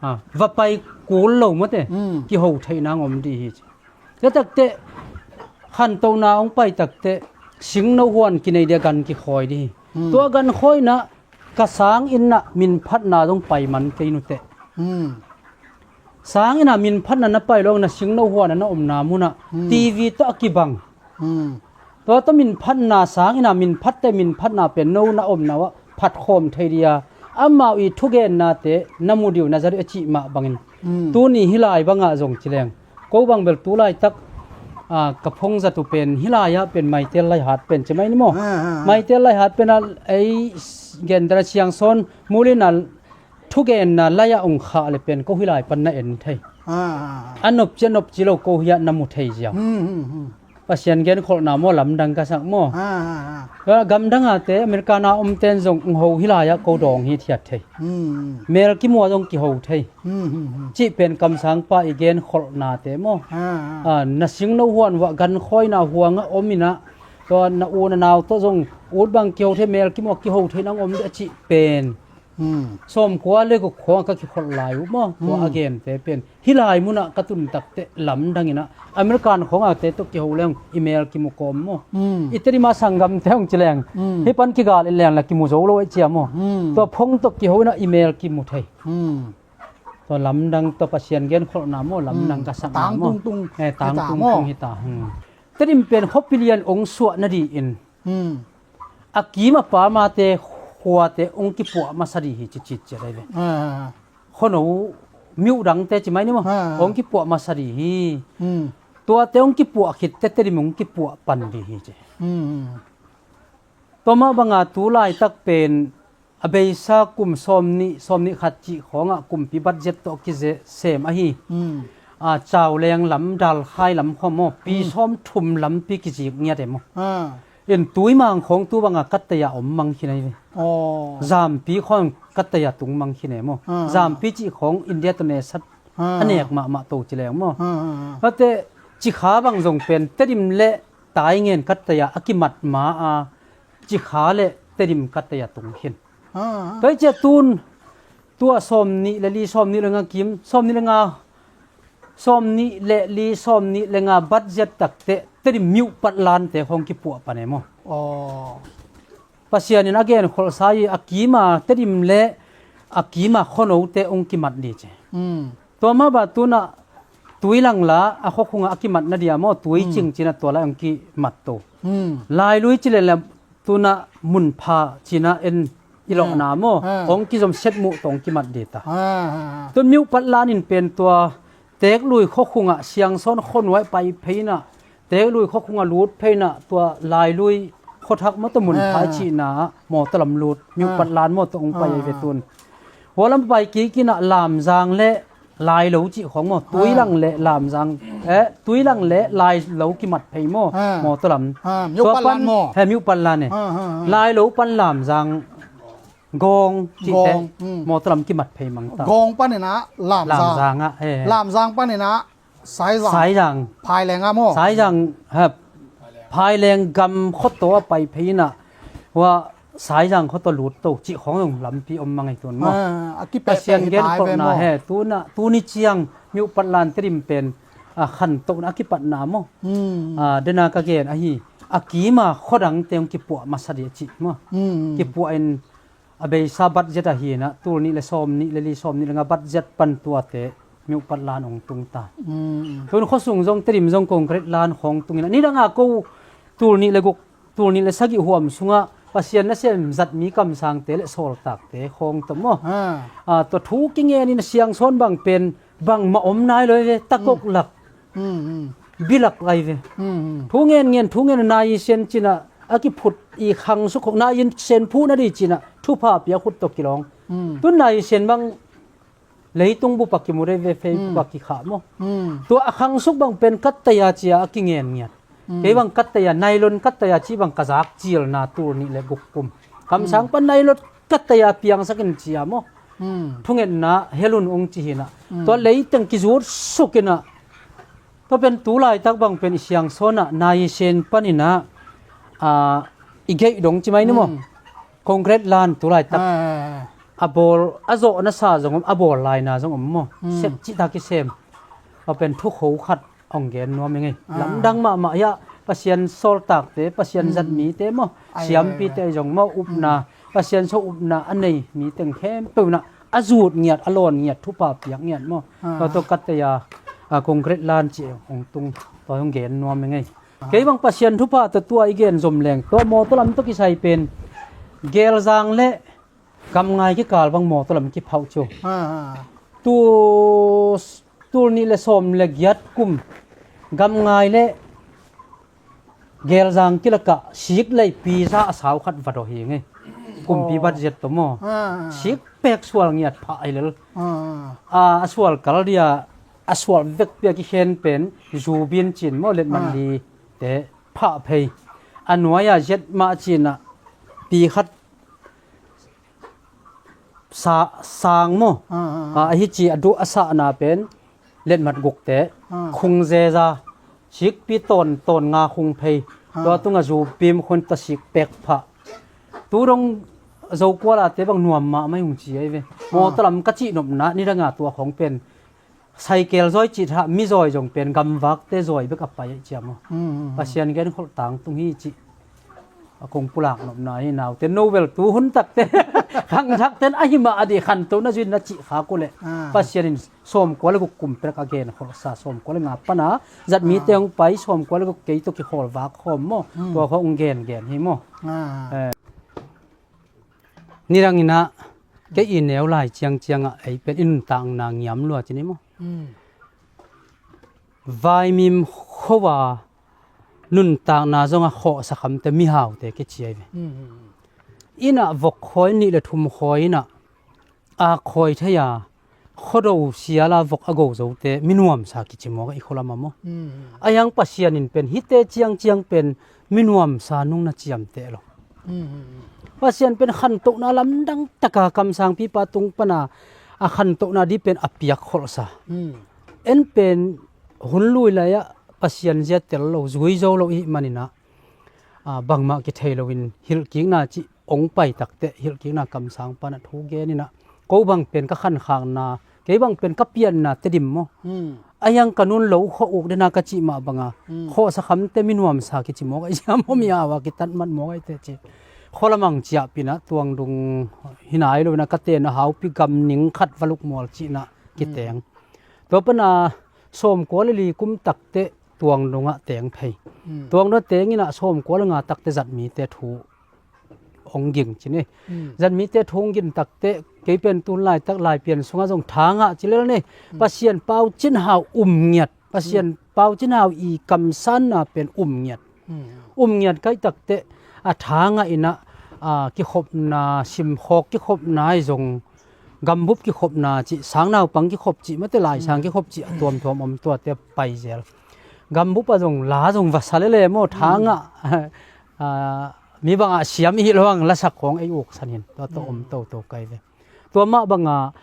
a, va pai kul lo mawte, kiho theihna hong om dih hi ci. Tua takteh khantohna hong pai takteh singno huan kinei dia gan kikhawi dih hi. Tua gan khawina ka sang inn ah minphatna zong pai man kei nuteh. Sang inn ah minphatna na pai lo na singno huan a na omna munah TV tawh a kibang. Tua tawh minphatna, sang inn ah minphatte minphatna pen no na omna uh ah phatkhawm thei dia amau i thugennate na mu diu na za diu a cih mah bangin tuni hih lai bangah zong ci leng ko bang bel tu laitak, a, ka phongzat uh pen hih lai-ah pen Maitel laihat pen ci mai ni maw? Maitel laihat pen a ei gentera Siangsawn Mulin a thugenna lai-ah ong khah le pen ko hih lai pan na en thei. A nopci a nopci lo ko hiah na mu thei ziau. Pasian genkholhna maw, lamdang ka sak maw? Gamdang ate American a omten zong ong ho hih lai-ah ko dawng hi thiat thei. Mel kimua zong kiho thei. Cih pen kamsangpa i genkholhnate maw? A, na singno huan uah gankhawina huangah om inah tua na u na nau tawh zong ut bang kiho thei, mel kimua kiho thei nang om dih a cih pen. Sawmkua le guk khawngah ka kikholh lai uh maw? Tua a gente pen hih lai munah ka tun takteh lamdang inah American khawngahte tawh kiho leng i mel kimu kawm maw? I Tedim a sanggamte hong ci leng hih pan kigal in leng la kimu zo lo aih cia maw? Tua phone tawh kiho inah i mel kimu thei. Tua lamdang tua Pasian genkholhna maw, lamdang ka sakna maw? Tangtungtung hita maw? Tedim pen khuapi lian ong suah nadih in a kim a pamate khuate ong kipuah masa dih hi cicit cia dai ve. Khuano miuh dangte ci mai ni maw? Ong kipuah masa dih hi. Tuate ong kipuah khitte Tedim ong kipuah pan dih hi ci. Tua mah banga tu laitak pen a beisa kum sawmnih, sawmnih khat cih khawngah kumpi budget tawh kizesem ahi. A, Cauleng lam, Dalkhai lam khawng maw, pi sawmthum lampi kizik ngiat e maw? In Tuimang khawng tu banga kattaya om mang khin ahi ve. Zampi khawng kattaya tung mang khin e maw? Zampi cih khawng India tawh nesat a nek mahmah to ci leng maw? Tate Cikha bang zong pen Tedim le Taingen kattaya a kimat ma a Cikha le Tedim kattaya tung khin. Tua i cia tun tua sawmnih le li, sawmnih le nga kim, sawmnih le nga, sawmnih le li, sawmnih le nga budget takteh Tedim miuh patlante khawng kipuah pan e maw? Pasian in a genkholhsa i a kima Tedim le a kima khuanote ong kimat dih ci. Tua mah bang tunah Tuilang la a khuakhungah a kimat na dia maw? Tuicing cinah tua lai ong kimat to. Lailui ci le la tunah Munpha cinah en i lawhna maw? Ong kizom set muh tawh ong kimat dih ta. Tun miuh patlan in pen tua Teklui khuakhungah Siangsawn khuanuai pai pheinah Teklui khuakhungah lut pheinah tua Lailui khuathak maw tua Munpha i cihna ah mawtaw lam lut, miuh patlan mawtaw ong pai ahi ve tun. Hua lam pai kikinah Lamzang le Lailo cih khawng maw, Tuilang le Lamzang, eh, Tuilang le Lailo kimat phei maw, mawtaw lam. Miuh patlan maw? He, miuh patlan e. Lailo pan Lamzang Gawng cihte mawtaw lam kimat phei mang ta. Gawng paninah Lamzang. Lamzang ah, he. Lamzang paninah Saizang. Saizang. Phaileng ah maw? Saizang, ha, Phaileng gam khuataw a pai phei inah hua Saizang khuataw lut to cih khawng zong lampi om mang ei tun maw? A kipehpeh hi ta ai ve maw? Pasian genkholhna he, tunah, tuni ciang miuh patlan Tedim pen, a, khantohna a kipatna maw? A, dena ka gen ahi, a kima khuadangte hong kipuah masa dih a cih maw? Kipuah in a beisa budget ahi inah, tul nih le sawm nih le li, sawm nih le nga budget pan tuate miuh patlan hong tung ta. Tun khuasung zong Tedim zong concrete lan khawng tung inah, nidanga ko tul nih le guk, tul nih le sagih huam sungah Pasian nasem zat mi kamsangte le sawltakte khawng tawh maw? A, tua thu kingen in a Siangsawn bang pen bangmah om nai lo ve, takok lak. Bilak lai ve. Thu ngen ngen, thu ngen nai sen cinah a kiphut i khang suk khawng nai sen phu na dih cinah thupha pia khut tawh kilawng. Tun nai sen bang leitung bup a kimu dei ve, Facebook a kikhah maw? Tua a khang suk bang pen kattaya cia a kingen ngiat. Kei bang kattaya, nylon kattaya ci bang ka zak cilna tul nih le guk kum. Kamsang pan nylon kattaya piangsak in cia maw? Thungetna helun ong ci hinah. Tua leiteng kizut suk inah Tua pen tu laitak bang pen i siangsawnah nai i sen paninah, ah, i geih dong ci mai ni maw? Hmm. Concrete lan tu laitak. Ah. A bawl, a zawh nasa zong om, a bawl laina zong om maw? Hmm. Sep cihtak i sem. Tua pen thukho khat hong gen nuam i ngei. Ah. Lamdang mahmah hiah Pasian sawltakte, Pasian, hmm, zat mite maw? Ai, siampite, ai, ai, zong maw? Upna, hmm, Pasian sawh upna a nei mi teng khempeuh inah a zut ngiat, a lawn ngiat, thupha piak ngiat maw? Ah. Tua tawh ka tei a, a, concrete lan cih hong tung, tua hong gen nuam i ngei. Ah. Kei bang Pasian thupha tawh tua i gen zom leng, tua mawtaw lam tawh kisai pen Gelzang le Gamngai kikal bang mawtaw lam kiphauh cio. Ah, ah. Tu, tul nih le sawm le giat kum Gamngai le Gelzang kilakah sik leipi za a sau khat va dawh hi ngei. Kumpi, oh, budget tawh maw? Ah, ah. Sik pek sual ngiat phah hi lel. Ah, ah. A, a sual kal dia, a sual vekpi a kikhen pen zubin cin maw, letmat, ah, li te phah phei. A nuai-ah ziat mah cinah pi khat sa-, sang maw? Ah, ah, ah. Ah, ahi ci a duh a sahna pen letmat gukte, ah, khung zeza, sikpi tawn, tawn nga khung phei. Ah. Tua tungah zubim khun ta sik pek phah. Tu dong Zokualate bang nuam mahmah hong ci ahi ve. Ah. Mawtaw lam ka cih nopna nidanga tua khong pen Saikel zawi cih thah, mi zawi zong pen gamvakte zawi bek a pai ahi ciam aw. Mm, mm, mm. Pasian genkholh tangtung hi cih a kong pulak nopna hi. Naute no bel tuhun takte khangthakten ahi mah a dih, khantohna zuin na cih khak uhleh. Ah. Pasian in sawmkua le guk kum pek a genkholhsa, sawmkua le nga pana zat mite, ah, hong pai, sawmkua le guk kei tawh kikhawl vak khawm maw? Mm. Tua khawng hong gengen hi maw? Ah. Eh. Nidanginah kei i neu lai ciangciangah ei pen i nuntakna ngiam lua ci ni maw? Mm. Vaimim khuaa nuntakna zongah khawhsa khamte mihaute kici ahi ve. Mm, mm, mm. Innah vok khawi nih le thum khawi innah a khawi thei a, khuado siala vok a go zote minuamsa kici mawk a i khualam ah maw? Mm. A hiang Pasian in pen hihte ciangciang pen minuamsa nung na ciamteh lo. Mm. Pasian pen khantohna lamdang taka kamsangpipa tung pana a khantohna dih pen a piak kholhsa. Mm. En pen hun lui lai-ah Pasian zia tel lo, zui zo lo i hih maninah, a, bangmah kithei loin hilhkikna cih hong pai takteh, hilhkikna kamsang panah thu geninah, ko bang pen ka khankhakna, kei bang pen ka pianna Tedim maw? Hmm. A hiang ka nun lo khawh uk dena ka cih mah banga, hmm, khawhsa khamte minuamsa kici mawk ahi ciam maw, mi au a kitat mat mawk ahi teh ci. Khualamang ciahpinah tuangdung hi nai loinah ka tenna haupi gam ning khat va lukmual cihnah kiteng. Hmm. Tua pana sawmkua le li kum takteh tuangdungah teng phei. Hmm. Tuangdungah tenginah sawmkua le nga takteh zatmite thu hong ging ci ni. Hmm. Zatmite thu hong ging takteh kei pen tun laitak Laipian sungah zong tha ngah ci lel ni. Hmm. Pasian Pau Cin Hau um ngiat. Pasian, hmm, Pau Cin Hau i kamsanna pen um ngiat. Hmm. Um ngiat kaih takteh a tha ngah inah, a, kikhopna, simkhawk kikhopna ahi zong, gambup kikhopna cih, sangnaupang kikhop cih, mate laisang, hmm, kikhop cih a tuamtuam om, tuate pai zel. Gambup ah zong la zong va sa lele maw, tha ngah, hmm, a, mi bangah siam i hih lo hang lasak khawng ei uksan hin, tua tawh om, hmm, toto kai ve. Tua mah bangah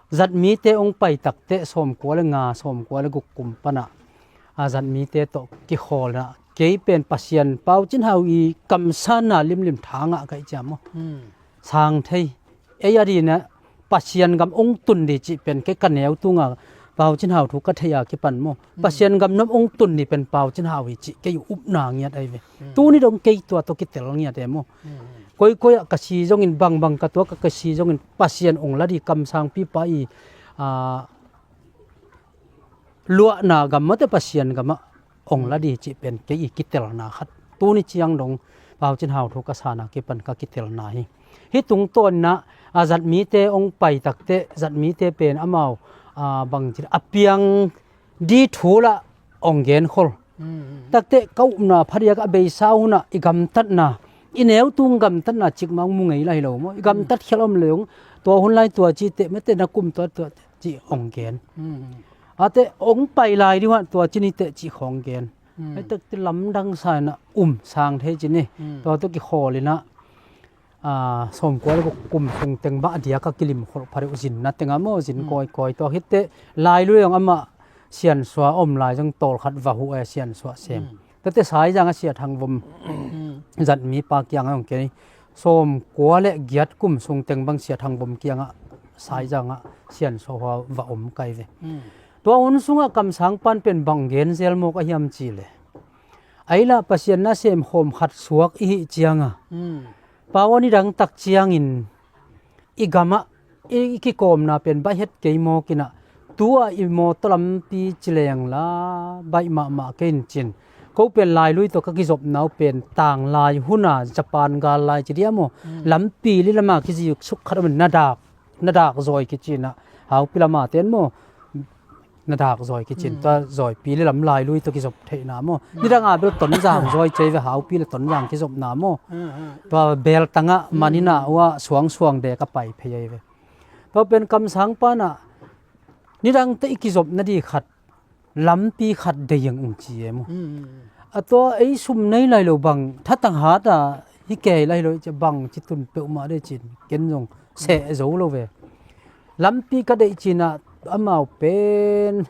zatmite hong pai takteh sawmkua le nga, sawmkua le guk kum panah, a, zatmite tawh kikhawlna kei pen Pasian Pau Cin Hau i kamsanna limlim tha ngah kaih ciam maw? Hmm. Sang thei. Ei a dinah Pasian gam hong tun dih cih pen kei ka neu tunga Pau Cin Hau thu ka thei a kipan maw? Hmm. Pasian gam nop hong tun dih pen Pau Cin Hau hi cih kei upna ngiat ahi ve. Hmm. Tuni dong kei tua tawh kitel ngiat e maw? Hmm. Koikoi ah ka si zongin, bangbang ka tuak ah ka si zongin Pasian hong la dih kamsangpipa i, a, luahna gam mate Pasian gamah hong la dih cih pen kei i kitelna khat. Tuni ciang dong Pau Cin Hau thu ka sana kipan ka kitelna hi. Hih tungtawninah, a, zatmite hong pai takteh zatmite pen amau, a, bangci a piang dih thu lah hong genkhol. Mm, mm. Takteh ka upna phadiak a beisa hunah i gamtatna, i neu tung gamtatna cikmah hong mu ngei lai lo maw? I gamtat khial om le hong tua hun lai tua citeh mate na kum tua tua cih hong gen. Mm. Ateh hong pai lai ding hua tua ci niteh cih khawng gen. Mm. Hei takte lamdang sa inah um sang thei ci ni. Mm. Tua tawh kikhawl inah, a, sawmkua le guk kum sung teng bah a diak a kilimkholh pha deuh zinna tengah maw, zin, mm, kawikawi tua hitteh lai lui hong amah Siansuah a om lai zong tawlkhat va huh e, siansuah sem. Tate Saizang a Sia Thang Vom zat mipa kiangah hong kei, sawmkua le giat kum sung teng bang Sia Thang Vom kiangah Saizang ah siansuah hua va om kai ve. Tua hun sungah kamsang pan pen bang gen zel mawk a hiam ci le, ei lah Pasian na semkhawm khat suak i hih cianga, pau a nidang tak ciangin i gamah i kikawmna pen baih het kei mawk inah, tu-ah i mawtaw lampi ci leng la baih mahmah kei in cin. Ko pen lailui tawh ka kizopna uh pen tanglai huna Japan gal lai ci dia maw, lampi li lama kizik suk khat om in na dak, na dak zawi kici inah, haupi lama ten maw, na dak zawi kicin, tua zawipi le lam lailui tawh kizop theihna maw. Nidanga bel Tonzang zawi cei ve, haupi le Tonzang kizopna maw. Tua beltangah manina uah suangsuang dek a pai phei ahi ve. Tua pen kamsang panah nidangte i kizopna di khat, lampi khat deiang ung ci e maw. A tua ei sum nei lai lo bang, thatang hata hi kei lai lo i cia bang ci tun peuhmah dei cin, ken zong seh zo lo ve. Lampi ka deih cinah amau pen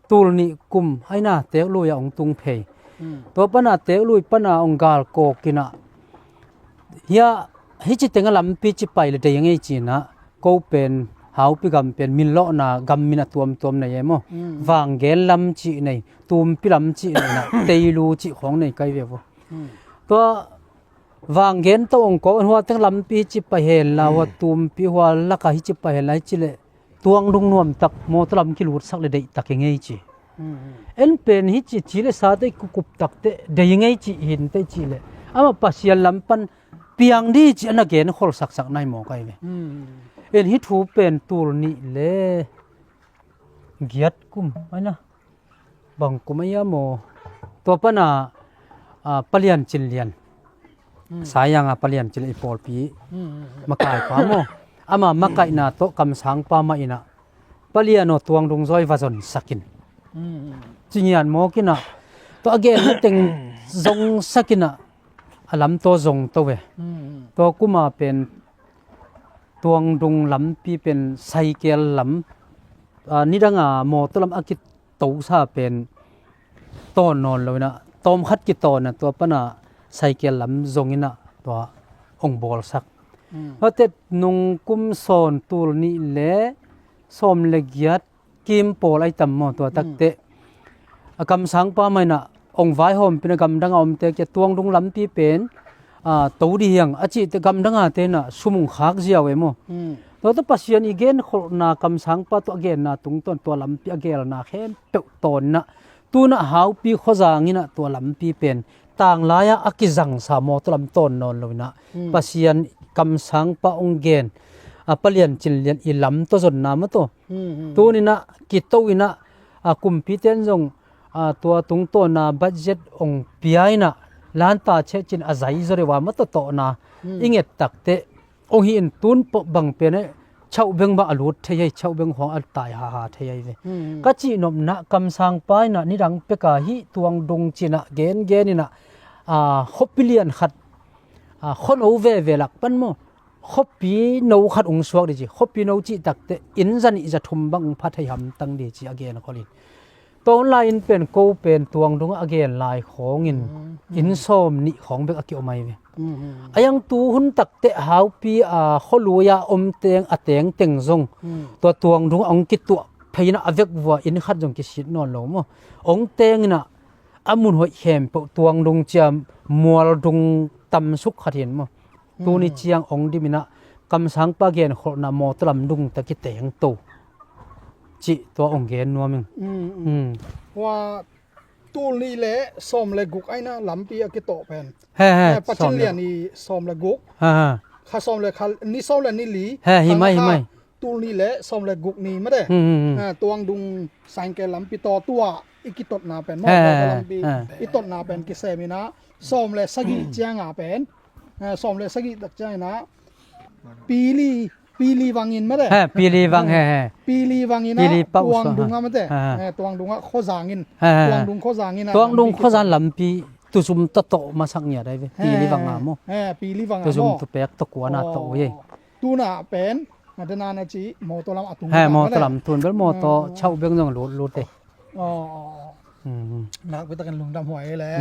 tul nih kum aina Teklui ah hong tung phei. Tua pana Teklui pana hong galkawk inah, hia, hici tengah lampi ci pai le dei ngei cinah, ko pen haupi gam pen min lawhna gam min a tuamtuam nei e maw. Vanggen lam cih nei, tumpi lam cih nei inah, teilu cih khawng nei kai ve vo. Tua vanggen tawh hong kawk in hua teng lampi ci pai hen la, hua tumpi hua laka hici pai hen la, hici le tuangdung nuamtak mawtaw lam kilutsak le deihtak i ngei ci. En pen hici ci le sate i kukup takte dei ngei ci hin te ci le, amah Pasian lam pan piang di ci a na gen kholsaksak nai mawk ahi ve. En hi thu pen tul nih le giat kum aina, bang kum aia maw, tua pana, a, Palian Cin Lian. Saizang a Palian Cin Lian i pawlpi makaipa maw, ama makaihna tawh kamsangpa mah inah, Palian aw, tuangdung zawi va zonsak in, ci ngiat mawk inah, tua a gen teng zongsak inah, a lamtaw zongto ve. Tua kuma pen tuangdung lampi pen saikel lam, a, nidanga mawtaw lam a kitosa pen tawn nawn lo inah, tawmkhat kitawn a, tua pana saikel lam zong inah tua hong bawlsak. Tua tet nung kum sawn tul nih le sawm le giat kim pawl ai tam maw, tua takte a kamsangpa mah inah hong vaihawmpina gamdanga omte kia tuangdung lampi pen, a, to di hiang a cihte gamdanga te inah sum hong khak ziau e maw. Tuate Pasian i genkholhna kamsangpa tua a genna tungtawn tua lampi a gelna khempeuh tawn inah, tunah haupi khuazang inah tua lampi pen tanglai-ah a kizangsa mawtaw lam tawn nawn lo inah, Pasian kamsangpa hong gen, a, Palian Cin Lian i lamtaw zonna mataw. Tuninah kito inah, a, kumpite in zong, a, tua tungtawna budget hong pia inah, lanta cheh cin a zai zaw deuh a mataw tawhna i nget takte hong hi in tun pawh bang pen eh, chauh beng bang a lut thei ahi, chauh beng khawng a tai haha thei ahi ve. Ka cihnopna kamsangpa inah nidang peka hih tuangdung cinah gengen inah, a, khuapi lian khat, a, khuano veve lak pan maw, khuapi no khat hong suak di ci, khuapi no cih takte inn za nih za thum bang hong pha thei hamtang di ci a genkholh in. Tua hun lai-in pen ko pen tuangdungah a gen lai khawngin inn sawm nih khawng bek a kiom ahi ve. A iang tu hun takte haupi a khualui-a om teng a tengteng zong tua tuangdungah hong kituah phei inah a vekvua inn khat zong kisit nawn lo maw. Hong teng inah a mun hoih khempeuh tuangdung ciam mualdung tamsuk khat hi in maw. Tuni ciang hong dim inah kamsangpa genkholhna mawtaw lam dungta kitengto cih tua hong gen nuam ing. Hua tul nih le sawm le guk aina lampi a kitawh pen. He, he, Pacin Lian i sawm le guk. Kha sawm le kha, ni sawm le ni li. He, hi mai, hi mai. Tul nih le sawm le guk ni mate. Tuangdung saikel lampi tawh tua i kitotna pen maw, lampi i totna pen kisem inah sawm le sagih cianga pen, sawm le sagih tak ciang inah pili, pili vangin mate. He, pili vang, he, he. Pili vangin ah, pili pau tuangdungah mate. Tuangdungah khuazangin. Tuangdung khuazangin ah, tuangdung khuazang lampi tuzum tawh tawh masak ngiat ahi ve. Pili vanga maw. Pili vanga maw. Tuzum tupek tawh kuana tawh uh hi. Tuna pen, na dena na ci mawtaw lam a tung. He, mawtaw lam tun bel mawtaw chauh beng zong lut lut e. Aw, aw, aw. Nakpi takin lungdam huai le.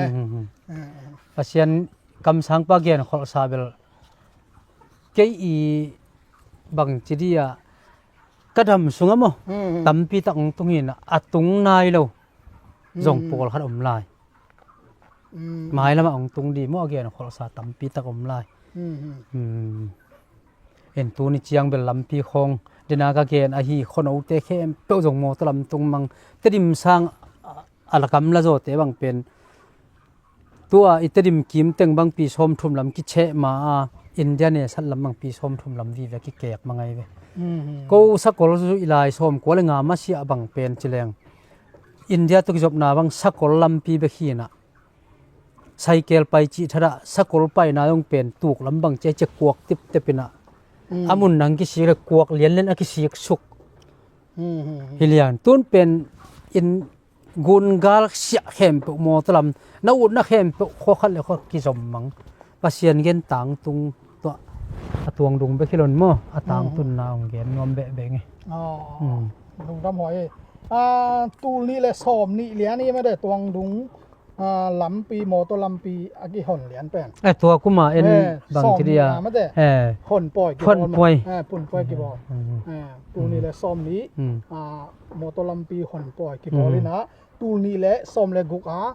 Pasian kamsangpa gen kholhsa bel kei i bangci dia ka dam sungah maw, tampi tak hong tung hi-in a tung nai lo zong pawlkhat om lai. Mailamah hong tung di maw, a gen kholhsa tampi tak om lai. En tuni ciang bel lampi khawng dena ka gen ahi, khuanote khempeuh zong mawtaw lam tung mang, Tedim sang a, a lakam la zawte bang pen tua i Tedim kim teng bangpi sawmthum lam kicheh ma a, India ne sat lam bangpi sawmthum lam vive kikek mang ahi ve. Ko sakol zuih lai sawmkua le nga masiah bang pen ci leng India tawh kizopna bang sakol lampi bek hi-in a, saikel pai cih thadah sakol paina zong pen tuk lam bang cia cia kuak tiptep in a, a mun nang kisik le kuak lianlian a kisik suk. Hi lian tun pen in gun gal siah khempeuh mawtaw lam na utna khempeuh khua khat le khua kizom mang. Pasian gen tangtung tua a tuangdung bek hi lo in maw, a tangtunna hong gen nuam behbeh ing e. Lungdam huai e. Tul nih le sawm nih lian hi mah de tuangdung lampi, mawtaw lampi a kihon lian pen. Eh, tua kuma en bang ci dia. Honpawi kibawl. Honpawi kibawl. Tul nih le sawm nih mawtaw lampi honpawi kibawl in a, tul nih le sawm le guk a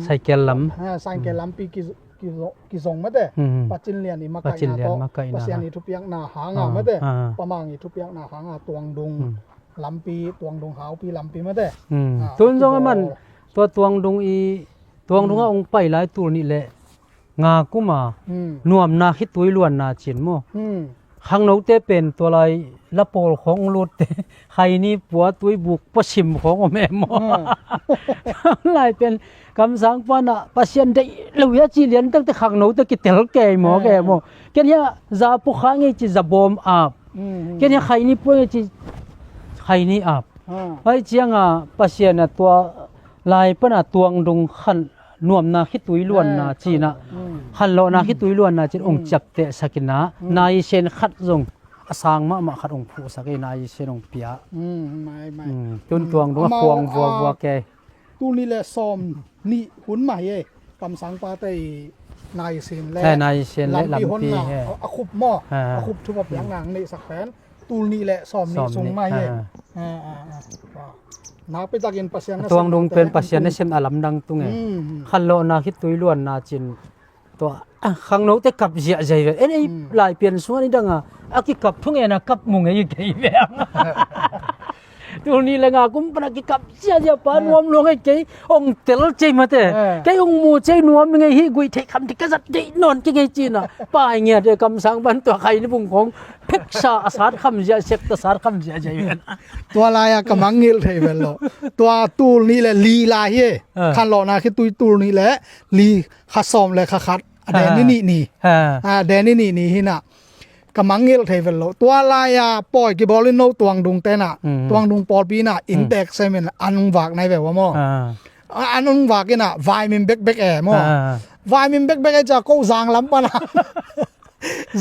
saikel lam. Saikel lampi kizong mate. Pacin lian i makaihna tawh Pasian i thupiakna hanga mate. Pamang i thupiakna hanga tuangdung lampi, tuangdung haupi lampi mate. Tun zong a man tua tuangdung i, tuangdung a hong pai lai tul nih le nga kuma nuamna khitui luanna cin maw? Khangnote pen tua lai la pawl khawng lutte khaini pua tuibuk pua sim khawng om e maw? Lai pen kamsang pana Pasian deih lo hia ci lian takte khangnote kitel kei maw, kei maw? Ken hia za pua kha ngei ci za bawm ap. Ken hia khaini pua ngei ci khaini ap. Hai cianga Pasian a tua lai pana tuangdung khan nuamna khitui luanna cina, khanlawhna khitui luanna cin hong ciaptehsak ina, naisen khat zong a sang mahmah khat hong phuhsak i naisen hong pia. Tun tuangdung a khuang vuavua kei. Tul nih le sawm nih hun mah hi e. Kamsangpate i naisen le lampi honna a khup maw? A khup thup a piakna ang neihsak pen tul nih le sawm nih sung mah hi e. Nakpi takin Pasian a tuangdung pen Pasian a sem a lamdang tung e. Khanlawhna khitui luanna cin tua khangnote kap ziahziah hi ve. En ei lai pian sungah ni danga a kikap thungena kap mu ngei kei ve. Tul nih le nga kum pana kikap ziahziah pa nuam lua ngei kei. Ong tel cei mate. Kei ong mu cei nuam ngei hi guih theih kham thei ka zat deih nawn kei ngei cina. Pai ngiat e kamsang pan tua khaini bung khawng pheksa a sat kham ziah, sekta sat kham ziahziah hi ve. Tua lai-a ka mangngilh thei vel lo. Tua tul nih le li lai hi e. Khanlawhna khitui tul nih le li kha sawm le kha khat. A deni nih ni. A deni nih ni hi na. Ka mangngilh thei vel lo. Tua lai-a pawi kibawl in no tuangdung tena. Tuangdung pawlpi na inntek semin an hong vak nai ve ua maw? An hong vak ina vaimim bekbek e maw? Vaimim bekbek e cia ko zanglam pana.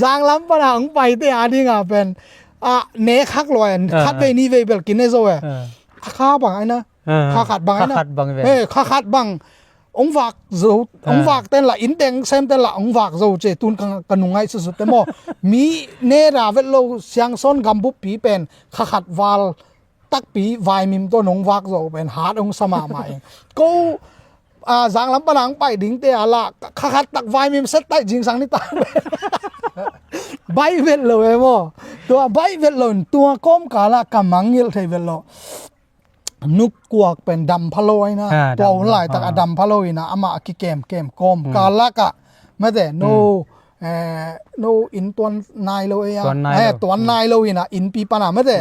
Zanglam pana hong paite a dinga pen a ne khak lua e. Khat vei ni vei bel kine zo e. A kha bang aina. Kha khat bang aina. Kha khat bang ve. Kha khat bang. Hong vak zo, hong vak ten la, innteng sem ten la hong vak zo ce, tun ka, ka nung ngaihsutsut te maw? Mi ne ra vet lo, siangsawn gambuppi pen kha khat val takpi vaimim tawh nong vak zo pen hat hong sa mahmah ing. Ko zanglam pana hong pai dingte a la kha khat tak vaimim set taih zingsang ni ta. Baih vet lo e maw? Tua baih vet lo in tua kawmkala ka mangngilh thei vet lo. Nukuak pen dam pha lo aina. Tua hun laitak a dam pha lo ina amah a kikemkem kawm kalaka mate no, no inn tuan nai lo ei a, tuan nai lo ina innpi pana mate.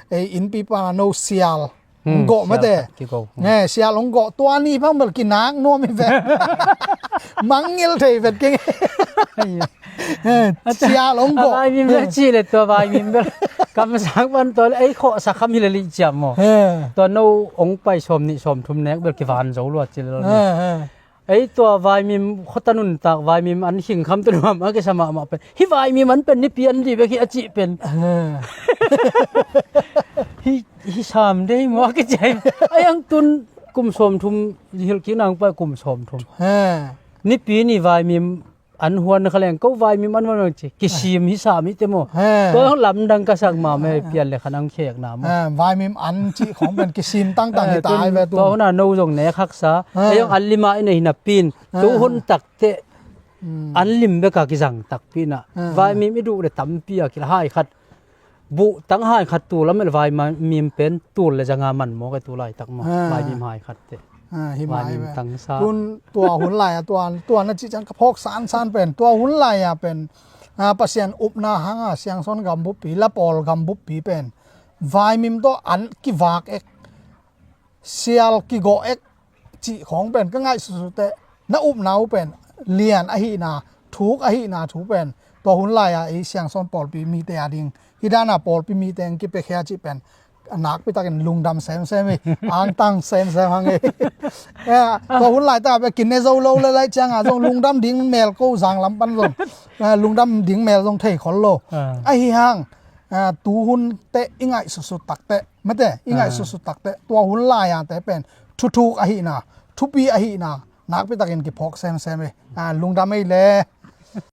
Ei innpi pana no sial hong gawh mate. Sial hong gawh tua ni phang bel kinak nuam hi ve. Mangngilh thei vet keng. Sial hong gawh. Vaimim le ci le tua vaimim bel kamsang pan tua le ei khawhsa kham hi le lih ciam maw? Tua no hong pai sawm nih sawm thum nek bel kivan zo lua ci le lo ni. Ei tua vaimim khuata nuntak vaimim an hing kham tua nuam a kisa mahmah pen hi vaimim an pen nipi an di bek hi a cih pen. Hi Hi sam dei maw a kici ai. Ai ang tun kum sawmthum hilh kik nang pai kum sawmthum. He. Nipi ni vaimim an huan kha leng ko vaimim an huan ci kisim hi sam hi te maw. He. Ko ang lamdang ka sak ma me pian le khan ang khek na maw. He, vaimim an ci khong pen kisim tangtang hi tai ve tu. Ko na no zong ne khak sa. He. Ai ang an lima ina hina pin. He. Tu hun tak te. Hmm. An lim beka kizang takpi na. Hmm. Vaimim i duh le tampi a kila hai khat. Buh tang hai khat tul a mel vaimim pen tul le zanga man maw ka tu lai tak maw. Hmm. Vaimim hai khat te. Hmm, hi mai vaimim ve. Tang sa. Tun tua hun lai a tua, tua na ci cang ka phawk san san pen. Tua hun lai a pen. Ah, Pasian upna hanga siangsawn gambuppi, lapawl gambuppi pen. Vaimim tawh an kivak ek. Sial kigawh ek cih khawng pen ka ngaihsutsut teh na upna uh pen lian ahihna, thuk ahihna thu pen tua hun lai-a ei siangsawn pawlpi mite a ding hih dana pawlpi mite ang kipiakhia cih pen a nakpitakin lungdam semsem hi. Angtang semsem hang hi. Eh, tua hun laitaka pen kine zo lo le lai cianga zong lungdam ding mel ko zanglam pan zong, eh, lungdam ding mel zong thei khol lo. Ah. Ahi hang, ah, tu hun teh i ngaihsutsut takteh mate i ngaihsutsut takteh tua hun lai-a te pen thuthuk ahihna, thupi ahihna nakpitakin kiphawk semsem hi. Ah, lungdam ei le.